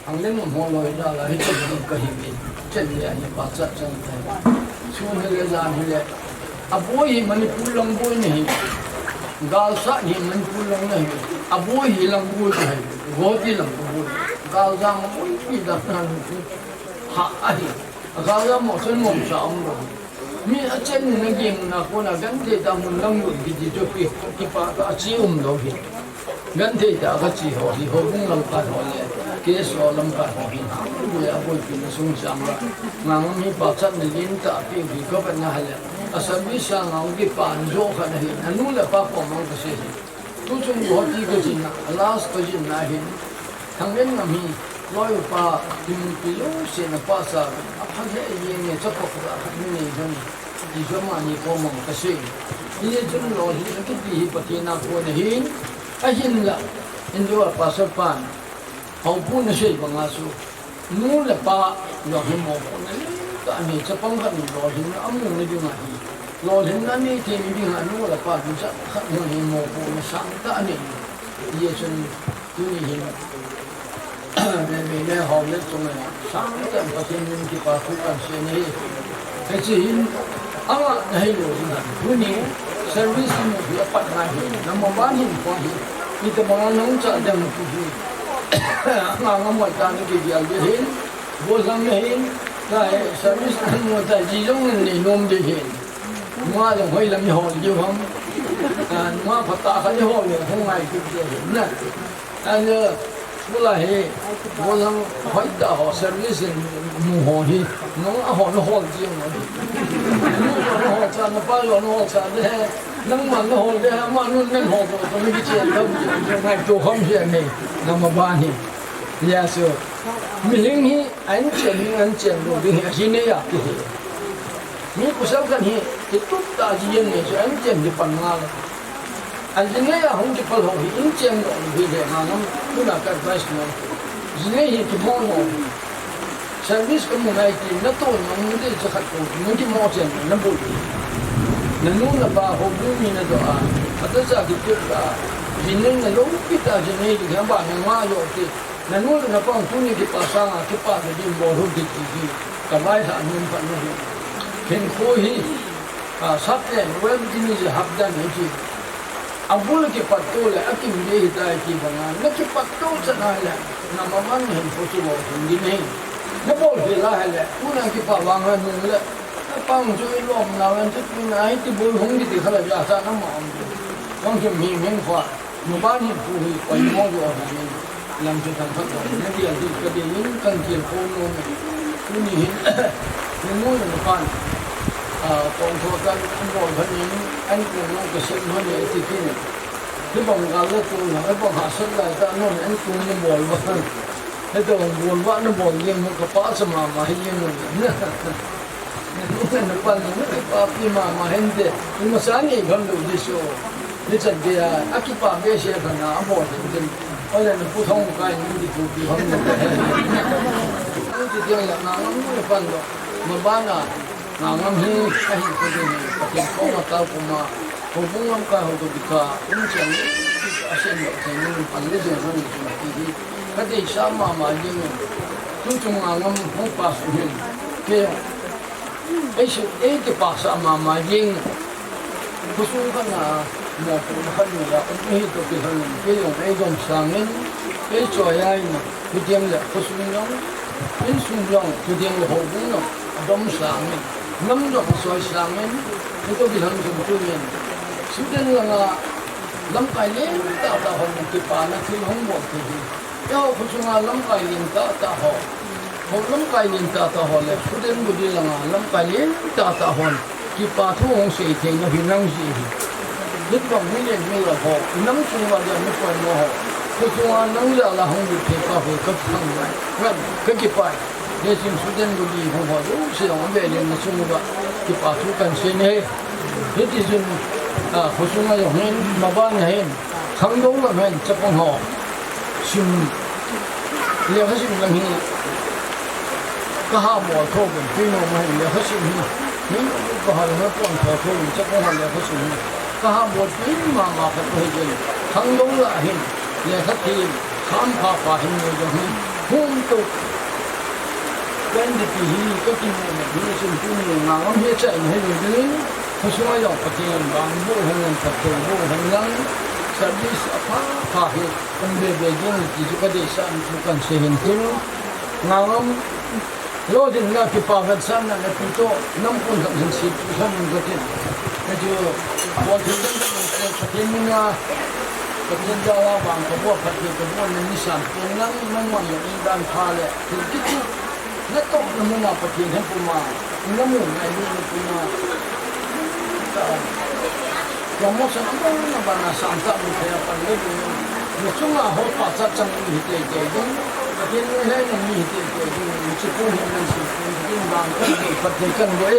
Ang leng mo loi da la hi chen ding kahi ve. Chen le hi pachat chan thei. Sun hi le jan hi le. Aboi hi Manipur lang boi nahi. Galsat hi Manipur lang nahi. Aboi hi lang boi nahi. Guwahati lang boi. Galjam boi pi da nan. Ha ahi. Galjam mo chen mo sa um lo. Mi achen na gim na kona genthei tah a mun lang lut kiti chu pi, kipah tah a chi um lou hi. Genthei tah a kachi ho hi, houbung lamkai ho le, K S O lamkai ho hi, hang le aboipi na sung chang la. Ngangam hi pachatna lentah a pe u hi kavet na hile. A service sanga hung kipan jo khat ahi, nanu le napa kom a kasei hi. Tuchung Guwahati kajin a, last kajin na hin, Thanglenngam hi, loi upa, thimpi jouse na pachat, apha lheh jeng e, chapang khat a khat mi nei lhon, ti chu amani kom a kasei. Hichun lolhinna kiti hi Pathen a kon ahin, ahinla, India Pastor pan, houbung nasei banga chu, nu le pa, lolhin mo kon ahin, Tah ni chapang khat in lolhinna amu na ding ahi. Lolhinna nei thei na ding a nu le pa ding chan khat hung hi mopohna sangtah nei. Hijeh chun tuni hin, veve le hou le chung le sangtah Pathen min kipa thu kan sei ahi. Hiche hin, angah na hilou ding ahi. Tuni service mu hi apat ngai hi. Number one hin koi hi. Itobang a nahung chah ding tu hi. Anga ngam ta ni kigel ding hin. Gollhang na hin, tai, service na mu tai, ji jong na nei nom ding hin. Nungah jong hoilam i hol diu ham. Ah, nungah phatah khat i hol le, hung ngai kit ding hin na. Ahin, tulai hi, gollhang hoitah ho, service in mu ho hi, nungah ho na hol diu ham. Nu jong na hol cha, napa jong na hol cha le, nangman na hol le, ama nun na hol, to, to, mi kichen, to, ngaito khom hi ahi, number one hi. Hijeh chun, mihem hi, Ahin chen, ahin chen lou ding hi, ajinei a kihe. Mi pasal khat hi, kitup tah a ji ahin nei chu, ahin chen hi pan ngal. Ajinei a hung kiphal ho hi, ahin chen lou ding hi le, Ngangam, tuna ka advice mo. Jinei hi kimo lou. Service ka mu ngai ti, na to na mu ding cha khat ko, na kimo chen, na bol. Na nu na pa ho, bu mi na do a, ata cha kitup tah a. Jinei na lou pi tah, jinei ding hi, ba na ma yo ti. Na nu le na pa hung tuni kipa sanga, kipa na ding bol hung kiti hi, ka vaihah nun phat na hi. Hinkho hi, a, sat le, well, tini je hapdan hi ti. Abul kipat to le, akim ding ahitai ti banga, na kipat to chan a le, na maman hinkho chu bol hung ding hi. Na bol hi la hi le, tuna kipa vang ha nun le, na pa hung chu i lom na ven chu tuna hi ti bol hung kiti khala ja sa na ma hung. Vang chu mi hinkho. Nupa ni pu hi poimo jo hi lam chu tam phat lo. Na dia di ka dia in kan kil ko no. Tuni hin ni nu ni pa ni. A, kong tho kan an bol phan in, an ko no ka sem phan in ti kin. Hi bang gal la tu na, hi bang ha sat lai ta no an ko ni bol ba. Hi to bol ba na bol yin ka pa sa ma ma hi yin. Nanu nanu pa nanu kipapi mama hinte, ima sa ni lhon lou di so. Ni chan dia, akipa behseh lhon a, abol lhon din. Ole na pu thong kai ni di pu pi hon lou. Ni ti dia la na ngam ni pan lo. Ma ba na, na ngam hi, ahi ko din, Pathen ko ma ta ko ma. Ko bu ngam ka ho to bi ka, um chan ni, a sen lo, sen ni pan le je hon ni ti hi. Ka deisah mama jing. Tu chung a ngam hung pass u hin. Kei, ei su, ei kipasah mama jing. Khosung khat na mopohna khat nei a um hi toh kilhon in, kei jong ei dom sangin, ei choi a in, hitiang le khosung jong, insung jong, hitiang le houbung jong, adom sangin, nam jong asoi sangin, hitoh kilhon jong tunin, student langa lamkai lentah tah hon kipana thil hung bol thei hi. Eiho khosunga lamkai lentah tah ho. Ho lamkai lentah tah ho le, student body langa lamkai lentah tah hon kipa thu hung sei theina hi nang jeh hi. Hitobang mi leng mi lal ho, inam sung uva dia mi poimo ho. Khosunga nang jal a hung lut thei pa ho ka thang ngai. Ngan ka kipa. Hiche student body ho ho jouse jong avel in nasung uva kipa thu kan sei e. Hiti chun, a, khosunga jong hin, maban a hin. Khangdong lam hin chapang ho. Sim. Lekha sim lam hi. Ka ha bol tho kin, tui nom hin lekha sim hi. Min ka ha lekha pon tho tho kin, chapang ho lekha sim hi. Ka ha bol tui mama khat ka hi kin. Khangdong la hin. Lekha thim. Kham pha pha hin nei jong hin. Hum tuk. Kan di pi hi, ka kin nom hi, sim tu ni ngam hi chai ni hi ni. Khosunga jong Pathen in vang boh hen lang, Pathen boh hen lang, service apha pha hi, um be be ding ti chu ka deisah in thu kan sei hin tin. Ngam, lolhinna kipa vetsahna na pi to, nam kun thak hin si tu san in ka tin. Ka chu, bol thil dang dang Pathen min a, Pathen jal a vang ka bol, Pathen ka bol, ni san tin lang, nangman le in dan pha le, thil kiti. Na tohna mun a Pathen he puma, na mun ngai lutna puma. Ka, promotion a mun na bana sang ta mun thei a pan le lutna. Na chunga ho pachat chang mi hi tei tei ding. Pathen lungheina mi hi tei tei ding. Hiche pu hin nan sim pu hin bang kan dei Pathen kan dei.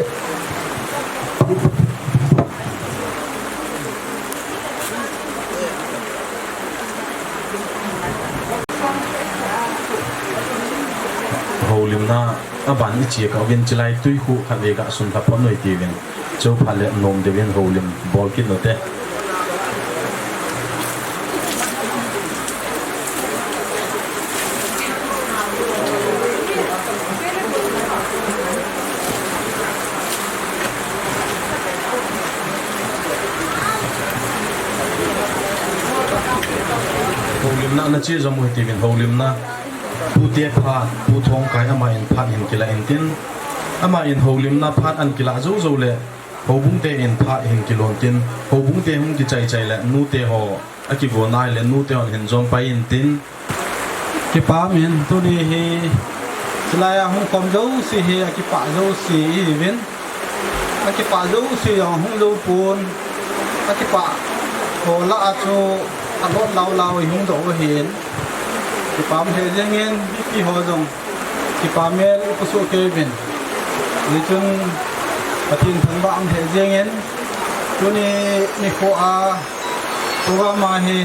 Houlimna Aban i chia kah uvin, chilai tui khu khat vei ga sun kha pon noi tiuvin. Chuphat le nom deuin houlim bol kit u te. Houlimna na chia jom u hitiuvin, houlimna. Pute phat, Pu Thongkai ama in phat hin kilah in tin. Ama in houlimna phat an kilah jou jou le, houbung te in phat hin kilon tin. Houbung te hung kichai chai le, nu te ho, a kigon nai le, nu te hon hin jom pai in tin. Kipah in tuni hi, chilai a hung kom jouse hi, a kipah jouse ihiuvin. A kipah jouse jong hung jou pon. A kipah ho lah a chu a lot lau lau i hung doh u ahin. Kipah um lheh jeng in, mipi ho jong kipah mel i pusuh kei uvin. Hichun Pathen thangvah um lheh jeng in, tuni nikho a program a hi,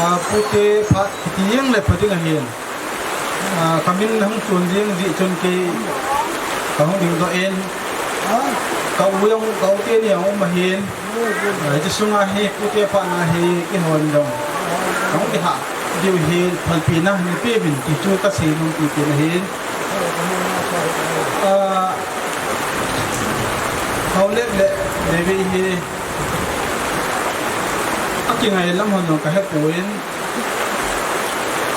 a, pute phat kiti jeng le pha ding ahin. A, ka min hung chon jeng jeh chun kei ka hung ding doh in. A, ka u jong, ka u teni jong um ahin. A, hiche sunga hi pute phat na hi kihon jong ka hung kihah diu hi phalpina nei peuvin ti chu ka sei nom pipen ahin. A, Haolep le Devi hi a kingai lam hon jong ka hepon,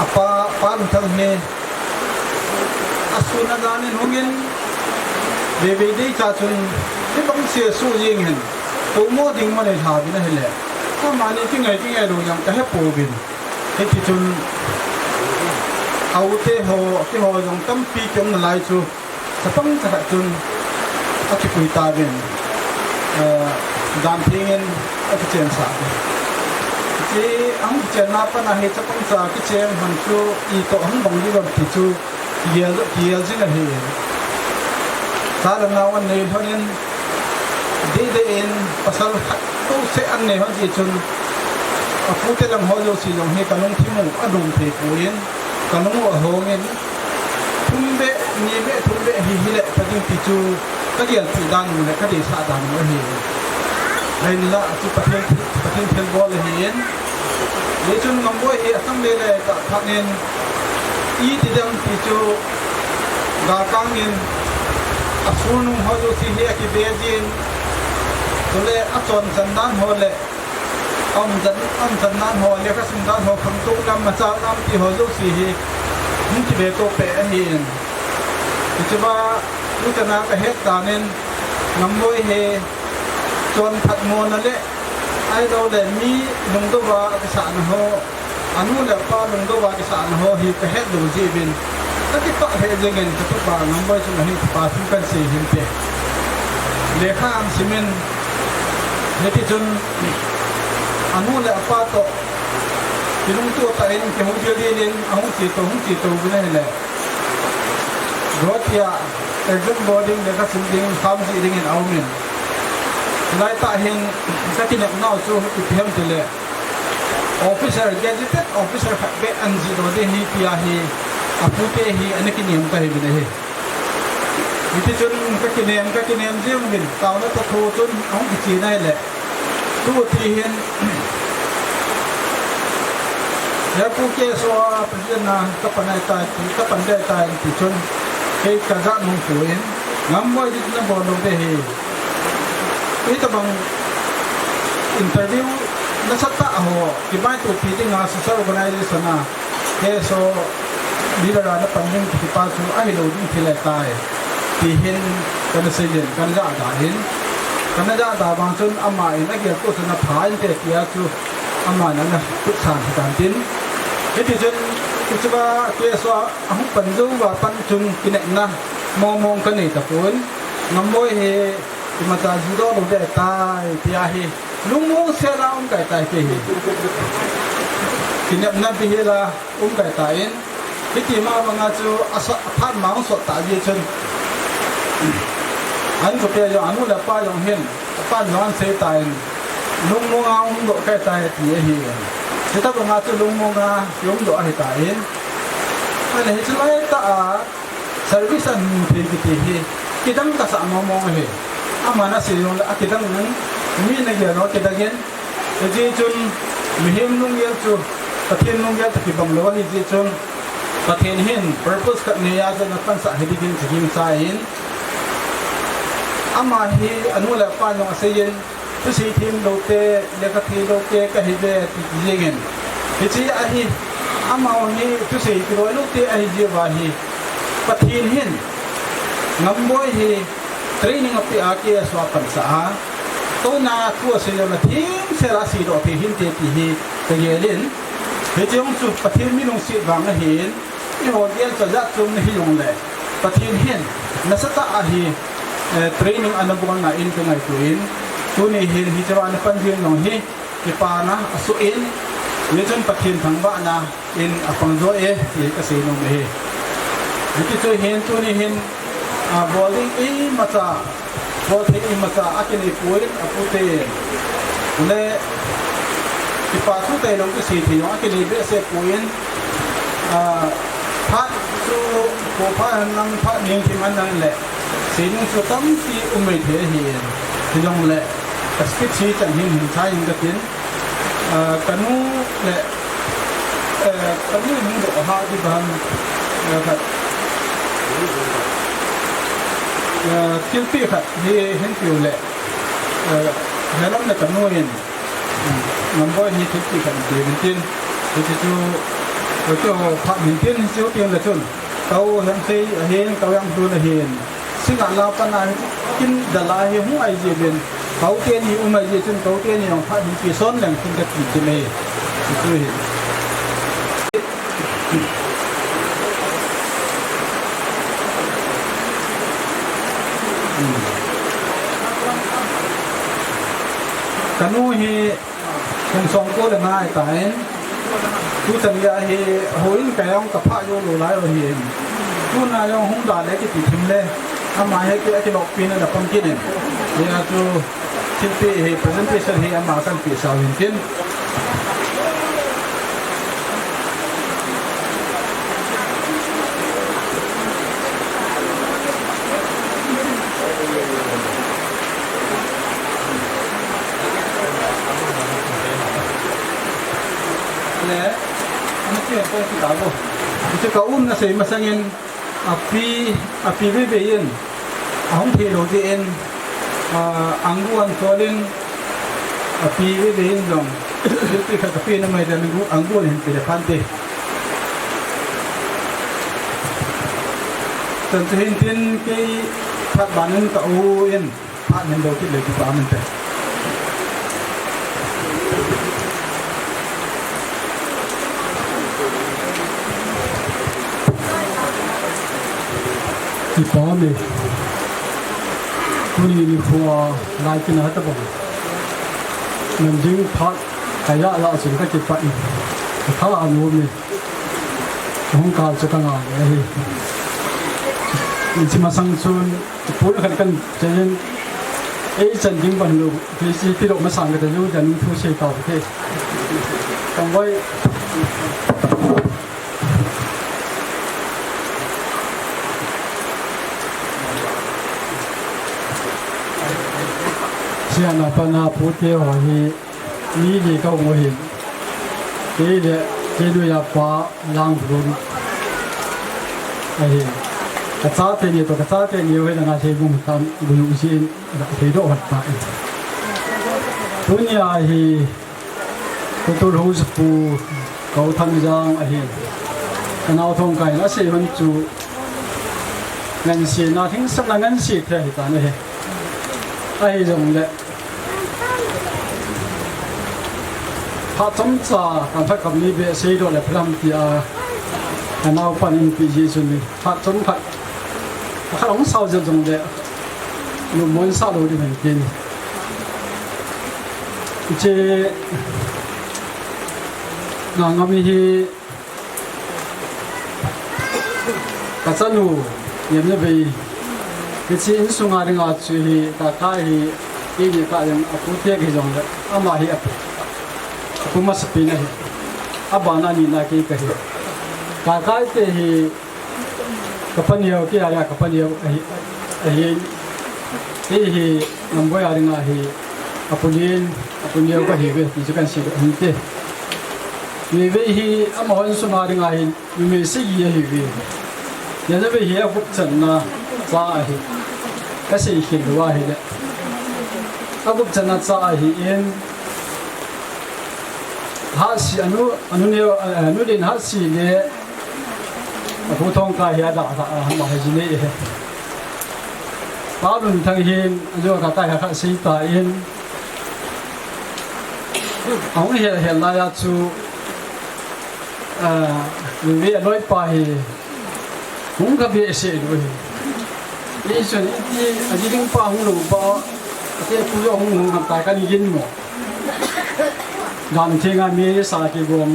apa, Pa Luthang hi a sun a dan in hung in, vei vei dei cha chun, hibang sia suh jeng hin, kou mo ding mo nei lha uvin ahile, amani kingai kingai lou jong ka hepouvin. Hiti chun, a u te ho, keiho jong tampi kium nalai chu, chapang chakhat chun a kipui tauvin, eh, dan theng in a kichen sah uvin. Hiche a hung kichenna a pat a hi chapang cha kichen hon chu itoh hung bang diu ham ti chu kigel, kigel jing ahi. Cha le nao an nei lhon in, deidei in pasal khat jouse an nei lhon jeh chun, a pute lang ho jouse jong hi ka lungthim u a lum thei pon, ka lung u a hong in, thum beh, ni beh, thum beh hi, hile pha ding ti chu ka gelpeh dan u le ka deisah dan u ahi. Ahinla chu Pathen, Pathen thilbol ahin. Hichun Ngamboi hi asang le le tah phat in, iti ding ti chu galkang in, a sulnung ho jouse hi a kibe jin, chule a chonchan dan ho le, a umchan, a umchan dan ho, lekha sim dan ho, khangtou nam, machal nam ti ho jouse hi hung kibe to peh ahin. Hichea, tuchana ka het dan in, Ngamboi hi chonphat mona le, ahilou le mi lungdou a kisahna ho, anu le apa lungdou a kisahna ho hi ka het lou jeh uvin, ka kipah lheh jeng in ka tupa Ngamboi chunga hi kipa thu kan sei hin te. Lekha ahin sim in, hiti chun anu le apa toh kilungtoh tah in kihou dildel in ahung che to, hung che to uvin ahile, Guwahati a exam boarding lekha sim ding, kham jih ding in aum in. Hilai tah hin ka kinepnau chu ipi ham tile, officer, gazetted officer khat beh ahin jih doh ding ahi tia hi a pute hi ana kinem kahi uvin ahi. Hiti chun ka kinem, ka kinem jeng uvin, taona toh thu chun ahung kichen ahile, tu ti hin, He Pu K S O a president na ka pan ahitai ti, ka pan ding ahitai ti chun, kei ka ja nung pon, Ngamboi, hiti na bol lou ding ahi. Hitabang interview nasatah ho kibaitopi dinga social organization a K S O leader a na pan ding kiti pa chu ahilou ding thil ahitai, ti hin kana sei in, kana ja da in. Kana ja da vang chun ama in agel tou chun apha inte tia chu aman ana khutsan hitan tin. Hiti chun, hichea K S O a ahung pan jou uva pat chun kinepna mong mong kanei tapon. Ngamboi hi imacha jidoh lou ding ahitai tia hi lungmong sela um kahitai kei hi. Kinepna bihela um kahitai in. Hiti ma banga chu asa, aphat ma hung sot tah jeh chun, an kote jong, anu le apa jong hin, apan jong ahin sei tan, lungmong a um doh kahitai ti ahi. Hitabanga chu lungmong a um doh ahitan. Ahile hiche laitah a Service a nung thei kiti hi kidang kasah mong mong ahi. Aman asei jongle akidang in, mi nagel lou kidang in. Hiti chun mihem lunggel chu Pathen lunggel toh kibang lou ahi. Hiti chun Pathen hin purpose khat neiya chu napansah hi dingin chihim sa in. Ama hi anu le apa jong asei in, thusei them lou te, lekha thei lou te kahi ve ti jing in. Hiche ahi, amaho hi thusei kiloi lou te ahi jeh uva hi. Pathen hin Ngamboi hi training apeh a, K S O a pansah a, tuna thu asei jongle themsel a seidoh thei hinte ti hi kagel in. Hiche jong chu Pathen mi lungset vang ahin, eiho gel chu ajat chom nahi jongle, Pathen hin nasatah a hi, eh, training ana bolna in kangaito in, tuni hin hiche a napan ding jong hi kipana asoh in, hichun Pathen thangvahna in apang jo e ti kasei nom ahi. Hiti chun hin tuni hin, ah, bol ding imacha, bol thei imacha akinei poi, apu te le kipa thu tailou kisei thei jong akinei behseh poi, ah, phat chu, ko phat hen lang phat ning thim hen lang le, sei ding chu tampi um mai thei ahi. Hijongle, ka speech hi chan hin hin chai in katin, ah, kanu le, eh, kanu hung doh ha di ban, eh, khat, eh, thilpeh khat hi hin tiu le, eh, helam le kanu in, Ngamboi hi thilpeh khat ti min tin. Hiti chu, hiti ho phat min tin, hichu tin le chun. Kau hemsei ahin, kau yang dun ahin. Singa la pana kin dala hi hung ai jeh in. Kau teni um ai jeh chun, kau teni jong phat hin pe son leng tin kati tin e. Hichu hi. Kanu hi kum somko le nga ahitan, tuchan geiya hi houin kei jong kaphah jou lou lai u ahin. Tuna jong hung da le kiti thim le, ama hi ki, akiloppi na le pang kit in. Hia chu thilpeh hi presentation hi ama kan peh sau hin tin. Le, hiche ka umna sei masangin, api, api veve in, ahung thei lou jeh in, ah, angu ahin chol in, api veve in jong, thilpeh khat kapeh nom ahi, angu, angu ahin pe le phante. Chan chu hin tin kei phat ban in ka u in, phat hin lou kit le kipa min te. Kipa min. Tuni nikho a lai kin a tabang. Nang ding phat kaya la chun ka kipah in. Ka tha a nu mi. Hung kal chu ka ngai ahi. Hiche masang chun, pu khat kan chei in, ei chan ding ban lou, hiche pi lou masang ka te lou, jan thu sei tau te. Kan vai. Sia na pa na pu te ho hi, mi li ka hung u ahin. Kei le, kei lui a pa Langdun ahin. Ka chate ni toh, ka chate ni u hi na nga sei bung tam, bung u sin, ka sei doh hat ta. Tunia hi, Pu Tulhung Sapu, ka u Thangjang ahin. Ka nao thong kai na sei hun chu, ngansi na, thing sa na ngansi the hi ta na he. Ahi jong le. Phat chomcha, kan phat kam ni be sei doh le phalam tia, ka nao pan in pi ji chun ni. Phat chomkhat, a khat hung sao jep jong le, lungmon sa lou ding hen tin. Hiche, Ngangam hi, Ka chanu, Yemnavei, hiche insunga dinga chu hi, ka ka hi, kei ni ka jong, apu te ki jong le, ama hi apu, apu masapen ahi, abana ni na kei ka hi. Ka ka te hi, Ka paneo, kei a dinga ka paneo ahi, ahi, kei hi Ngamboi a dinga hi apu len, apu neo kahiuve, ti chu kahin sei u hinte. Veivei hi amaho insung a dinga hi numei sagi ahiuve. Hijeh a vei hi agup channa cha ahi. Kasei khel lou ahile, agup channa cha ahin, Hatsi, anu, anu neo, anu len Hatsi le apu Thongkai hi adalhah a, ama hi ji nei ahi. Pa Lunthang hin ajo kha kai kha khat sei tan, ahung hel hel lai a chu, ah, Veivei aloipa hi hung kha behseh lou ahi. Hichun iti, aji ding pa hung lou pa, atepu jong hung lou ham tia kahin gin mo. Dan thenga mi sa kigom,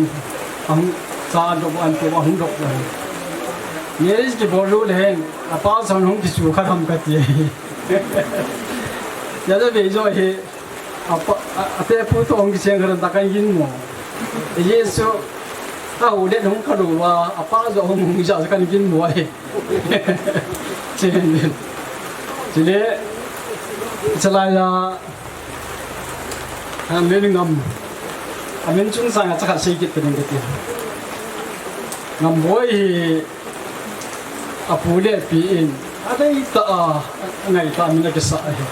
ahung, cha dop an ko ahung dop ahi. Mi kibol lou le hen, apa jong hung kisu kha ham kati ahi. Hijeh a vei jo hi, apa, a, atepu toh hung kicheng kha ham tia kahin gin mo. Jesu, ahung det hung kha lou va, apa jong hung hung ja kahin gin mo ahi. Chule, chalai a, Thanglenngam, amin chungchang a chakhat sei kit ding kati. Ngamboi hi apu le api in adeitah a, angaitah a min akisah ahi.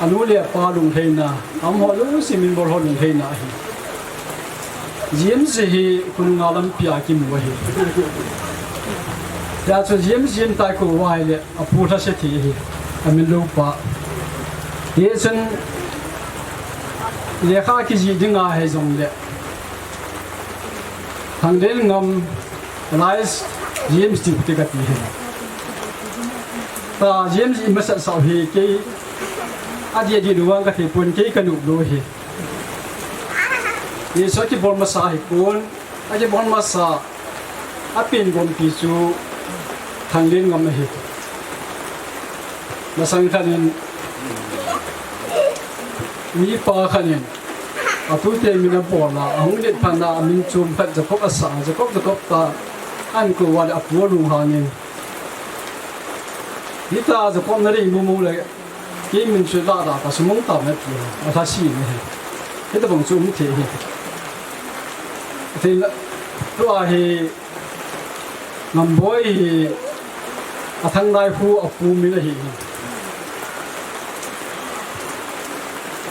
Anu le apa lunglhaina, amaho jouse min bol ho lunglhaina ahi. James hi khonunga lampi a kimu ahi. Hijeh chun James, James tia kou uva ahile apu lhase thei ahi, amin loupa. Hichun lekha kijih dinga hijongle Thanglenngam alias James tiu te kati ahi. Tua James imasat sah u hi kei adih adih lou vang kathei pon, kei kanop lou ahi. Hichu akibol masa ahipon, akibol masa, apen gompi chu Thanglenngam ahi. Masang khat in, mipa khat in, atute min abol a, ahung det phat a, amin chom khat Jacob asah a, Jacob, Jacob tia ahin kou uva le apu alunghang in, hitia Jacob nadei momo le, kei min chu lah da ta sumang ta nati, alhase in ahi. Hitobang chu um thei ahi. Tua hi Ngamboi hi Athanglai khu apu min ahi.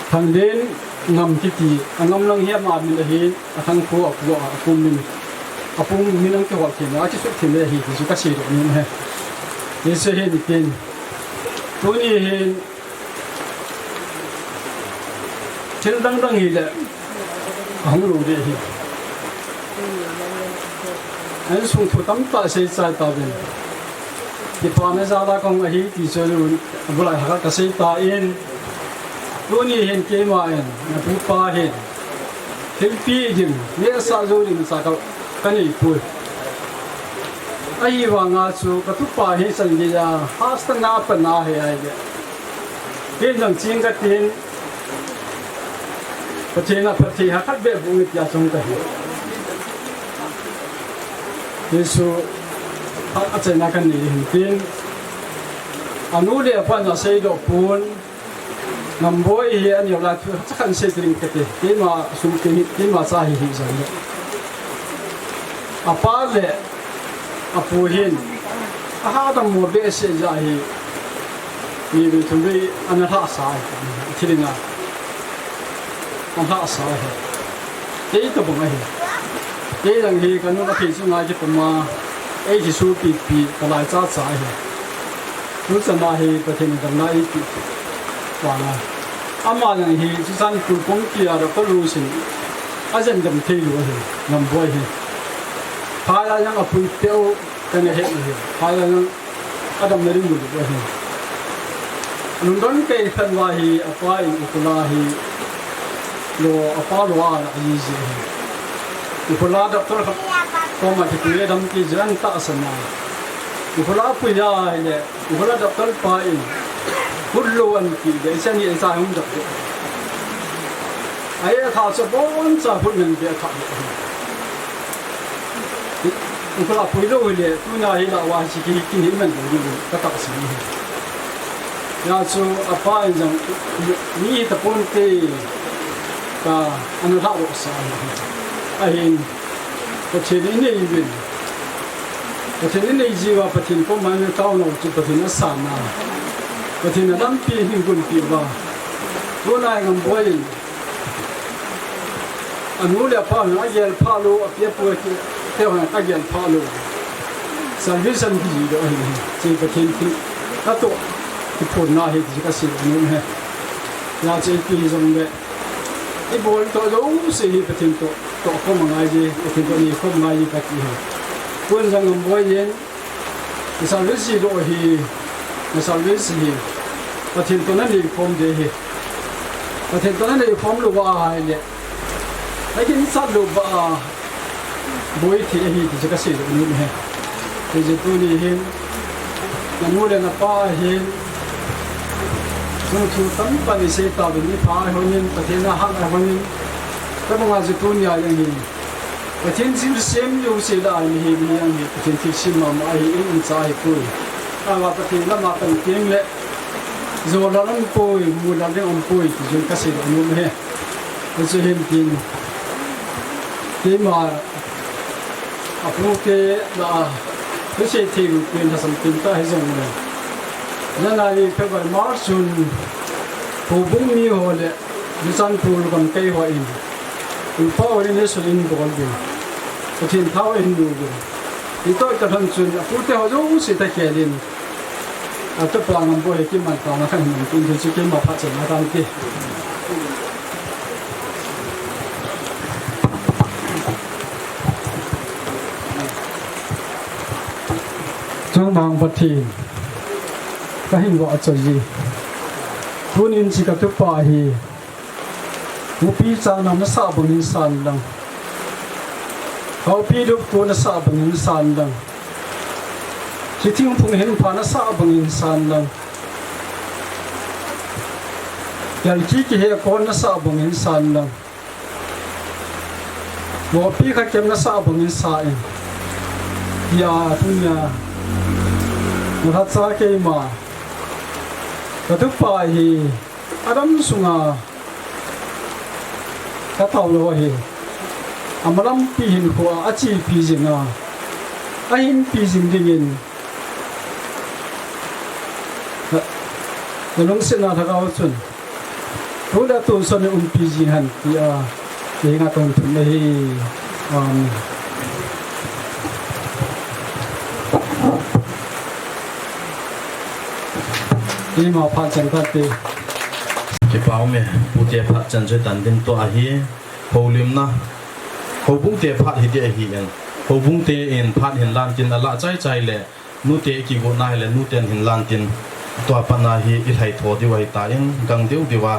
Thanglenngam kiti, Angam lang hi ama min ahi, Athang khu apu, apu min. Apu min ahung kihol thei na, akisuh thei na ahi, ti chu kasei doh nom e. Hichu hin tin. Tuni hin, thil dang dang hile, ahung lou ding ahi. Insung thu tamtah sei chai tauvin. Kipana jal a kahung ahi ti chu abul a kha kasei tan. Tuni hin keiman, napupa hin, thilpeh ding, nehsah jou ding cha ka, kanei poi. Ahivanga chu katupa hi chan geiya, hahsatna apan ahi ahile, ken jong ching katin, Pathen a phatthei ha khat beh boh nge tia chong kahi. Hichu a, achaina kanei hin tin, anu le apa in asei doh pon, Ngamboi hi aneo lai thu cha khat sei ding kati. Keima sum, kei, keima cha hi hijong le, apa le apu hin ahadam mo behseh jeh hi, mi vei thum vei ana lhahsa ahi, thi dinga ana lhahsa ahi. Kei tobang ahi. Kei jong hi kanu kathei chunga kipuma, ei kisopipi, kalaichacha ahi. Tuchan a hi Pathen in damna eipeh vanga, ama jong hi Churachandpur kongpi a doctor lousen, ajen dam theilou ahi, Ngamboi hi. Phai a jong apui peh u kana het u ahi. Phai a jong adamna ding mu lou ahi. Lungdon kei khat uva hi, apa in ukula hi, lo, apa lo a la ji ji ahi. Ukula doctor khat koma kipui le dam ti jeh in tahsan a, ukula pui ahile, ukula doctor pa in khut lo anti le, icha ni icha hung dap de. Ahi, atha chu aboncha khut ngan be atha de. Kala pui lou hile, tuna hi la wa si ki, ki ni man lou ni ka ta si ni. Ya chu apa in jong, ni ta pon te, ka ana la ro sa ni. Ahin, Pathen in nei vin. Pathen in nei ji wa Pathen koma na tao na chu Pathen a sa na. Pathen a lampi hin gun pi wa. Tuna Ngamboi in. Anu le apa hon agel pha lou, api apu te hon agel pha lou. Salvation hi do hi, chi Pathen ti. Ka to, ti phon na hi, ti ka si nu he. Ya chi pi jong le. I bol to jo se hi Pathen to, to ko ma ngai ji, Pathen to ni ko ma ngai ji ka ti he. Kun jang am boi yen. Na salvation lo hi, na salvation hi, Pathen to na nei khom de hi. Pathen to na nei khom lou va hai le. Na kin sat lou va boi thi hi ti ka sei lou ni he. Ti je tuni hin, na nu le na pa hin, chung thu tam pa ni sei ta ni pha honin, Pathen na hak honin. Ka banga je tuni a yang hin. Pathen thilsem jouse la a mi hi, mi hi, Pathen thilsem mama ahi, in in cha hi poi. Ava Pathen lama pan teng le, jo la um poi, mu la le um poi, ti jong ka sei nom e. Ka chu hin tin. Keima, apu te la, ka sei thei u pen la sam tin ta hi jong le. January, February, March, June, houbung mi ho le, Churachandpur gam kei ho in, in pa ho in le sun in bol uvin, Pathen thao in nu uvin. In toh ka thon chun, apu te ho jouse ta khel in, a to pa Ngamboi hi kiman ta na kan hin tin chu keima phat chan na tan ke. Chungmang Pathen, ka hin vah choi e. Tunin chi ka tupa hi, Upi chana nasa bangin san lang. Haupi dup ko nasa bangin san lang. Hiting phung hin pha nasa bangin san lang. Yalki kihe ko nasa bangin san lang. Mopi kha kem nasa bangin sa in. Ya tunia. Nasa cha keima. Ka tupa hi. Adam sunga. Ka tao lou ahi. Amalam pi hin khua, a chi pi jing a. A hin pi jing dingin. Na, na lungsetna thakau chun. Tule tun son um pi jing hen, tia. Hinga tun tun ahi. Amen. Ima phat chan khat te. Kipa um e, pute phat chan chu tan dim to ahi, holimna. Houbung te phat hi te ahi en. Houbung te in phat hin lan tin ala chai chai le, nu te kigo na le, nu ten hin lan tin. Tua pat na hi i lhai tho diu ahi ta in, gang diu diu a,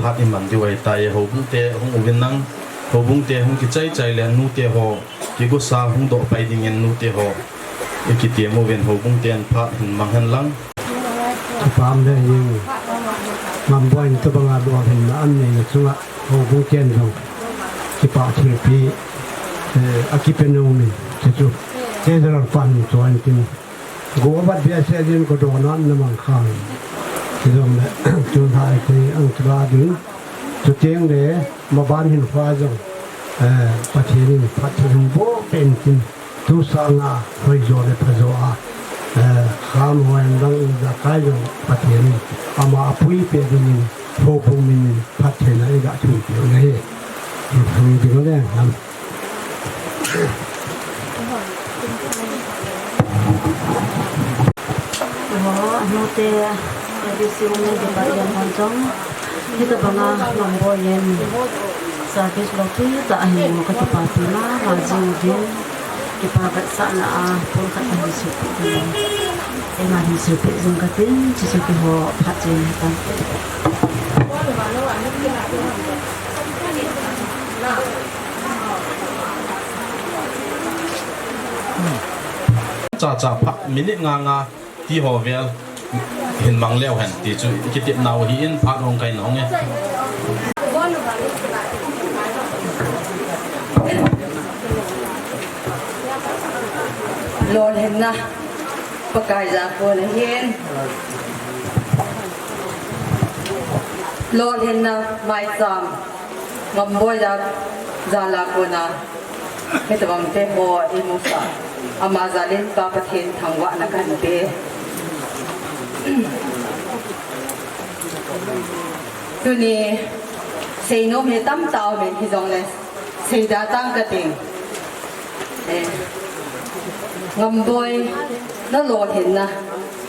phat i man diu ahi ta e, houbung te hung uvin nang, houbung te hung kichai chai le, nu te ho, kigo sa hung doh pai dingin nu te ho. I kitiam uvin houbung ten phat hin mang hen lang. Kipam le ing. Ngamboi in tobanga bol hin na an nei na chunga houbung ten jong. Kipa thilpi, eh, a kipe nom in. Chuchu. General pan chuan tin. Go bat bia se din ko dona na mang khang. Kijong le, chu hai te ang kila ding. Chutiang le, maban hin khua jong. Eh, Pathen in phat hin bo pen tin. Tu sanga hoi jo le pha jo a, eh, kham hoi dang in ja kai jong Pathen in ama apui pe dingin houbung min in phattheina i ga thum peh u ahi. Thum ding le nam. Ho, nu te, A B C Women Battalion hon jong, hitobanga Ngamboi in service lou tui tah ahin ka kipa pi mama jing uvin, kipa vetsahna a pon khat ahin sut uvin. Eima hin sut jing katin, chuchu keiho phat jing tan. Cha cha pha, minute nga nga ti ho vel hin mang leu hen ti chu i kitep nau hi in phat ong kai nong e. Lolhinna Pakai ja kona hin, lolhinna maicham Ngamboi ja, jala kona hitabang te ho imusah, ama jalin Pa Pathen thangvahna kahin pe. Tuni seinom hi tamtah aumin, hijongle seida tang kating. Eh, Ngamboi, nalolhinna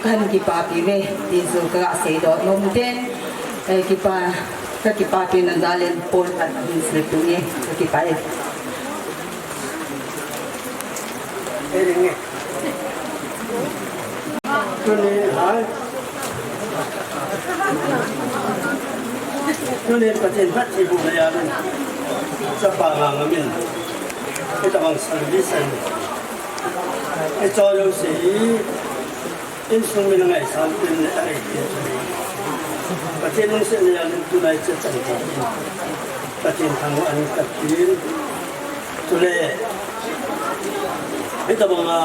kahin kipapi uve ti chu kaga seidoh nom in, eh, kipa, kakipapina jalin pon khat hin sei peh inge, kakipah e. Tunin, hai. Tunin Pathen phattheibohna jal in, chapa ngam ngam in, hitabang service in, hiche jouse hi insung mi na ngaisang pen le ahi pen. Pathen lungsetna jal in tuni hiche chan hi Pathen thangvahna kahin pe in. Chule hitabang a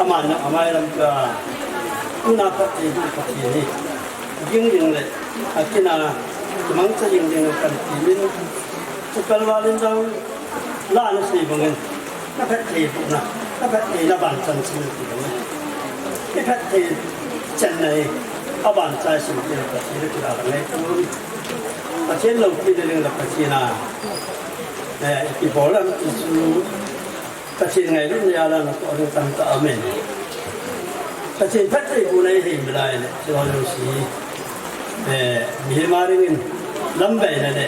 Aman jong amai lam ka, tuna phattheiboh Pathen hi ging ding le akin a kimangcha jing ding kahin ti in, chu kalval in jong la nasei bangin, na phattheibohna, na phattheina ban chan sim ti bangin, i phatthei channa hi aban chai sim ti Pathen le kila ngai pon. Pathen loupina ding le Pathen a, eh, i bol lam ti chu Pathen ngailutna jal a natoh ding tamtah aume. Pathen phattheibohna i hei milai le, hiche ho jouse, eh, mihem a dingin lamkaina le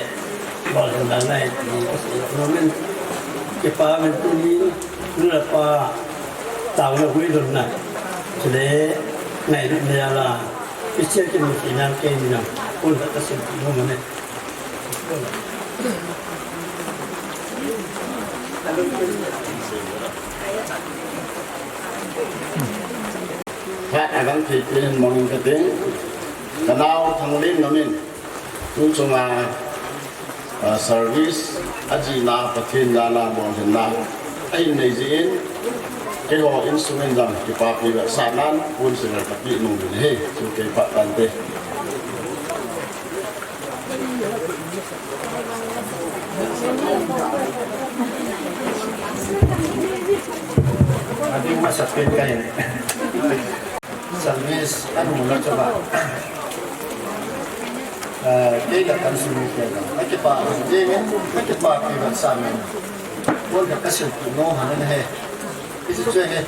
lolhinna ahi ti kasei nom in, kipa min tunin nu le pa taona guilhunna, chule ngailutna jal a, hiche a kimuto nan kei min a, pon khat kasim nom e. Phat a kan thei peh in mong in kating, kanao Thanglennom in, tuchung a, ah, service ajihna Pathen jal a lolhinna ahin nei jeh in, keiho insung in jong kipapi vetsahnan pon seigal kapeh nom in ahi, chu kei phat tante. Ading masa pen kahin. Service anu la choba. Eh, kei la kan sunu kei la. Akipa, kei ngen, akipa kei la sa ngen. Pon kasim nom in ahi. Isi chue nge.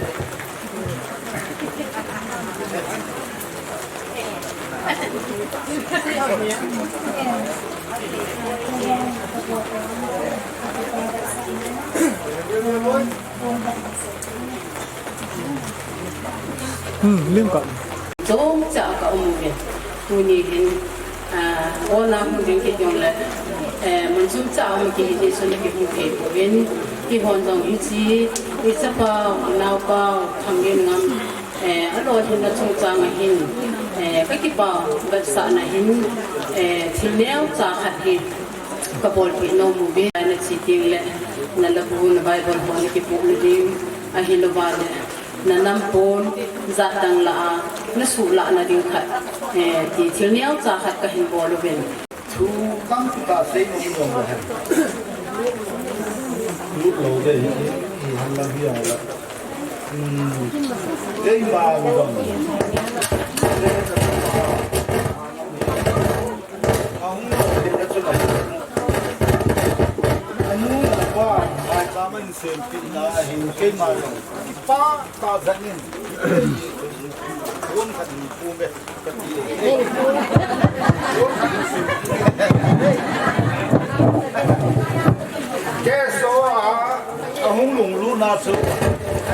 Hmm, lim ka. Chomcha ka um uve. Tuni hin, ah, ona hung ding kit jongle, eh, mun chomcha um kit hi chun kihung thei pouvin, keihon jong hiche, i chapa, naopa, Thanglenngam, eh, alolhinna chungchang a hin, eh, kakipah vetsahna hin, eh, thil neocha khat hi kabolpeh nom uve. Nache teng le, na labu, na Bible ho nakipoh na ding, ahilouva le, na nam pon, jat dang lah a, nasuhlahna ding khat, eh, ti thil neocha khat kahin bol uvin. Thu tamtah sei nom nom le hen. Lut lou ve hi, i han lam hi a la. Hmm. Keima vang. Ahung lou ve ka chu la. Anu, apa, mai ta man sem pi na hin keima vang. Pa, pa jat in. Won khat in pu ve. Keso a, ahung lunglut na chu.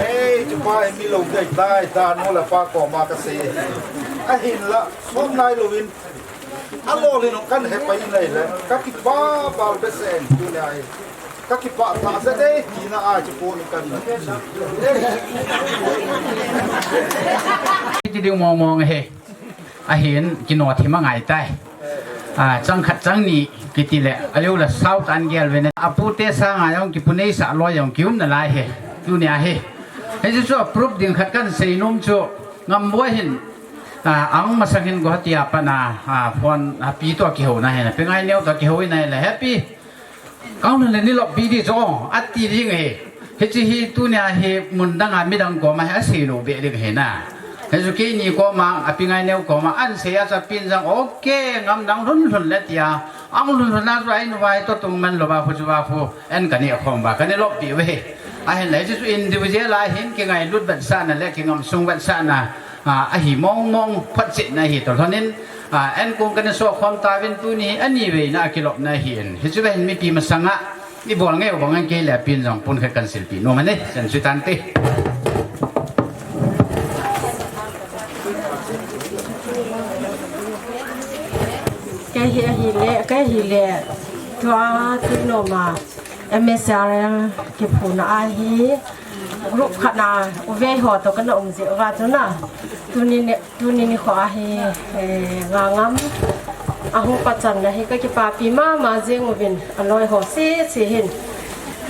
Ei, chupa hi mi lou dei tai, ta nu le pa koma kasei. Ahinla, som nai louvin. Alolhin kan hepai nai le, kakipah pal behseh in tunia hi. Kakipah tahsa dei, tina a chu po in kan. Ti ding mong mong he. Ahin, kino thim angai tai. A, chang khat chang ni kiti le, alou la sau tan gel ve na. Apute sanga jong kipuneisah lou jong kium nalai he. Tunia hi. Hiche chu proof ding khat kahin seinom chu, Ngamboi hin, ah, ang masang hin Guwahati a pat a, ah, phone, ah, pi toh kihouna hin, Pi Ngaineo toh kihouna hin, Happy, ka hung lhun le nei loppi ding chu, ati ding ahi. Hiche hi tunia hi mun dang a midang koma hi asei lou beh ding ahi na. Hichu keini koma, a Pi Ngaineo koma ahin sei a chu, a pin jong, "Okay, Ngam nang lhun lhun le," tia. Ahung lhun lhun a chu a in uva hi toh tung man louva, khu chu va khu, en ka neh khom uva, ka nei loppi uve. Ahinla hiche chu individual a hin kingailut vetsahna le kingam sung vetsahna, ah, ahi mong mong, photchetna ahi toh lhonin, ah, en kong ka nei soh khom tauvin, tuni hi ani veina a kilopna ahin. Hiche va hin mipi masanga i bol ngei u bang in kei le a pin jong pon khat kahin silpeh nom ahi, chan chu tante. Kei hi ahile, kei hile, tua tui noma, M S R L kiphuna ahi, group khat na, uve ho toh kana um jeh uva chu na, tuni ni, tuni nikho ahi, eh, Ngangam, ahung pachanna hi ka kipapi mama jing uvin, aloi ho sese hin,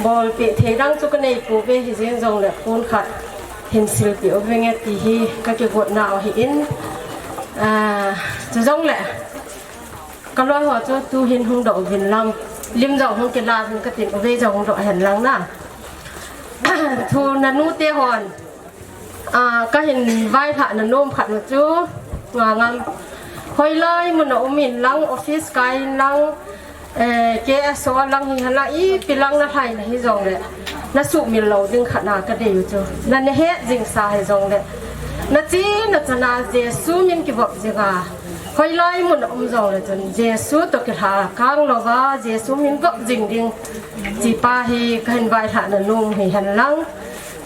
bolpeh thei dang chu ka nei pouve, hijeng jongle pon khat hin silpeh uvinge ti hi ka kigotna u ahin, ah, chujongle, ka loi ho chu tuhin hung doh uvin lang, lim jong hung kila uvin katin, uve jong hung doh hen lang na. Thu na nu te hon, ah, kahin vailhahna nom khat na chu, Ngangam, hoilai mun a um in lang, office kai in lang, eh, K S O lang hi hala, ipi lang na lhaina hijongle, na sumil lou ding khat na ka dei u chu. Na, na het jing sa hijongle, na chena chana Jesu min kivop jinga, hoilai mun a um jongle chun Jesu toh kilha kang louva, Jesu min vop jing ding, ti pa hi kahin vailhahna nom hi hen lang.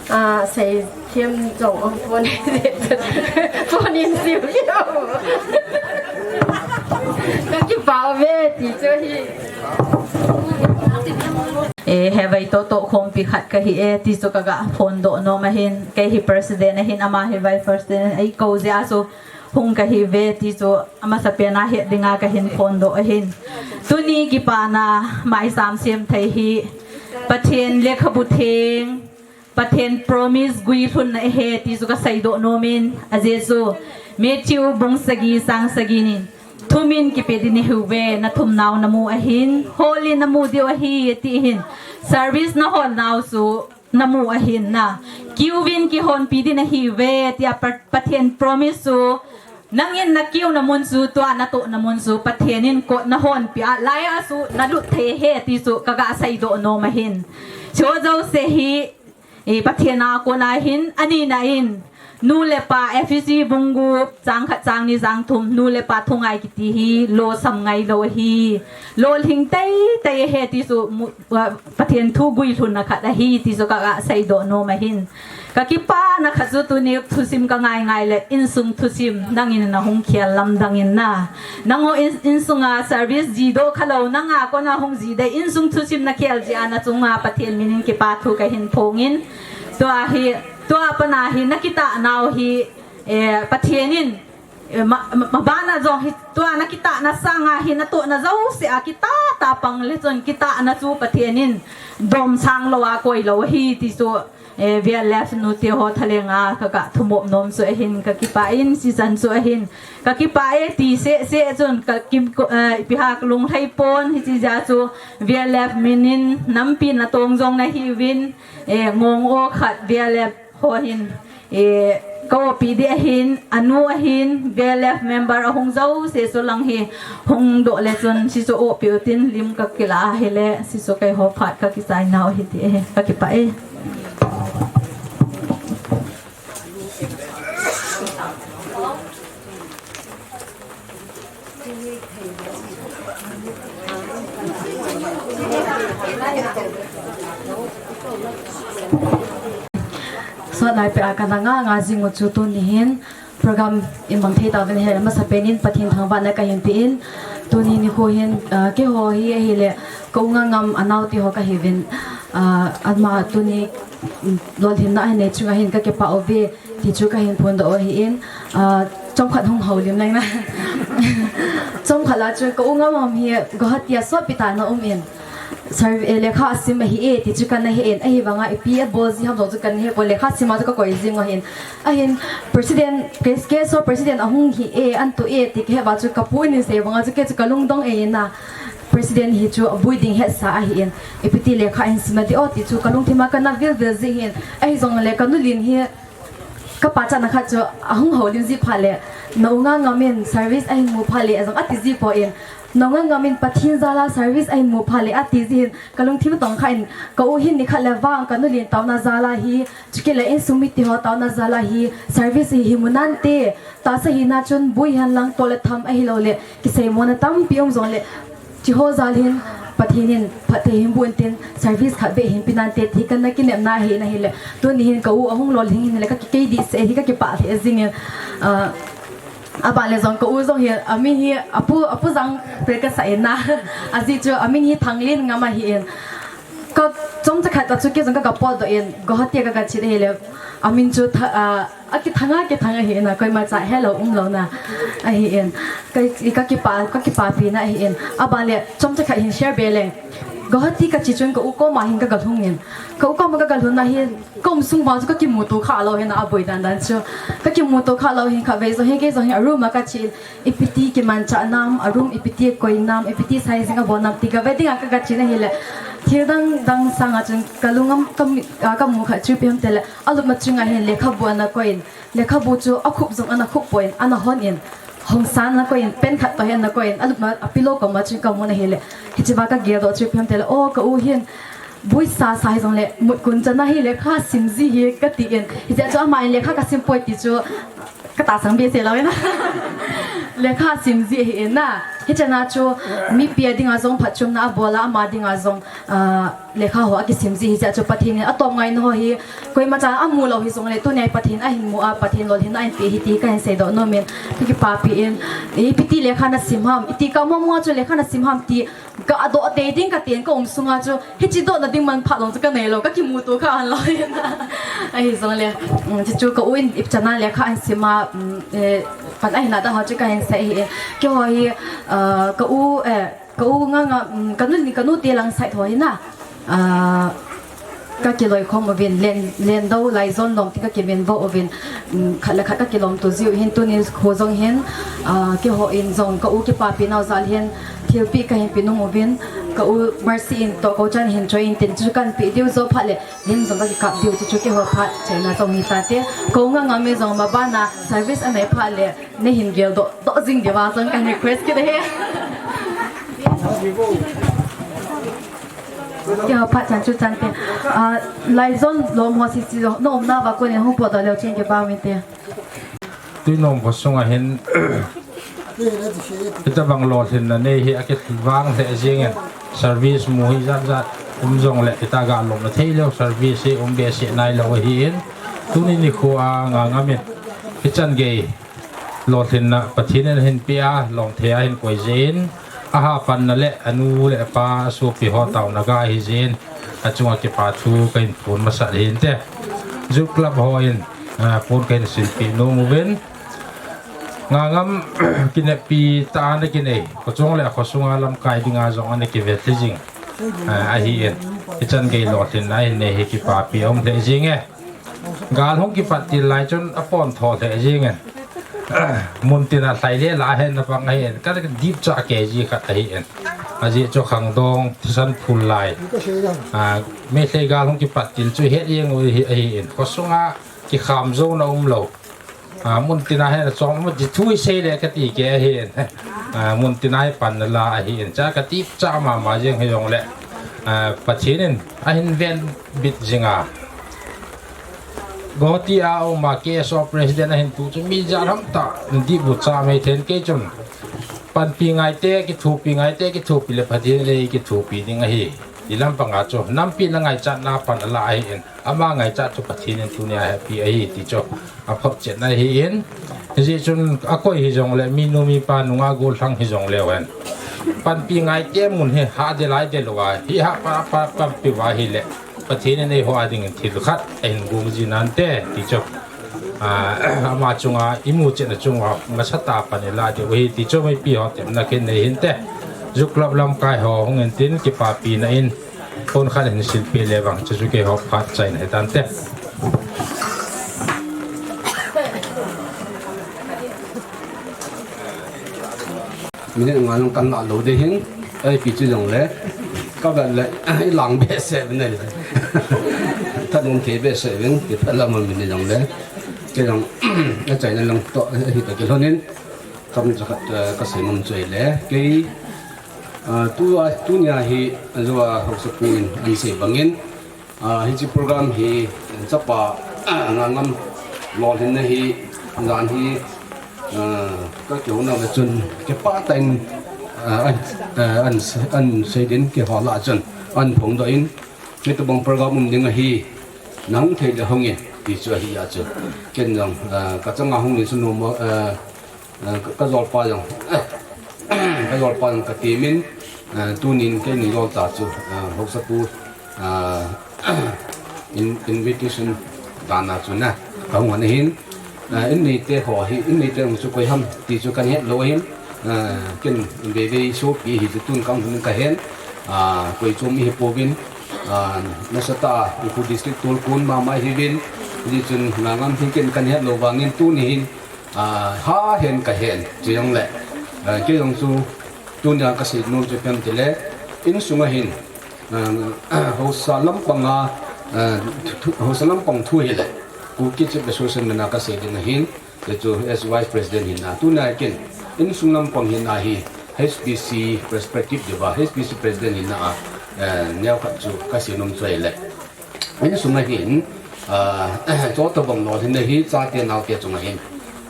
Ah, seithem jong um pon, pon in siu leu. Ka kipah uve ti chu ahi. Eh, hevai toh toh khompi khat kahi e ti chu kaga phondoh nom ahin. Kei hi president ahin, ama hi vice president ahi, kou jeh a chu hung kahi uve ti chu amasapen a het dinga kahin phondoh ahin. Tuni kipana maicham semthei hi Pathen lekhabu theng, Pathen promise guilhunna ahi ti chu kaseidoh nom in, ajeh chu Matthew bung sagi chang sagi nin, thumin kipe ding nahiuve, nathumnau namu ahin, hol in namu diu ahi, ati hin, service nahol nau chu namu ahin na, queue in kihonpi ding nahiuve, tia Pa-, Pathen promise chu, nangin na queue na mun chu, tua natohna mun chu, Pathen in kot nahonpi a, lai a chu nalut thei ahi ti chu kaga seidoh nom ahin. Chu jouse hi, eh, Pathen a kona hin, anina in, nu le pa, Ephesi bung gup, chang khat, chang ni, chang thum, nu le pa thungai kiti hi, losam ngailou ahi, lolhing teitei ahi ti chu, mu-, ah, Pathen thu guilhunna khat ahi ti chu kaga seidoh nom ahin. Kakipana khat chu tuni thusim kangai ngai le, insung thusim, nangin nahung khel lamdang in na, nangho in, insunga service jidoh khalou, nanga kona hung ji dei, insung thusim nakhel jeh a nachunga Pathen min in kipa thu kahin phong in. Tua hi, tua pana hi nakitah nau hi, eh, Pathen in, eh, ma, ma, mabana jong hi, tua nakitahna sanga hi natohna jouse a kitah tah pang le chun kitahna chu Pathen in domsang lou a koilou ahi ti chu, eh, V L F nu teho thalenga kaga thumop nom chu ahin, kakipah in, sichan chu ahin, kakipah e ti seh seh chun kakim ko, eh, ipi ham kalunglhai pon, hiche jeh a chu V L F min in nampi natong jong nahiuvin, eh, ngong o khat V L F ho hin, eh, ka-opi ding ahin, anu ahin, V L F member ahung jouse chu lang hi hungdoh le chun, sichu opi utin lim kakila ahile, sichu keiho phat kakichai nau ahi ti ahi, kakipah e. Sot naipe a kana nga nga jing u chu tuni hin program in mang thei tauvin ahile, amasapen in Pathen thangvahna kahin pe in, tuni nikho hin, ah, keiho hi ahile, ka u Ngangam anaote ho kahiuvin, ah, ama tuni, mm, lolhinna ahin nei chunga hin kakipah uve. Ti chu kahin phondoh u ahin, ah, chomkhat hung houlim lang na. Chomkhat a chu ka u Ngangam hi Guwahati a sotpi tah in aum in. Serv-, eh, lekha asim ahi e, ti chu kana he in, ahivanga ipi abol ji ham jong chu kana he pon, lekha sim a chu kakoi jing u ahin. Ahin, president, K S O president ahung hi e, anto e, ti kahe uva chu kapu in asei vanga chu kei chu kalungdong e in a, president hi chu abui ding hetsa ahi in. Ipi ti lekha ahin sim a di o, ti chu kalungthim a kana vil vil ji hin. Ahijongle kanu Lin hi, kapa chana khat chu ahung houlim ji phat le, Nonga Ngam in service ahin mu phat le, ajong ati ji poi. Nonga Ngam in Pathen jal a service ahin mu phat le ati ji hin, kalungthim tong kha in, ka u hin nikhat le vang kanu Lin taona jal a hi, chukit le insung mite ho taona jal a hi, service hi himu nante, tahsa hina chun bui hen lang to le tham ahilou le, kiseimona tampi um jongle, Chiho jal hin, Pathen in phatthei hin boh in tin, service khat beh hin pe nante ti kana kinepna ahi in ahile. Tuni hin ka u ahung lolhing in le ka ki-, kei dih seh hi ka kipah lheh jing in, ah, aban le jong ka u jong hi, amin hi Apu, Apu Jang pe kasa in a. Ajeh chu amin hi Thanglin Ngam ahi in. Ka chomcha khat a chu kei jong ka, ka potdoh in, Guwahati a ka, ka chin ahile. Amin chu tha-, ah, Akithang a, kithang ahi in a, koima cha helou umlou na ahi in. Ka, ka kipa, ka kipapi na ahi in. Aban le, chomcha khat hin share be leng. Guwahati ka che chun ka u koma hin ka galhung in. Ka u koma ka galhun na hin, ka um sung vang chu ka kimuto kha lou hin a, aboi dan dan chu. Ka kimuto kha lou hin khatvei jong hi, kei jong hi a room a ka che in. Ipi ti kimanchah nam, a room ipi ti koi nam, ipi ti sizing abol nam, ti gave ding a ka, ka chin ahile. Thil dang dang sang a chun ka lung a, ka mi, a, ka mu khat chu ipi ham tile. Alup ma chunga hin lekhabu ana koi in, lekhabu chu akhup jong ana khup poi in, ana hon in, hongsan ana koi in, pen khat toh hin ana koi in, alup ma, a pillow koma chun ka mun ahile, hiche va ka geldoh chu ipi ham tile, o ka u hin, bui sasa hijongle, mut kun chana hi lekha sim ji hi ka ti in, hijeh chun ama in lekha ka sim poi ti chu, ka tahsan behseh lou in a. Lekha sim ji ahi in a. Hichana chu mipi a dinga jong phatchomna abol a, ama dinga jong, ah, lekha ho akisim ji hijeh chun Pathen in atom ngaina ho hi koima chan amu lou hijongle tunia Pathen ahin mu a, Pathen lolhinna ahin pe hi ti kahin seidoh nom in, ka kipapi in, ipi ti lekha na sim ham, iti ka mong mong a chu lekha na sim ham ti Ka doh tei ding ka tin ka um sunga chu, hiche dohna ding manpha jong chu ka nei lou, ka kimuto kha lou. Ahi jongle, um, chuchu ka u in ipchana lekha ahin sim a, um, eh, pan ahin ada ho chu kahin sei hi. Keiho hi, uh, ka u, eh, ka u nga nga, um, ka nu ni ka nu te lang side ho hi na. Uh, Ka kiloikhom uvin, Len, Lendou, Laijon lom tin ka kiminvo uvin, um, khat le khat ka kilomto jiu hin, tuni khu jong hin, ah, keiho in jong ka u kipapi nau jal hin, thilpeh kahin pe nung uvin, ka u Mercy in toh kouchan hin choi in tin chu kahin pe diu jou phat le, lim jong ka kikap diu chu, chu keiho phat chaina jong hi tate, ka u Ngangam in jong maban a service anei phat le, neihin geldoh, doh jing diu va jong kahin request kit ahi. Keiho phat chan chu chante. Ah, Laijon lom ho sisi lom, na umna va konin hung potdoh leu chun kipah inte. Tuinom khosunga hin, hitabang lolhinna nei hi akivang lheh jingin, service mu hi jat jat um jongle, hita ga lom na thei leu service hi um behseh nailou ahin, tuni nikho a Ngangam in hichan gei lolhinna Pathen in ahin pe a, lom thei a ahin koi jin, aha panna le anu le apa, asopi ho taona ga ahi jin, achunga kipa thu kahin phon masat hinte. Youth Club ho in, ah, pon kahin silpeh nom uvin. Ngangam kinepi tah a ana kinei, kho chung le kho sunga lamkai dinga jong ana kivet lheh jing, ah, ahin. Hichan gei lolhinna ahin nei hi kipapi um lheh jinge. Gal hung kipat til lai chun apon tho lheh jingin. Muntina lhai le la hen na pang ahin. Ka dipcha kei ji khat ahin. Ajeh chu khangdong thisan phul lai. Ah, Meitei gal hung kipat til chu het jeng u hi ahin. Kho sunga kikham jou na umlou. Ah, muntina hin achom mu ti thu isei le kati kei ahin. Ah, muntina hi panna la ahin. Cha ka dipcha mama jeng hi jongle. Ah, Pathen in ahin ven bit jinga. Guwahati a uma K S O president ahin tu chu mi jat ham tah, dihbu cha mei then kei chun. Panpi ngaite, kithopi ngaite, kithopi le Pathen le kithopi ding ahi. Ti lampanga chu, nampi na ngaichat na pan ala ahin, ama ngaichat chu Pathen in tunia ahin pe ahi ti chu, aphotchetna ahin. Hijeh chun akoi hi jongle, minu mipa nunga gollhang hi jongleu hen. Panpi ngaite mun hi, ha de lai de lou a, hi ha pa, pa, panpi uva hile. Pathen in eiho a dingin thil khat ahin gong ji nante, ti chu. Ah, ama chunga, imu chetna chunga, masatah a pan ila diu ahi, ti chu mipi ho temna khin nei hinte. Ju Club lamkai ho hung in tin kipapina in, phone khat hin silpeh le vang, chuchu keiho phat chaina hitante. Minute nga jong kan lah lou ding hin, ipi chu jongle, ka vet le, i lang behseh uvin ahi. Thanom thei behseh uvin, kitha lam a minute jongle. Kei jong, achaina lang toh, hita kilhon in, themcha khat, eh, ka seinom chu ahile. Kei, ah, tu a, tunia hi, ajeh a haosapu in ahin sei bangin, ah, hiche program hi, chapa, ah, Ngalngam lolhinna hi, jan hi, ah, ka kihouna le chun, kipah tah in, ah, an, ah, an, an sei din keiho lah a chun, ahin phongdoh in, hitobang program um ding ahi, nahung thei le hung in, ti chu ahi a chu. Ken jong, ah, ka changa hung in chu nom, ah, ah, ka, ka jolpa jong, ka jolpa jong ka temin, ah, tunin keini jol ta chu, ah, haosapu, ah, in, invitation dan a chu na, ka hung ahin, ah, in neite ho hi, in neite jong chu koi ham ti chu kahin het lou ahin, ah, ken veivei sopi hi chu tun kahung hin kahen, ah, koi chom ihi pouvin, ah, nasatah a Ukhrul District tolkun mama ihiuvin, hijeh chun Ngalngam hi ken kahin het lou vangin tuni hin, ah, ha hen kahen, chujongle, ah, kei jong chu tunia ka seinom chu ipi ham itile, insunga hin, ah, haosa lampanga, ah, thu, haosa lampang thu hile, Kuki Chief Association min a ka sei ding ahin, chuchu as Vice President hina, tunia ken, insung lampang hina hi, H P C perspective diuva, H P C President hina a, eh, neokhat chu ka seinom chu ahile. Insunga hin, ah, chutobang lolhinna hi, chate naote chunga hin,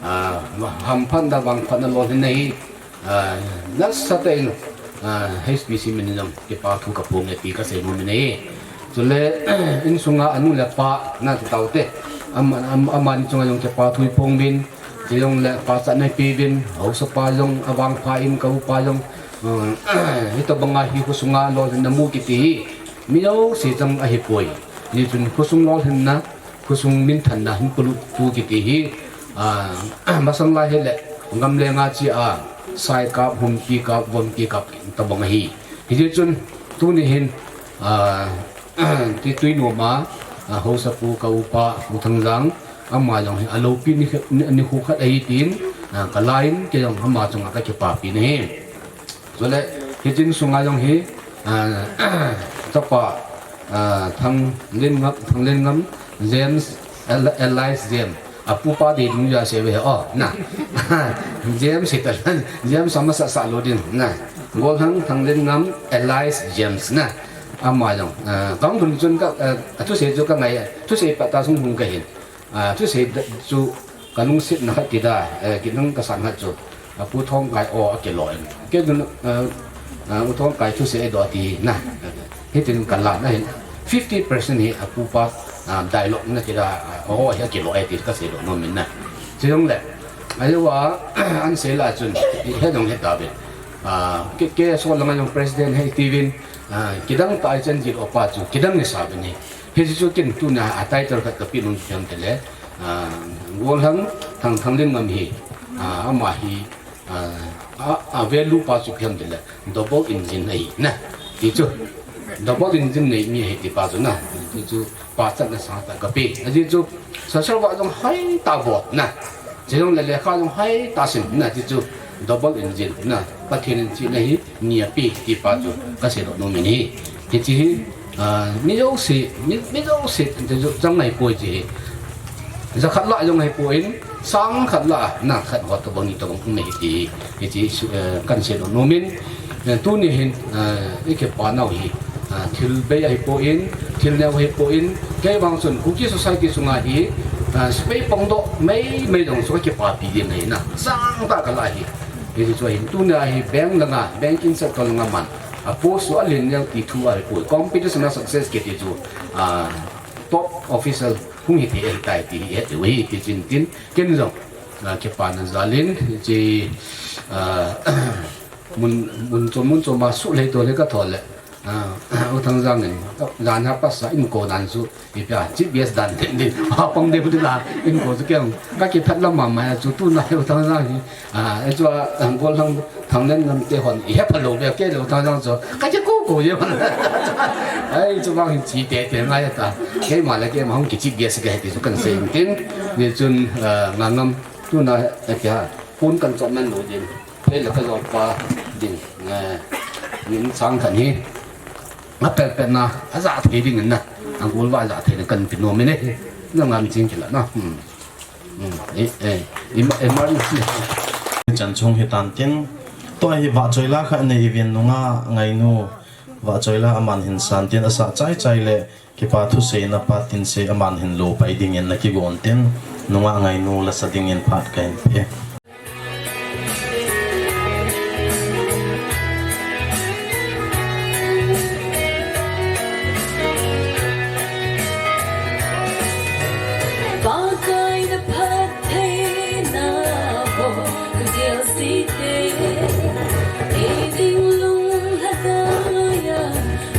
ah, hamphatna, vangphatna lolhinna hi, ah, nasatah in, ah, H P C min in jong kipa thu kaphong e ti ka seinom in ahi. Chule, insunga anu le apa, na ti taute, ama, ama, amani chunga jong kipa thu iphong uvin, chujongle pachatna ipeuvin, haosapa jong avangpha in, ka upa jong, ah, hitobanga hi khosunga lolhinna mu kiti hi, mi jouse chang ahipoi. Hijeh chun khosung lolhinna, khosung minthanna hin polut tu kiti hi, ah, masang lai hile, gamlenga chea, saikap, humpi kap, vompi kap tobang ahi. Hijeh chun, tuni hin, ah, ti tui noma, ah, haosapu ka upa, Pu Thangjang, ama jong hi, aloupi ni, ni, nikho khat ahi tin, ah, ka la in, kei jong ama chunga ka kipapi nahi. Chule, hiche insunga jong hi, ah, chapa, ah, Thanglenngam, Thanglenngam, James, Eli-, Elias James. Apupa dei ding ja se ve, oh, na. James hita, James ama sasa lou ding, na. Golhang Thanglenngam, Elias James, na. Ama jong, ah, kahung lhun chun ka, ah, athusei chu ka ngai, thusei pa ta sung hung kahin. Ah, thusei chu ka lungsetna khat ti da, eh, kinung kasan khat chu. Ah, Pu Thongkai o akilo in. Kei dun, ah, ah, U Thongkai thusei eidoh ti na. Hitin ka la na hin. Fifty percent hi apupa, ah, dialogue na ti da, ah, o hi akilo e ti ka seidoh nom in na. Chujongle, ajeh a, an sei la chun, he jong he ta ve. Ah, kei, kei so langa jong president he ti vin, ah, kidang ta ai chen jil opa chu, kidang ni sa vin hi. Hiche chu ken tunia a title khat kapeh nom chu ipi ham itile, ah, Golhang Thang, Thanglenngam hi, ah, ama hi, ah, a, a value pa chu ipi ham itile, double engine ahi na. Ti chu, double engine nei mi ahi ti pa chu na. Ti chu, pachatna sangtah kapeh. Ajeh chu, social work jong hoi tah bol na. Chujongle lekha jong hoi tah sim na. Ti chu, double engine na. Pathen in chihna hi, ni ape ti pa chu ka seidoh nom in ahi. Hiche hi, ah, mi jouse, mi, mi jouse, ti chu chang ahipoi hiche hi. Jakhat lah jong ahipoi, sangkhat lah, na khat ho tobang ni tobang um ahi ti hi. Hiche hi, eh, kan seidoh nom in, eh, tuni hin, eh, i kipa nau hi, ah, thil bei ahipoi, thil neo ahipoi, kei vang chun Kuki society sunga hi, ah, sepai pangdoh, mei, mei jong chu ka kipapi ding ahi na. Sangtah ka lah hi. Hiche chu ahin tunia hi bank langa, banking sector langa man, a post chu alen neo ti thu ahipoi. Competition a success kiti chu, ah, top official hung hithei ahitai ti hi het diu ahi, ti chin tin, ken jong, ah, kipana jal in, hiche, ah, mun, mun chom, mun chom a suhlei to le ka thol le, ah, Thangzang in, jan ha pasa in ko dan su, ipi a, Chief Guest dan ten din, ha pang de bu la, in ko su keng, ka kiphat lam ma ma chu tu na U Thangzang hi, a, e chu a, ang ko lang, Thanglen ngam te hon, i he pha lo be ke lo Thangzang chu, ka che ko ko ye man. Ai, chu bang hin chi te te ngai ta, keima le keima hung ki Chief Guest ke ti su kan sei tin, ni chun, a, nga ngam, tu na, e kya, pun kan chom man lo din. Hei le ka jolpa ding, eh, min sang khat hi. A pel pel na, a ja thei ding na. A gol va ja thei na kan ti nom e ne. Na ngam ching kila na. Hmm. Hmm. Eh, eh. Im, emergency. Chan chung hi tan tin. Tua hi va choi la kha nei i vin nunga ngai nu. Va choi la aman hin san tin a sa chai chai le. Kipa thuseina pa tin sei aman hin lo pai dingin na kigon tin, nunga ngai nu la sa dingin phat ka hin pe. Pakai na phat theina ho, ka gel si te, ei ding lung lhadai a,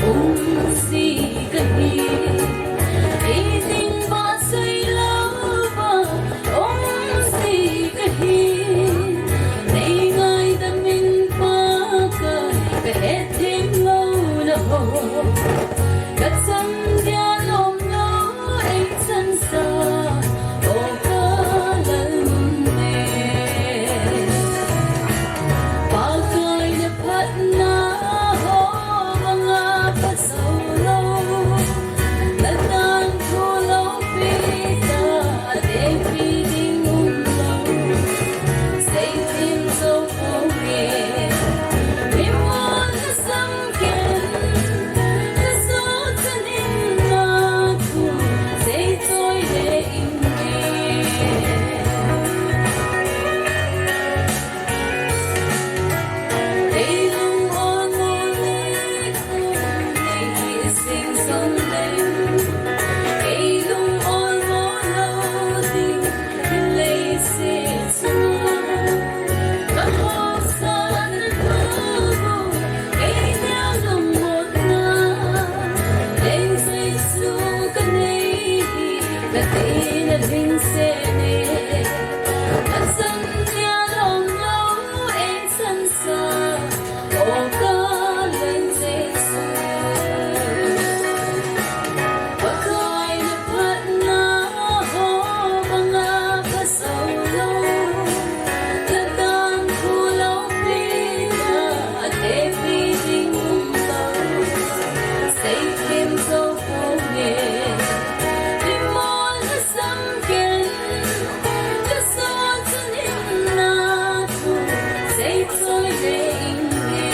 um si ka hi. Ei ding va sei lo va, um si ka hi. Nei ngaidam in Pakai, ka hethem lo na ho. Ka chang dia lom lo, ei chansa, o ka Lalnunnem. Pakai na phatna ho, banga pha sou lo. Na dan thu loupi ta, a tepi ding um lo. Sei thim sou pong e. Mi mon na sam ken, ka sou chanin na thu, sei choi le in e. Ei lung on mo le, ei hi sing song le, ei lung on mo lo ding, lei se. Pakai na phatna ho, banga pha sou lo. Na dan thu loupi ta, a tepi ding um lo. Sei thim sou pong e. Mi mon na sam ken, ka sou chanin na thu, sei choi le in e.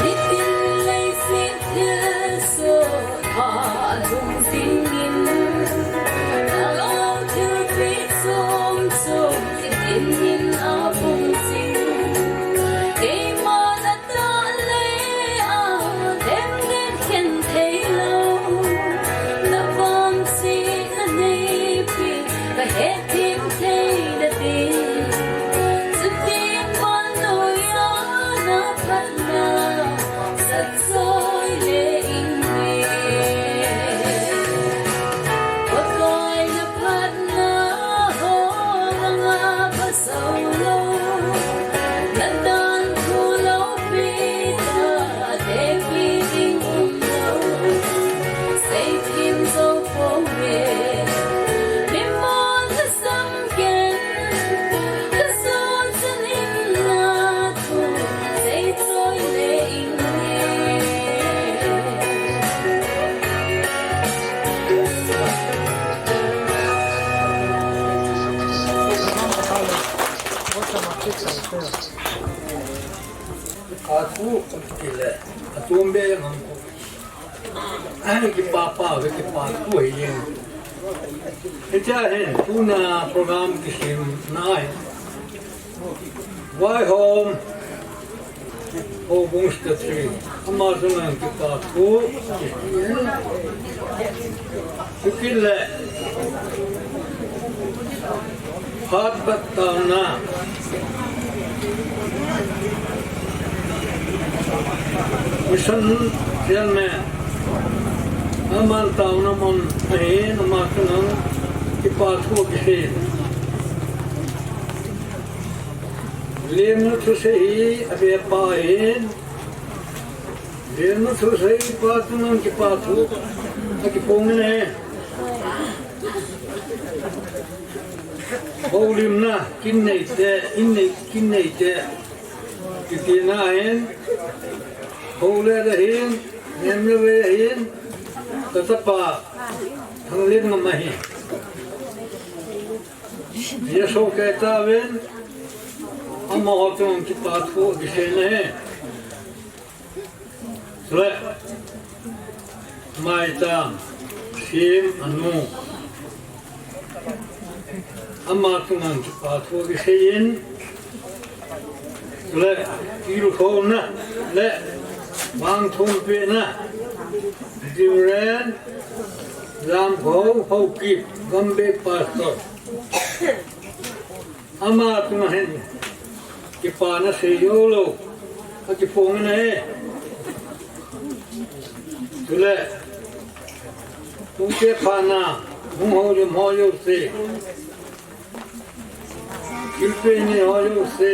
Nitin leiset thilsoh tha lhung dingin, na lou thilpeh chom chom nitin in a pung jing. Keima na Tah le a dem den khen thei lou, na vangsetna neipi, ka hethem thei na ding. Chuti vannoi a na phatna, sat soi le in e. Pakai na phat na ho, banga pha sou lo. Na dan thu loupi ta, a tepi ding um lo. Sei thim sou pong e. Mi mon na sam ken, ka sou chanin na thu, sei choi le in e. Atu kile, atu mbe yang ko. Ai, kipa pa, kipa tu hai yen. Hitia hin, tuna program kisim nai. Vaihom. Houbung Secretary, ama chunga kipa thu, chukit le phat bat taona, Mission Chairman, aman taona mun ahin, ama chunga kipa thu kisei. Lemnu thusei hi abepa ahin, Lemnu thusei pa chunga kipa thu akiphong in ahi. Houlimna, kin neite, in nei, kin neite, kitina ahin, Houle ahin, Nemlevei ahin, kachapa Thanglenngam ahi. Jesu Christa vin, amaho chunga kipa thu kisei ahi. Chule, maicham sem anu, ama chunga kipa thu kisei in, chule, tilkhouna le vangthumpehna, Reverend Lamkhou Haokip, Gambih Pastor. Ama chunga hin kipana sei joulou akiphong in ahi. Chule, hung chephatna, hung houlim ho jouse, thilpeh nei ho jouse,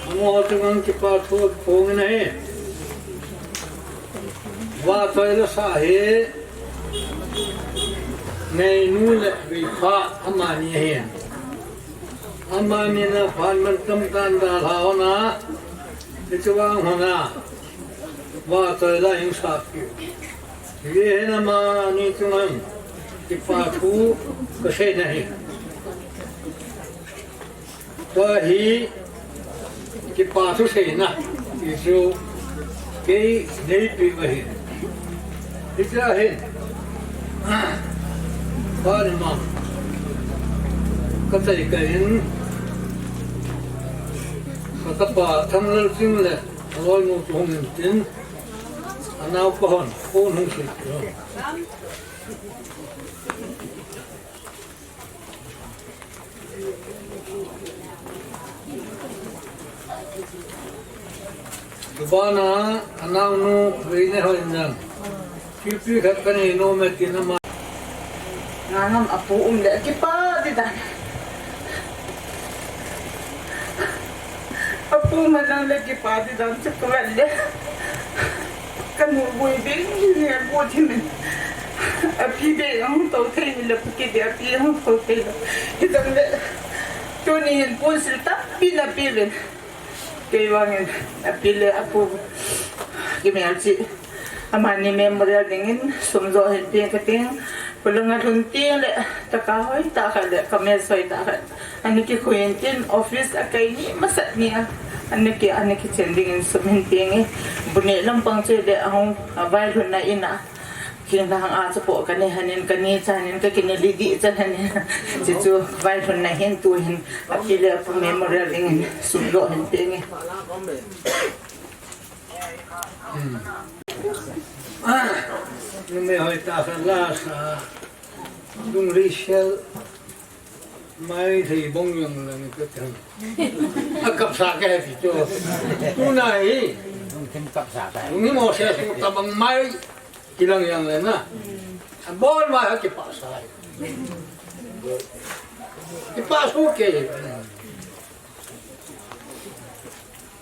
amaho chunga kipa thu akiphong in ahi. Vahchoi lasa hi, Neinu le Veipha amani ahin. Amani in phat mantam tah in dalha hon a, hiche vang hon a, vahchoi la hung sapi. Hijeh hin amani chunga kipa thu kasei ahi. Tua hi kipa thu seina, hichu kei neipeh ahi. Hichea hin, phat ni ma, kachai kah in, kachapa Thanglalching le aloinu chu hung intin, anaopa hon phone hung sei. Tubana, anaonu, Veine hon jong, thilpeh khat kanei nom e tin ama. Nangam apu um le kipa di dan. Apu manang le kipa di dan chu kavet le. Kanu boi beng ni abu thi min. Api beng ahung tou thei ni le pu kiti api ahung tou thei le. Hijong le. Tuni hin ponsil tampi napeh uvin. Kei vangin api le apu kimelchih. Amani memorial dingin sum jo hin peng kating. Khulanga lhun teng le taka hoitah khat le kamelchih hoitah khat. Ana kikhui intin office a kai ni masat ni a. Ana ki, ana kichen dingin sum hin peng e. Bu neh lampang chu le ahung, a, vailhunna in a. Kinglhang a chu po kanei hon in kanei chan in kakinei lidi chan hon in. Chuchu vailhunna hin tu hin api le apu memorial dingin sum jo hin peng e. Hmm. Ah, numei hoitah khat lasa, Lunglei Sel, Maithei bong jong lang ka thang. Akapsa kahi ti chu. Tuna hi. Lungthim kapsa kahi. Lungthim ho se tu tabang mai kilang jong le na. Abon mai ha kipasa hi. Kipasu kei.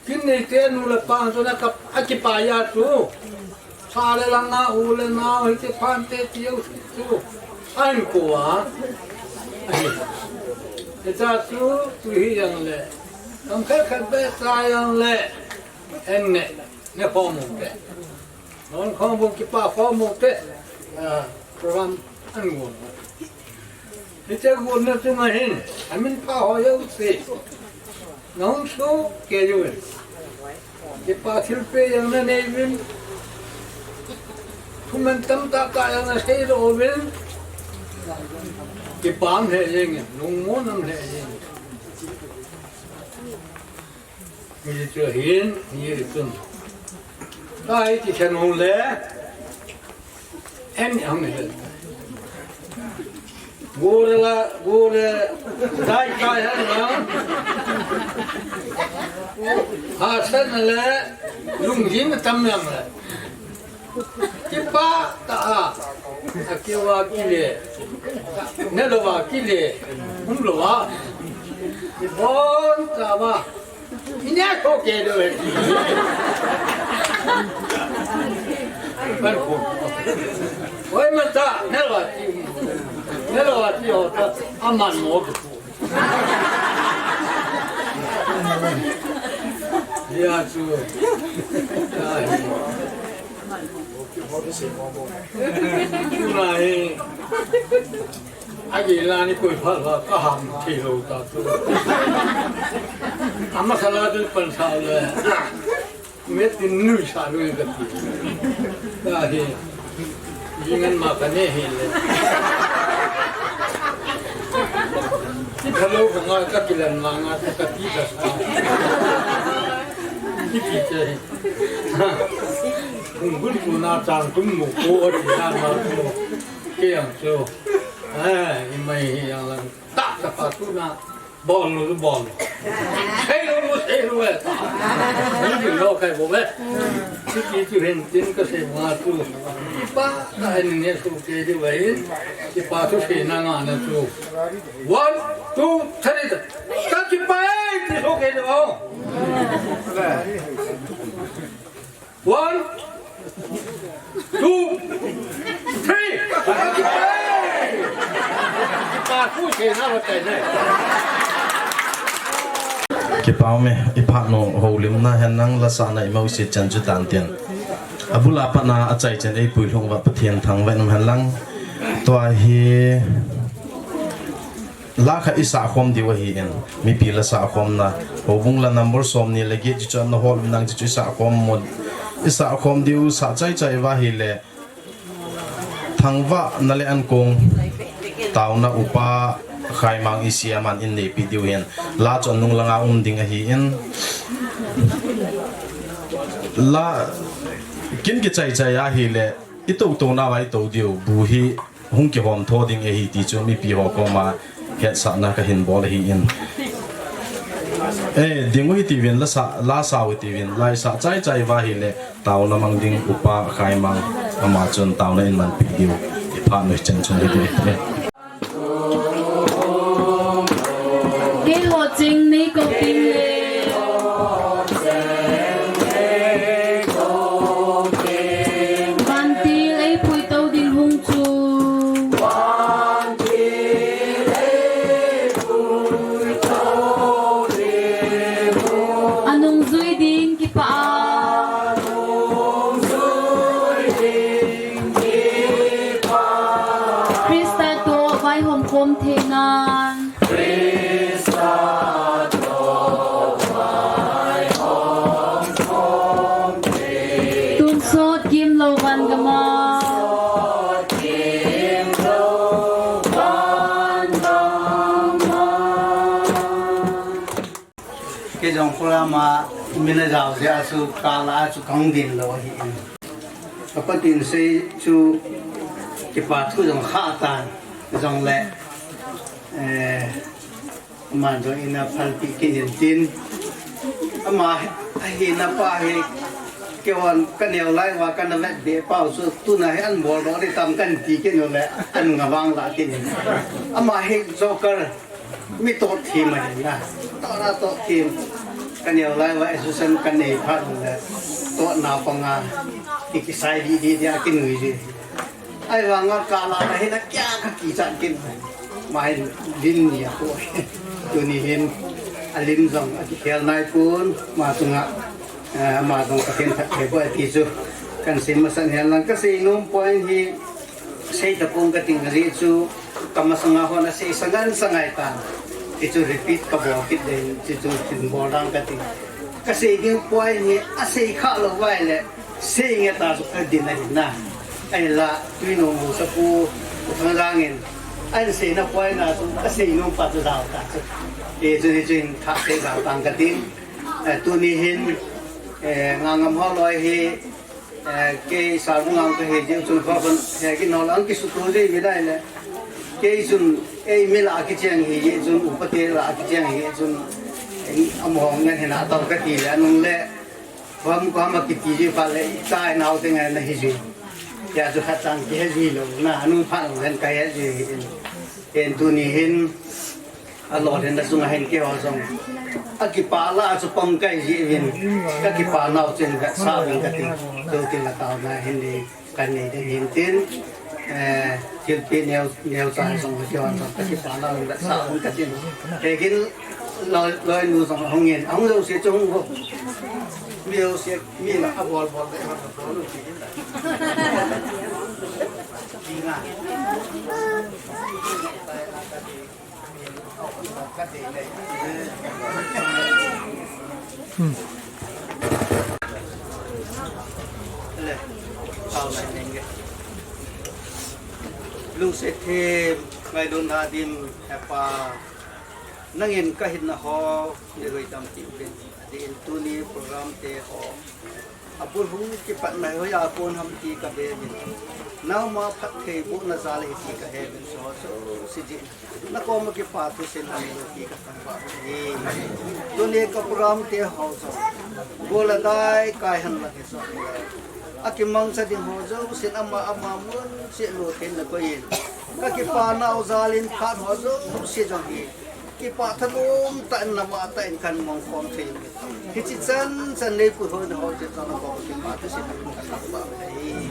Kin neite nu le pa chu na ka, akipa a chu. Sa le langa u le nao, hiti phante ti u chu. Ahin ko a. Hiche chu, tu hi jong le. Kam khat khat be sa jong le. En ne, ne khom u te. Non khom u kipa khom u te. Ah, program an gon. Hiche gotna chunga hin, amin pha ho jouse. Nahung soh kei uvin. Kipa thilpeh jong nanei uvin. Thu mantam tah tah jong nasei doh uvin. Kipah lheh jeng in, lungmon lheh jeng in. Mi chu hin, ni chun. Ka hi ti khen hung le. En hung le. Gure la, gure. Dai kai han na. Ha san le. Lungjin tam yang le. Kipa ta a. Akiwa kile. Ne lo wa kile. Hum lo wa. Bon ta wa. Ine ko ke do e. Oi, mata, ne lo ti. Ne lo ti ho ta. Aman mo. Ya chu. Ai. Nai. Agi la ni koi pha la ka ham thei lo ta tu. Ama khala tu pan sa le. Me tin nui sa nui ka ti. Ka hi. Jingan ma ka ne he le. Ti khalo ka nga ka kilan ma nga ka ti ka sa. Ti ki che. Kung gun tu na chang tum mu ko ri na ma ko. Ke yang cho. Ai, i mai hi yang lang. Ta ta pa tu na. Bol lu, bol lu. Sei lu, sei lu, eh. Lu, lu, lo kai bo, eh. Ti, ti, tu hin, tin ka sei ma tu. Kipa, ta hin ne su ke di wa hin. Kipa tu sei na nga na tu. One, two, three. Ka kipa, eh, ti su ke di wa. One, two, three. Kipa ume, i phat nu houlimna hen lang, lasahna i mousit chan chu tan tin. Abul a pat na a chai chan ei puilhung uva Pathen thangvah in um hen lang. Tua hi La khat i sah khom diu ahi in, mipi la sah khomna, houbung la number som ni le get chu chu na hol nang chu chu i sah khom mun. I sah khom diu sah chai chai uva ahile, thangvahna le ankong taona upa Khaimang i sia man in neipi diu hin, la chu nung langa um ding ahi in. La kin kichai chai ahile, i to to na vai to diu, bu hi hung kihom tho ding ahi ti chu mipi ho koma hetsahna ka hin bol ahi in. Eh, ding u hiti uvin, la sa, la sa u hiti uvin, la i sah chai chai uva ahile, taona mang ding upa Khaimang ama chun taona in manpi diu, i phat nu chan chung hiti uvin. Keiho ching nei ko ting le. Vantil ei pui to ding hung chu. Anung jui ding kipa a. Christa toh vaihom khom thei nan. Tonsot kimlou van gam a. Kei jong program a min a jao jeh a chu kal a chu kahung din lou ahi in. Ka patin sei chu kipa thu jong kha tan jong le, eh, aman jong in a phalpeh kit in tin. Ama ahi na pa hi keihon ka neo lai uva ka na vet be pau chu tuna hi an bol doh ding tam kan ti kit u le an nga vang la kit in. Ama hi joker. Mi toh thim ahi na. Toh na toh thim. Ka neo lai uva association ka nei phat le. Toh na panga. Ki kisai di di di a kinui di. Ahivanga kal a na hin a kia ka kichat kit. Ma hin lim ni a ko. Tuni hin a lim jong a kikhel nai pon. Ma chunga, eh, ma jong ka khen that thei poi ti chu. Kan sei masa hen lang ka sei nom point hi. Sei ta pong ka ting ri chu, ka masanga hon a sei sangan sangai tan. Ti chu repeat ka bol kit ding, ti chu tin bol dang ka ting. Ka sei ding point hi, a sei kha lou vai le, sei nge ta chu ka din ahi na. Ahinla, tui nung mu sa pu, u thang dang in, an sei na point na chu, a sei nung pa chu dau ta chu. Ti chu ni chu in kha sei dau tang ka ting. Eh, tuni hin, eh, Ngangam ho loi hi, eh, kei Salbung Ngam kahi jeh chun kho khun, eh, kin ho lang kisuto jeh mi dai le. Kei chun, ei mi la kicheng hi jeh chun, upate la kicheng hi jeh chun, eh, amaho ngen hin atao kati le, anung le, khom khom a kiti jeh phat le, itai nau te ngen na hi jeh. Tia chu khat chang kihe jeh lou, na, anung phat ngen kahe jeh hi in. Ken tuni hin, Alolhinna sunga hin keiho jong. Akipa la chu pang kai jeh hin. Kakipa nau chun vetsah uvin kati. Tutin la taona hin ni kan nei ding hin tin. Eh, thilpeh neo, neocha jong keiho jong. Kakipa nau vetsah uvin kati. Kei kin loi, loinu jong hung in. Hung jouse chu hung vo. Mi jouse, mi la abol bol de, abol bol u ti. Dinga. Lungset them, ngailutna dim, Hepa. Nangin kahinna ho, niloi tampi uvin. Adeh in tuni program te ho. Abul hung kipat mai hoi a kon ham ti kabe uvin. Nangma phattheibohna jal ahi ti kahe uvin so so sijin. Nakoma kipa thusim nang loupi kathangvah e. Tuni ka program te ho jong. Gol a dai kai han lang hi jong. Akimangcha ding ho jong, sin ama ama mun, si lo thei na koi in. Kakipa nau jal in phat ho jong, si jong hi. Kipa thanom tah in, navah tah in kan mong khom thei. Hichi chan chan nei pu ho na ho te jong nakoma kipa thusim nang kathangvah e.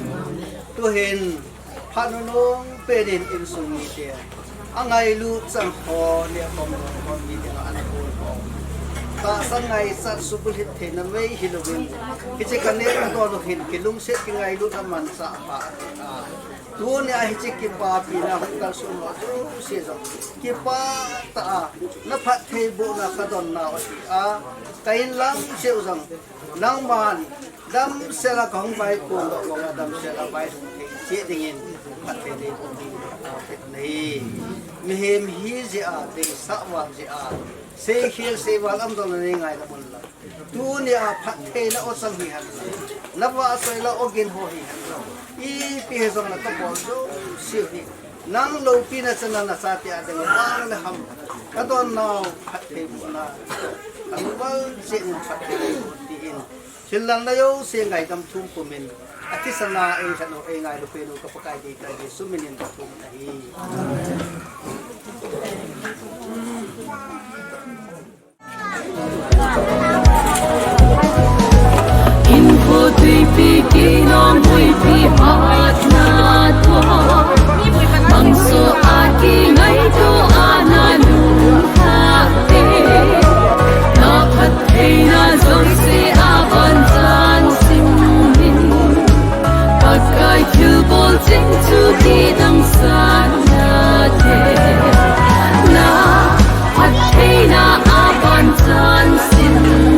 Tuhin, Phat nunung pen in insung mite. Angailut chang ho, neh khom nung khom mite, ana bol ho. Tahsan ngaichat subulhit theina mei hilouvin. Hiche kaneh kadon u hin, kilungset kingailutna manchah pha. Tunia hiche kipapina hung kalsong ho jouse jong. Kipah tah a, na phattheibohna kadon nau ahi a. Ka inlam cheh u jong. Nangman, damsel a kahung vaikon doh banga damsel a vailhun thei cheh dingin, phatthei neiboh ding in, phatthei nei. Mihem hi jeh a, deisah val jeh a, seikhel seival am jong nanei ngaidam un lang. Tunia phattheina o chang hihen lang. Navahchoi la o gin ho hihen lang. Ipi hijongle kabol jouse hi. Nang loupina chan a nachate a dinga vang le ham. Kadon nau phattheibohna. Aval cheh in phatthei neiboh tin. Thil langna jouse ngaidam thum pumin, athisan a eilhen u, eingailu pen u ka Pakai deitah Jesu minin kathum ahi. Inko tuipi, kinom tuipi, matna tua. Bangso a kingaito a na lungkhat te. Na phattheina jouse a vanchan simin. Pakai thilbol ching chu kidang sahna te. Na phattheina a vanchan simin.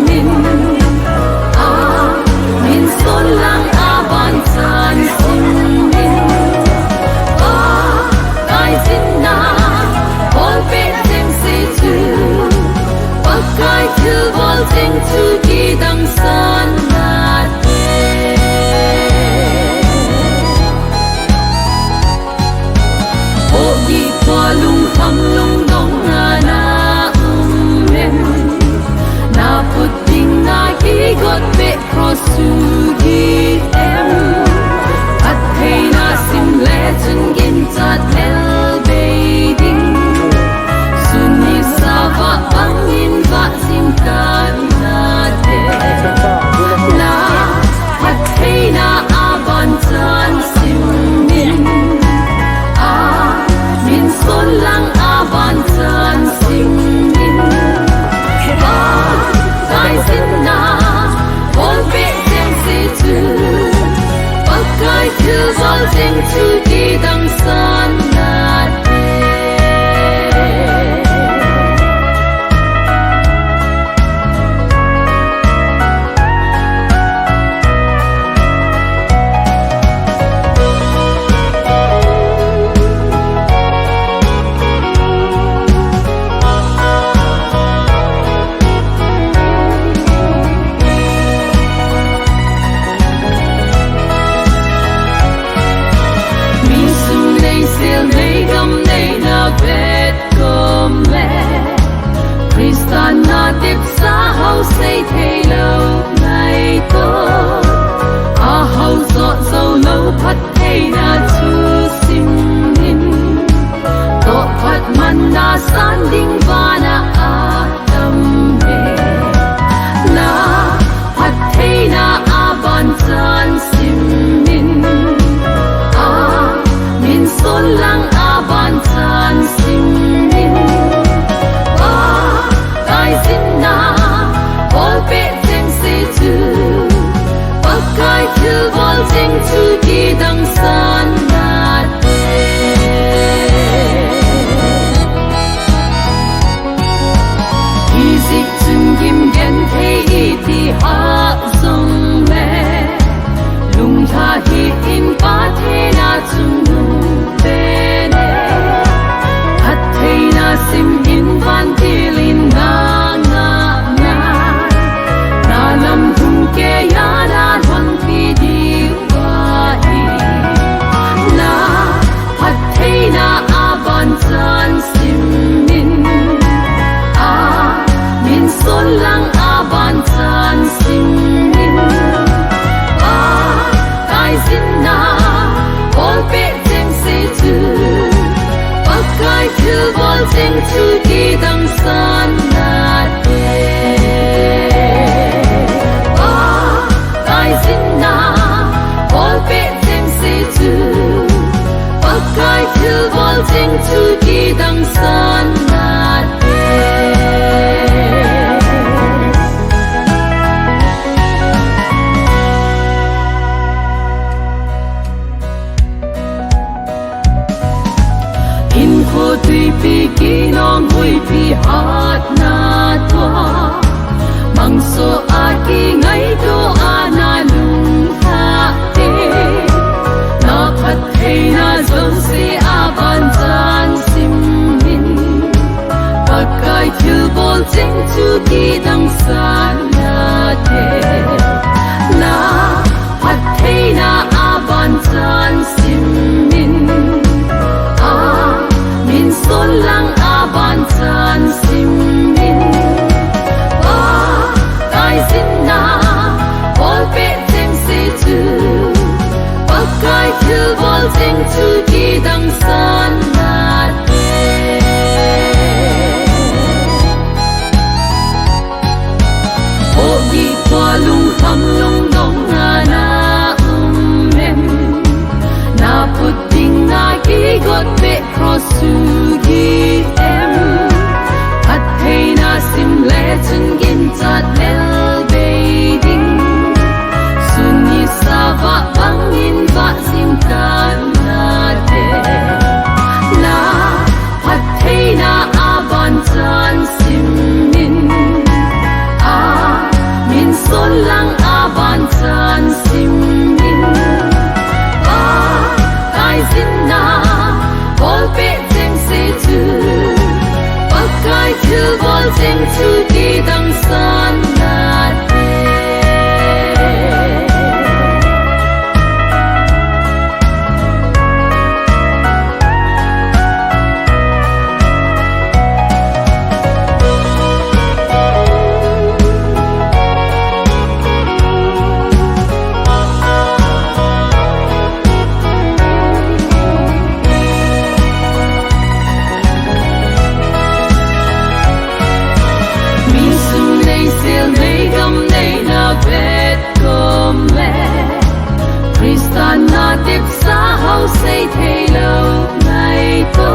Tepsa ho sei thei lou ngaito,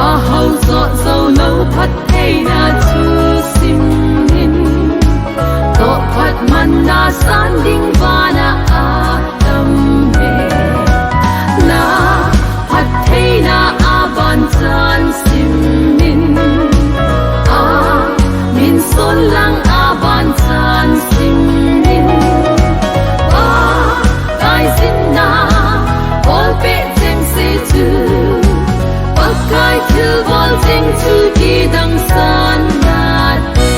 a ho jo jou lou phattheina chu simin, toh phat manna san ding vana a tam e. Na phattheina a banchan simin, a min sol lang a banchan simin, a kai sinna bol pe cheng se chu, Pakai thilbol cheng chu kidang san nate.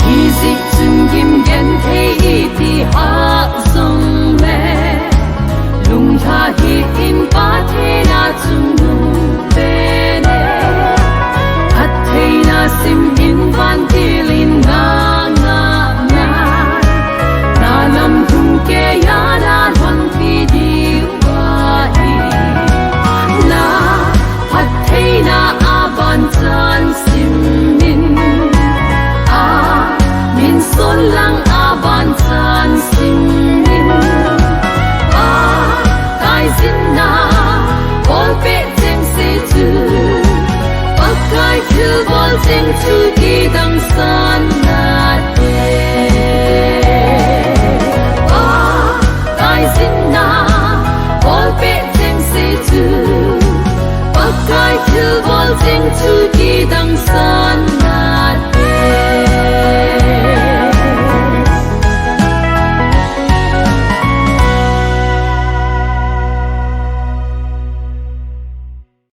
Hiche chun gim genthei iti ha jongle, lunglha hih in Pathen a chungnung pen e. Phattheina sim in vantil in na ngahna, na lam lhung keiya na lhonpi diu ahi. Na phattheina a banchan simin, a min sol lang a banchan simin, a kai sinna bol pe cheng se chu, Pakai thilbol cheng chu kidang san